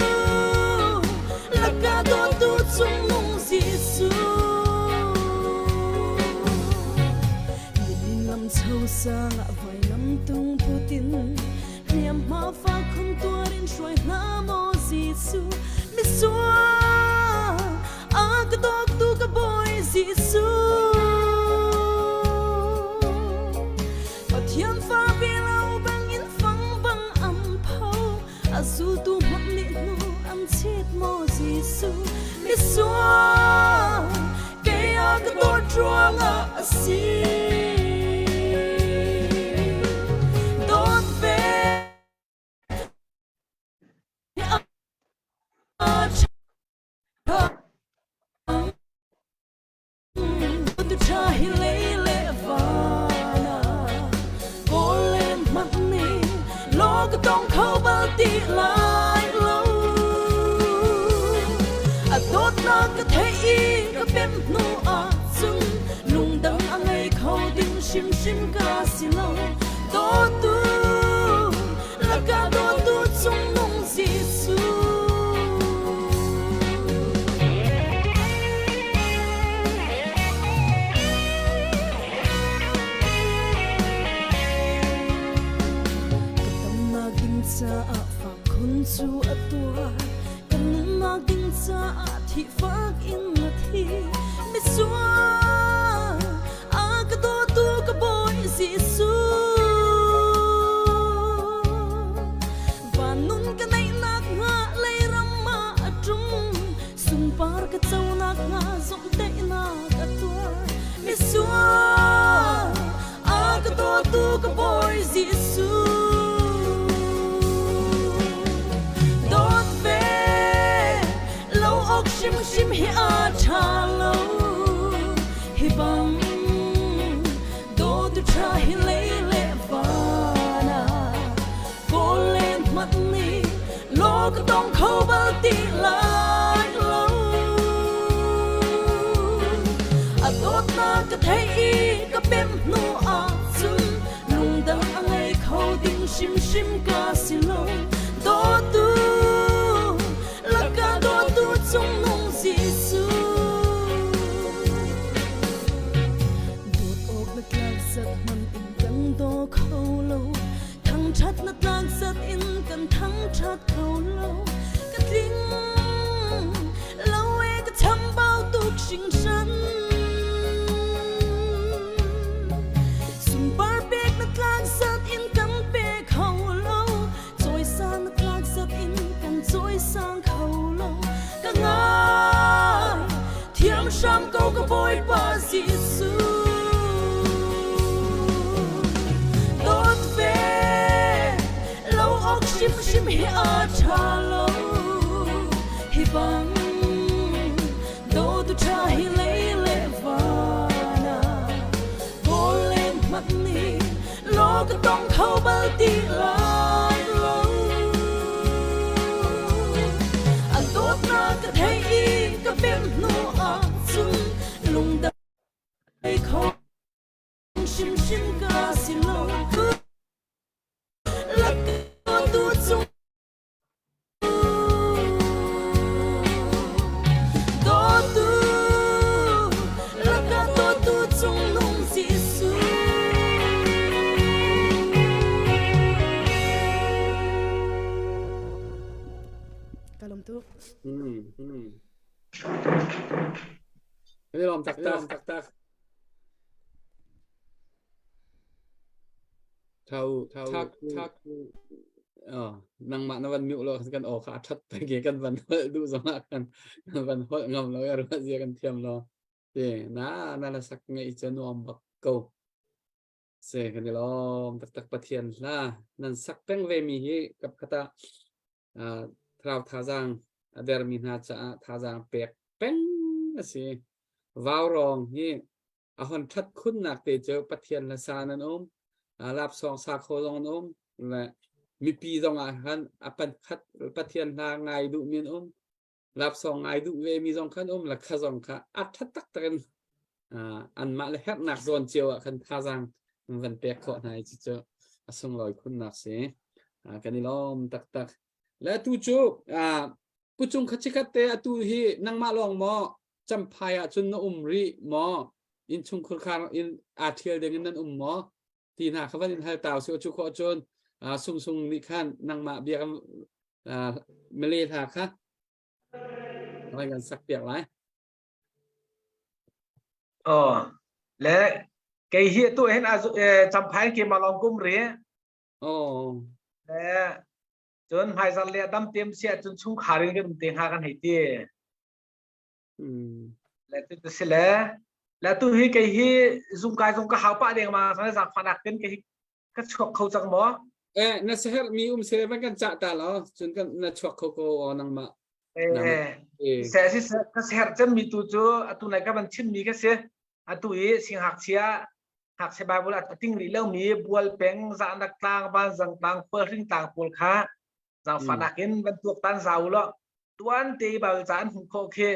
laka dawtu cungnung Jesuh lam cho sang ah vailam tung putin hliamhma fa khun tuarin hruai hna maw Jesuh misual a ka dawtu ka bawi Jesuh Pathian fa ve lo bangin fang bang an pho a zultu hmanh nih hnu an chit maw Jesuh misual kei a ka dawt ruangah a si dawt ve A dawtnak ka theih i ka pem hnu ah cun lungdang a ngei kho ding hrimhrim ka si lo. Dawtu laka dawtu cungnung Jesuh. Ka damnak ding caah fak khun cu a tuar ka nunnak ding caah thihfak in na thi misual a ka dawtu ka bawi Jesuh Van nun ka neihnak hnga leiram ah a ṭum sunpar ka conak hnga zomhtaihnak a tuar misual a ka dawtu ka bawi Jesuh dawt ve lo awk hrimhrim hi a ṭha lo hi bang dawtu ṭha hi lei le van ah kawl len hmanh nih law ka tong kho bal ti lai lo a dawtnak ka theih i ka pem hnu ah cun lungdang a ngei kho ding hrimhrim ka si lo dawtu laka dawtu cungnung Jesuh Dawt awk na tlak zat hmanh in kan daw kho lo Thangṭhat na tlak zat in kan thangṭhat kho lo Ka tling lo e ka chambau tuk hringhran Sunpar pek na tlak zat in kan pe kho lo Cawisan na tlak zat in kan cawisang kho lo Ka ngai thiam hram ko ka Bawipa Jesuh Dawt ve lo awk hrimhrim hi a ṭha lo hi bang dawtu ṭha hi lei le van ah kawl len hmanh nih law ka tong kho bal ti lai lo a dawtnak ka theih i ka pem hnu ah cun lungdai kho hrimhrim ka si lo tu cung Dawtu laka dawtu cungnung Jesuh. Ka lawm tuk. Kan i lawm taktak. taktak. Thau, thak, thak. Oh, nangmah na van mute lo kan aw kha a that peng ke kan van holh duh zong ah kan kan van holh ngam lo ya ruah zia kan thiam lo. Te na na la sak ngai cu nuam bak ko. Se kan i lawm taktak Pathian hla nan sak peng ve mi hi kap khata thlarau thazaang a dermi hna caah thazaang pek peng a si. Vaurawng hi a hon ṭhat khunnak te cu Pathian hla sa nan um, lapsawng sa kho zong an um, le mipi zong ah khan a pan khat Pathian hla ngai duhmi an um, lapsawng ngai duh ve mi zong khan um, la kha zong kha a ṭhat taktak in anmah le herhnak zawn cio ah khan thazaang van pek khawh hna i cucu a sunglawi khunnak si. Kan i lawm taktak. Le tu cu Pucung kha chikhat te atu hi nangmah lawng maw Champhai ah cun na um rih maw? Innchungkhur khar in aa ṭhial ding in nan um maw? Ti hna kha van in hal ta usih. Cu khawh cun Sung Sung nih khan nangmah bia kan Malay hla kha van kan sak piak lai. Oh, le kei hi tu hin Champhai ke ma long kum ri. Oh. Le cun hmaizarh le dam tem si ahcun chungkhar in kan um te hnga kan hei ti. Le tu si le le tu hi kei hi zungkai zung ka hau pah deng ma sang zaangfahnak ten kei hi ka chuak kho cang maw? Eh na seher mi um se van kan cah ta lo cun kan na chuak kho ko o nangmah. Eh se si ka seher cem mi tu cu atu nai ka van chim mi ka si atu i singhakchia ngakchia Bible a ting rih lomi bual peng zahnak tlang vanzang tlang khualhring tlang pawl kha zaangfahnak in van tuaktan zau law tuan te Bible ca an hmuh khawh khi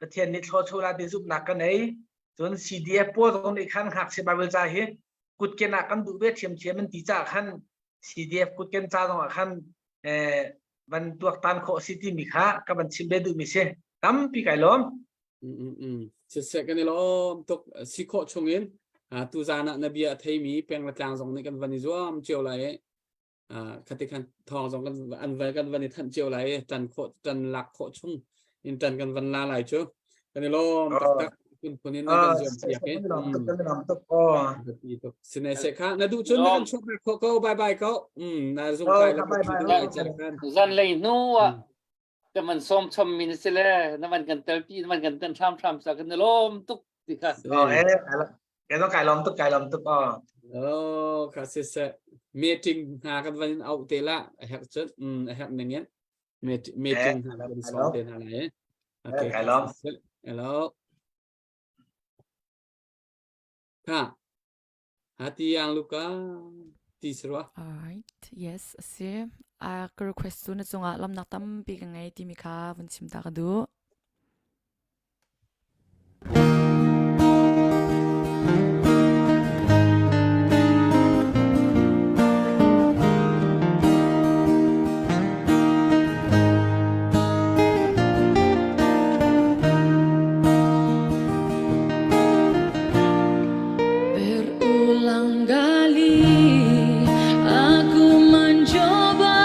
Pathian nih thlaw la ti zumhnak ka nei cun CDF pawl zong nih khan ngakchia Bible ca hi kutken ah kan duh ve ṭhiamṭhiam an ti caah khan CDF kutken ca zong ah khan eh, van tuaktan khawh si timi kha ka van chim ve duhmi si tampi kai lawm Siseh kan i lawm tuk si khawh chungin tuzan ah na bia a theimi peng le tlang zong nih kan van i zuam cio lai i khati khan thawng zong kan an van kan van i thanh cio lai i tan khawh tan lak khawh chung in tan kan van la lai cu kan i lawm taktak phun phun in kan zuam piak i sine se kha na duh cun na kan chuak khawh ko bye bye ko na zung kai la zan lei hnu ah Ka man sawm chom mi na si le na man kan telpi na man kan ten hram hram sa kan lawm tuk ti kha. Oh eh ke no kai lawm tuk kai lawm tuk oh. Oh kha si se meeting hna kan van in auh te la a herh cun mm a herh ning in meeting hna kan sawm te hna lai. Okay. Kai lawm. Hello. Kha Hati ang luka ti sarwa. Alright, yes, si. A ka request tu na cungah lamnak tampi ka ngei timi kha vun chim ta ka duh. Berulang kali aku mencoba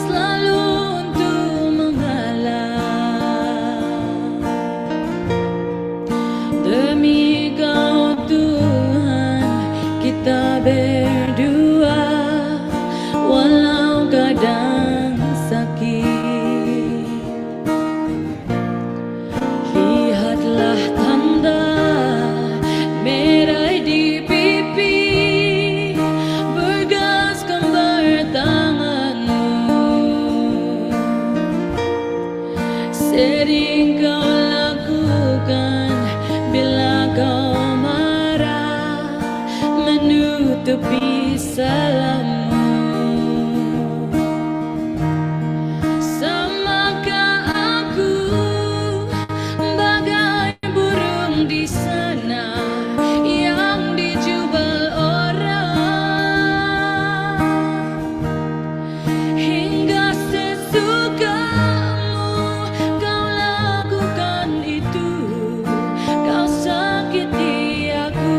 selalu untuk mengalah Demi kau Tuhan kita berdua walau kadang sakit Lihatlah tanda merah di pipi Bergas kembar tanganmu Sering kau lakukan bila kau marah Menutupi salahmu Samakah aku bagai burung di sana Yang dijubel orang Hingga sesukamu kau lakukan itu Kau sakiti aku.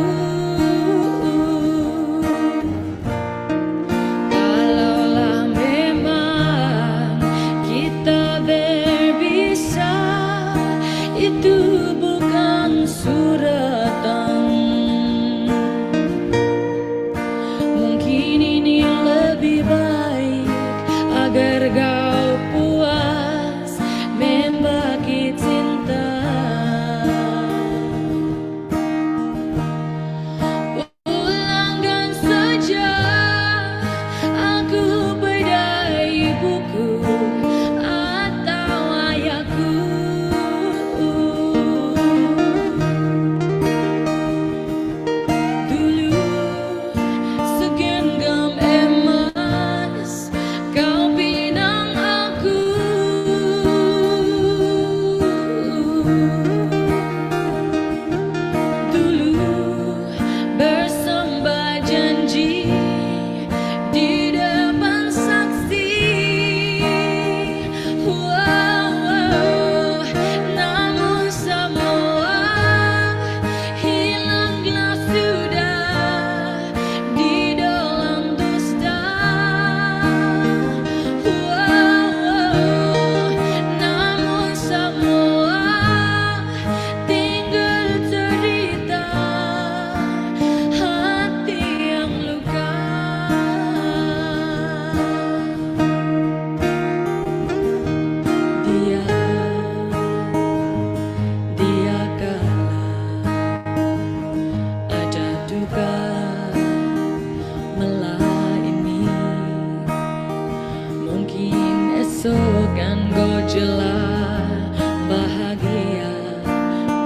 Jelah bahagia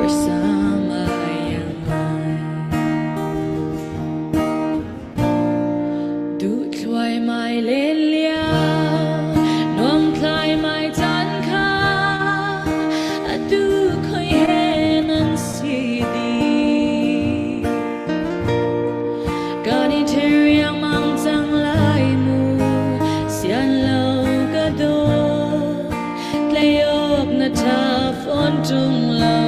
bersama yang lain. Duh thluaimai len lio, nuam thlaimai caan kha, atu khoi he nan si dih. Kan i ṭhen riangmang cang lai mu, sian lo ka dawt, tlei awk na ṭha fawn ṭung lo.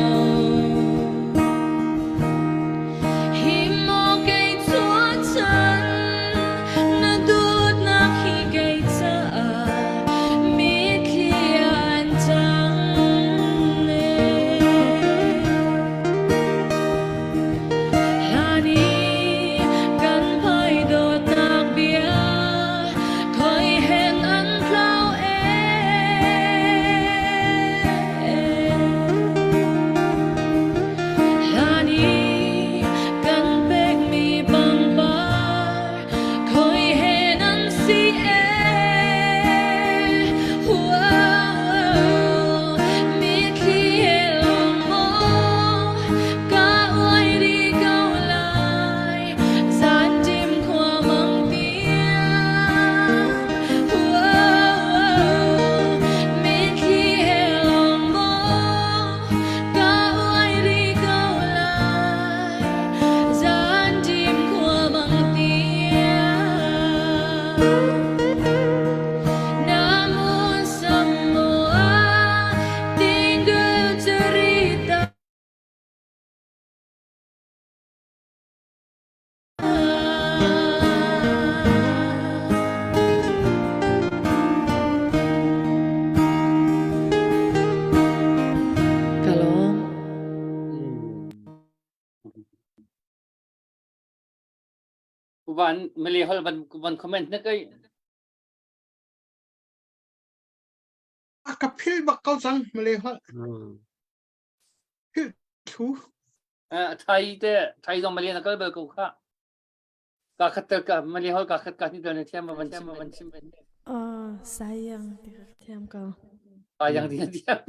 Hi maw kei tuahchan, na dawtnak hi kei caah mitthli an cang ne. Hlan i kan hmai dawtnak bia, khoi hen an tlau ee. Hlan i kan pekmi pangpar, khoi hen an si ee. Wow, mitthli he lawng maw ka uai rih ko lai, zanṭim khua mang tiang. Wow, mitthli he lawng maw ka uai rih ko lai, zanṭim khua mang tiang. Namun semua tinggal cerita. Ka lawm. Van Malay hol van van comment na kai. A ka phil bak ko cang Malay holh. Phil thu. Thai te Thai zong Malay na kal bal ko kha. Ka khat tel ka Malay holh ka khat ka ni tel na thiam ma van chim van chim. Oh, sayang ti ka thiam ko. Sayang ti thiam.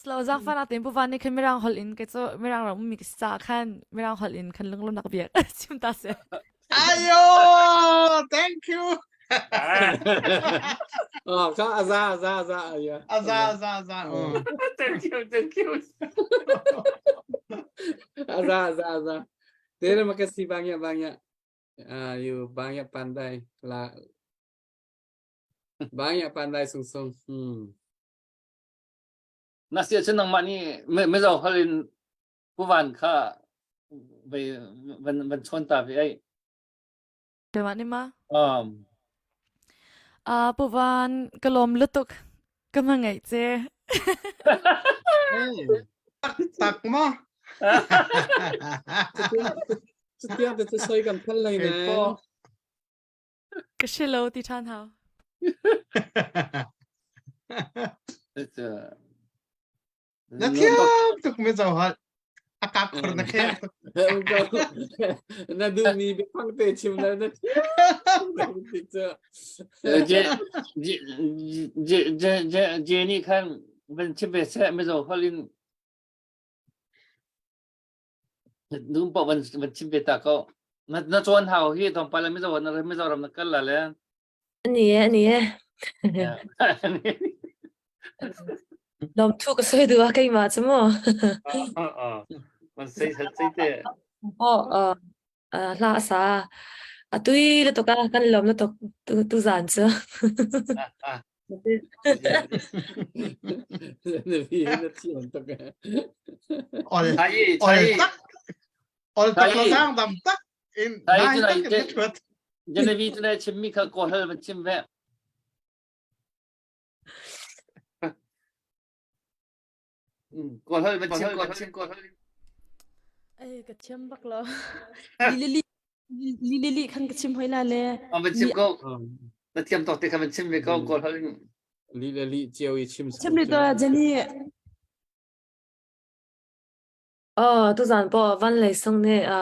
Slow zang fan atin pu van ni khan mirang hol in ke chu mirang ram mi sa khan mirang hol in khan lunglum nak biak chim ta se. Ayo, thank you. Oh, ka aza aza aza ya. Aza aza aza. Oh. Thank you, thank you. Aza aza aza. Terima kasih banyak banyak. Ah, you banyak pandai lah. Banyak pandai sung-sung. Hmm. Na si ahcun nangmah nih Mizo holh in Pu Van kha vai van van chawn ta ve ai. Keimah nih ma? Um. Ah, Pu Van, ka lawm lutuk. Ka ma ngaih ce. Tak tak ma. Cutiang te cu soi kan phal lai Kei ne. po. Ka si lo ti ṭhan hau. Na thiam tuk mi zo hal. A kap khur na khem tuk. Na duh mi biafang te chim na na thiam tuk ti cu. Je je je je je je ni khan van chim ve seh mizo holh in Num paoh van van chim ve ta ko. Na na cawn hau hi tlawmpal ah Mizo na Mizoram na kal la le. Ani e, ani e. Lawm thu ka soi duh a keimah cu mu. Man sei sat sei te. Oh, uh, hla a sa. A tui le tuk a kan lawm le tuk tu tu zan cu. Na vi na thiam tuk. Ol ol tak ol tak lo sang dam tak in nai tak in thuat. Genevieve tu na chim mi kha ko hal van chim ve. Kawl holh van chim kawl chim kawl holh. Ei ka thiam bak lo. Li li li li li khan ka chim hoi la le. Am van chim ko. Na thiam tok te kha van chim ve ko kawl holh. Li le li cio i chim Chim li to Jenny. Oh, tu zan po van lei sung ne a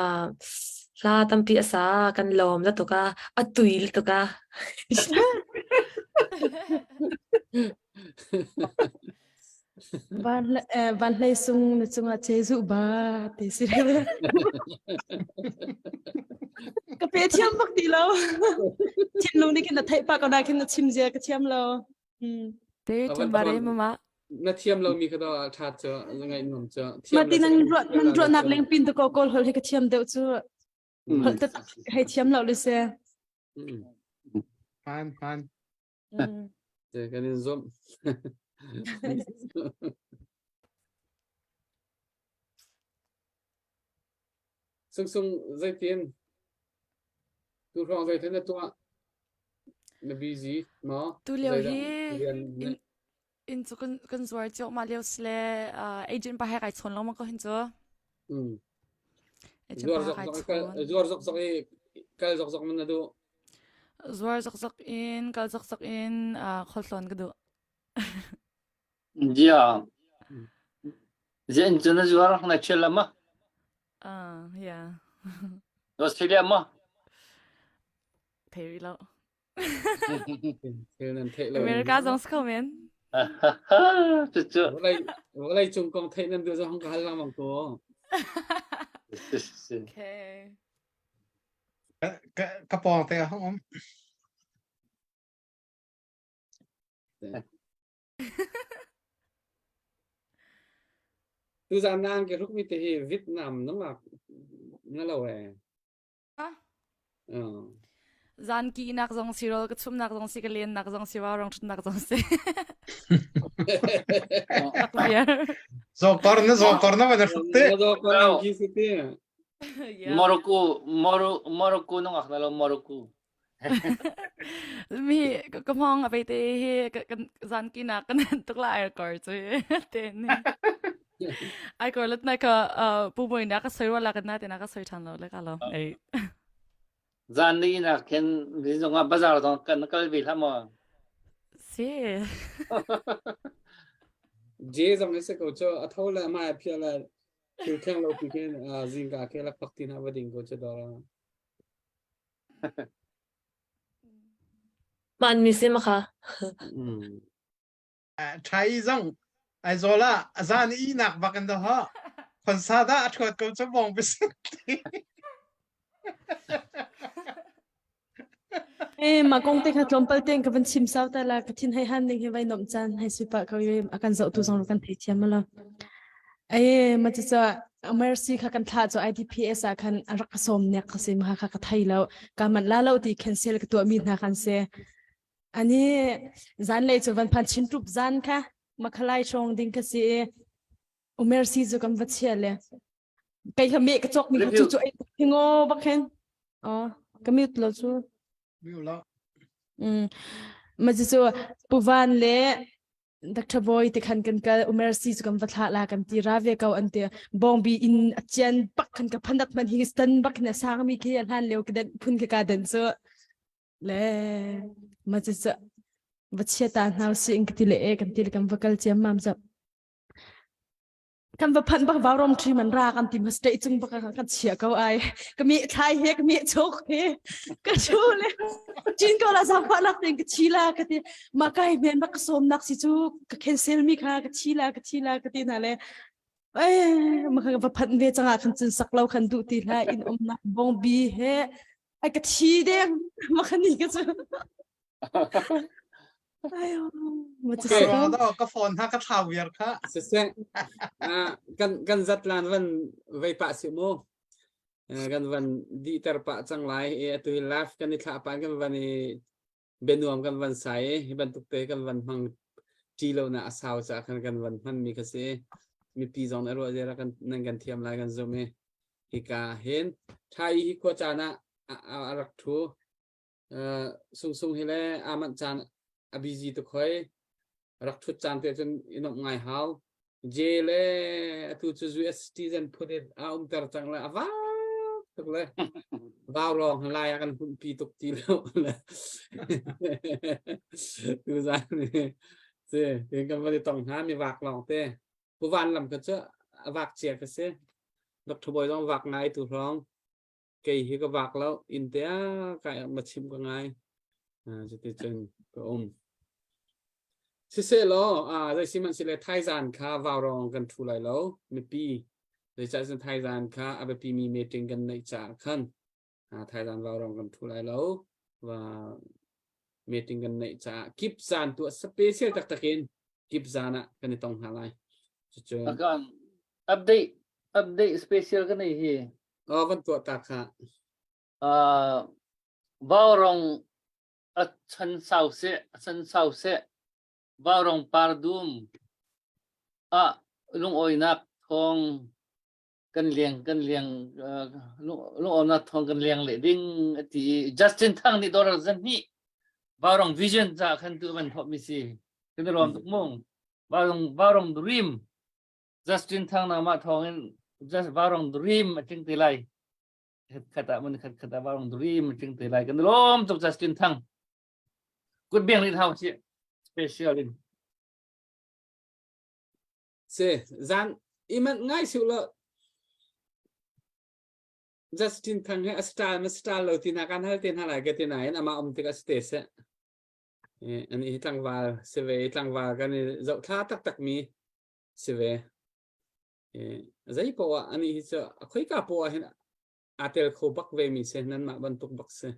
hla tampi asa kan lawm la tuka a tui la tuka. Van van hlei sung na cungah Jesuh ba ti si. Ka pe thiam bak ti lo. Thinlung nih khin na theih pa ko na khin na chim zia ka thiam lo. Te ṭambare mama. Na thiam lo mi kha do a ṭha cu ngaih nuam cu. Mati nan ruat nan ruat nak leng pin to ko kawl hol hi ka thiam deuh cu. Hol te hei thiam lo le se. Hman hman. Te kan in zom. Sung sung zeitin tu hrawng zeitin na tuah na busy maw Tu lio hi in in cu kan kan zuar cio ma lio sile agent pa he kai chawn lengmang ko hin cu. Mm. Agent Zuar pa zok kai zok kal chawn. zuar zok zok i kal zok zok man na duh. Zuar zokzok in kal zokzok in khualtlawn ka duh. Yeah. Zian cu na zuar na chial la ma? Uh, yeah. Australia ma? Thei rih lo. Thil nan theih lo. America zong si kho men. Cucu. Vawlei vawlei cung kong theih nan duh zong hong ka hal lengmang ko. Okay. Ka ka pawng te ah hong um. Tuzan na angki hrukmi te hi Vietnam nungak na lo ee. Ah. Zan ki nak zong si rol ka chumnak zong si ka len nak zong si rong thutnak zong si. Tak biar. Zokor na zokor na van hruk te. Zokor angki si te. Morocco Morocco nungak na lo Morocco. Mi ka hmong a te hi kan zan ki nak kan tuk la ai kor chu te ni. Ai kor lat na ka pu moi na ka soi la kan na te na ka soi than lo le ka lo. Ei. Zan ni na khen ni zong ah bazar zong kan kal ve hlah maw? Si. Je zong hi se ko cho a tho le ma phia la thil kheng lo pi khen zingka ke la pak tin ha va ding ko che dora. Man mi si ma kha. Ṭhai zong Aizawl ah a zan i ihnak bak in dah khonsa dah a ṭhuat ko cu bong bisin Eh ma kong te kha tlawmpal tein ka van chim sau ta la ka thin hei han ning hi vai nom chan hei si pa ko i a kan zoh tu zong kan thei thiam lo. Ai ma chu cha Mercy kha kan thlah cu IDPS ah khan a rak ka sawm nek ka si ma kha ka thei lo ka man la lo ti cancel ka tuah mi hna khan se ani zan lei cu van phan chin tup zan kha makhalai chong ding ka si Mercy cu kan va chia le kei kha me ka chok mi kha chu chu ai hingo bak hen oh ka mute lo chu mute lo mm ma chu chu puvan le Dr. Boy te khan kan kal Umersi cu kan va thlah la kan ti ra ve ko an ti bongbi in a cian bak khan ka phanat man hi stan bak na sang mi khi hlan leo ka den phun ka ka den cu le ma chu chu va chia ta hna si in ka ti le e kan ti le kan va kal chiam mam zap Kan va phanh bak vaurawng ṭhi man ra kan ti ma state cung bak kan chia ko ai. Ka mi thlai he ka mi chok he ka chu le chin ko la zangfah nak ten ka chi la ka ti ma kai men bak ka som nak si cu ka cancel mi kha ka chi la ka chi la ka ti na le eh ma ka va phanh ve changa khan cun sak lo khan duh ti hla in um nak bong bi he ai ka thi deng ma khan ni ka cu Okay. Ka phone ha ka thlau viar kha. Siseh. Kan kan zatlan van vei pah si mu. Kan van di ter pah cang lai i atu hi live kan i thlah pa kan van i benuam kan van sai i hi bantuk te kan van hmang ṭi lo na a sau ca khan kan van hman mi kha si. Mipi zong na ruah zera kan nan kan thiam lai kan zum i hika hin ṭha i hi khua caan ah a rak ṭhu. Uh, sungsung hi le aa manh caan a busy tuk hoi. Rak ṭhut caan te cun i nomh ngai hau. J le atu cu US citizen phun in a umter cang le a vak tuk le vau rong lai a kan hunpi tuk ti lo le tu zan ni si tin kan van i tong hna mi vak lawng te puvan lam kha cu a vak cia ka si Dr. Boy zong vak ngai tu hrawng kei hi ka vak lo inn te ah kai ma chim ka ngai cuti cun ka um. Siseh law zei sihmanhsehlaw thaizan kha vaurawng kan ṭhu lai lo mipi zeicah cun thaizan kha a biapimi meeting kan neih caah khan thaizan vaurawng kan ṭhu lai lo va meeting kan neih caah kip zan tu special taktak in kip zan ah kan i tong hna lai. Cucun Akan update update special kan nei hi. Oh kan tuah ta kha. Uh, vaurawng a chan sau seh a chan sau seh vaurawng par dum ah lungawinak thawng kan leng kan leng lungawinak thawng kan leng le ding a ti i Justin Thang nih dollar zan hnih vaurawng vision ca khan tu van thawh mi si kan i lawm tuk mung vaurawng vaurawng dream Justin Thang nangmah thawng in just vaurawng dream a tling te lai khat ah mun khat khat ah vaurawng dream a tling te lai kan lawm tuk Justin Thang kut biang rin hau chi special in Se zan iman ngai siu lo Justin Thang he a style ma style lo ti na kan hal te hna lai ka ti nain ama um tik a si te se ani hi tlangval si ve tlangval kan i zoh thla taktak mi si ve zei poah ani hi cu a khoika poah hin aa tel kho bak ve mi si nan mah bantuk bak si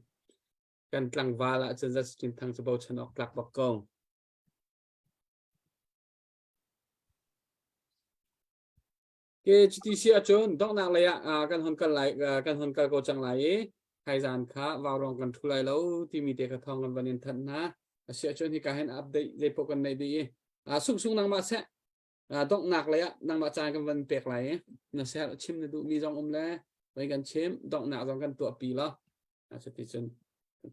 kan tlangval ah cun Justin Thang cu bochan awk tlak bak ko Ke cuti si ahcun donghnak lei ah kan hon kal lai kan hon kal ko cang lai i thaizan kha vaurawng kan ṭhu lai lo timi te kha thawng kan van in thanh hna. A si ahcun hika hin update zeipaoh kan neih dih i sung sung nangmah seh donghnak lei ah nangmah caan kan van pek lai i na ser chim na duhmi zong um le voi kan chim donghnak zong kan tuahpi lo. Cuti cun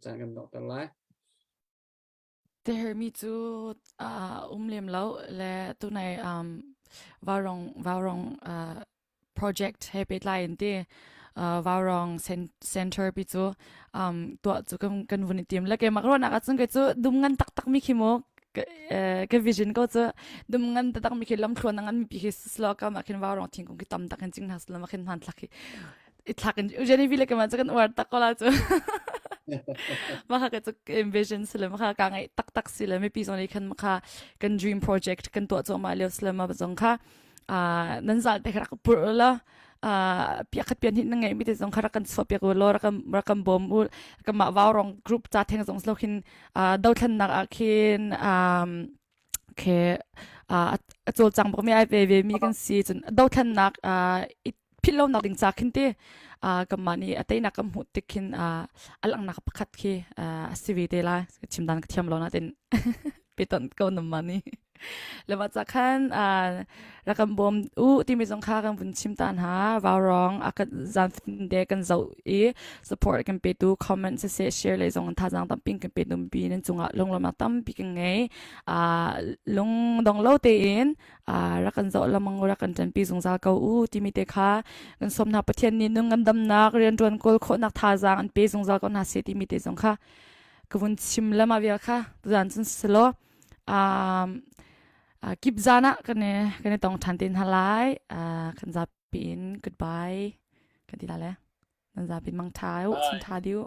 caan kan donghter lai. Hermi cu uh, um lem lo le tunai um, vaurong vaurong uh, project he pehtlai in ti uh, vaurong center pi cu um, tuah cu kan kan vun i tim le keimah ruahnak ahcun kei cu dum ngan taktak mi khi mu ka vision ko cu dum ngan taktak mi khi lamthluan ngan mi pi khi slo ka ma khin vaurong thingkung khi tam tak hin cing hna slo ma khin hman thlak khi i thlak in Genevieve le keimah cu kan uar tak ko la cu maka ka cu vision sile maka ka ngai tak tak sile mipi zong nih khan maka kan dream project kan tuah cuahmah lio sile ma zong kha nan zal te rak pur la pia khat pian hi na ngai mi te zong kha rak kan chuah piak u lo rak rak kan bawm u kanmah vaurong group ca theng zong slo khin dothlennak ah khin khi a cawlcang bak mi ai ve ve mi kan si cun dothlennak i philh lonak ding ca khin ti kanmah nih a teinak kan hmuh tik khin a langhnak pakhat khi a si ve te lai chim dan ka thiam lo natin peton ko nam ma ni le mah ca khan rak kan bawm u timi zong kha kan vun chim ta hna vaurong a kan zan te kan zoh i support kan petu comment siseh share le zong thazaang tampi kan pe numpi nan cungah lunglawmnak tampi kan ngei lung dong lo tein rak kan zoh lamang rak kan ṭanpi zungzal ko u timi te kha kan sawm hna Pathian nih nung ngandamnak rianṭuan kawl khawhnak thazaang an pe zungzal ko hna seh timi te zong kha ka vun chim lama vial kha tuzan cun silo um kip zan ah kan i kan i tong ṭhan te hna lai kan zapi in goodbye kan ti la le nan zapi mang ṭha u chim ṭha diu.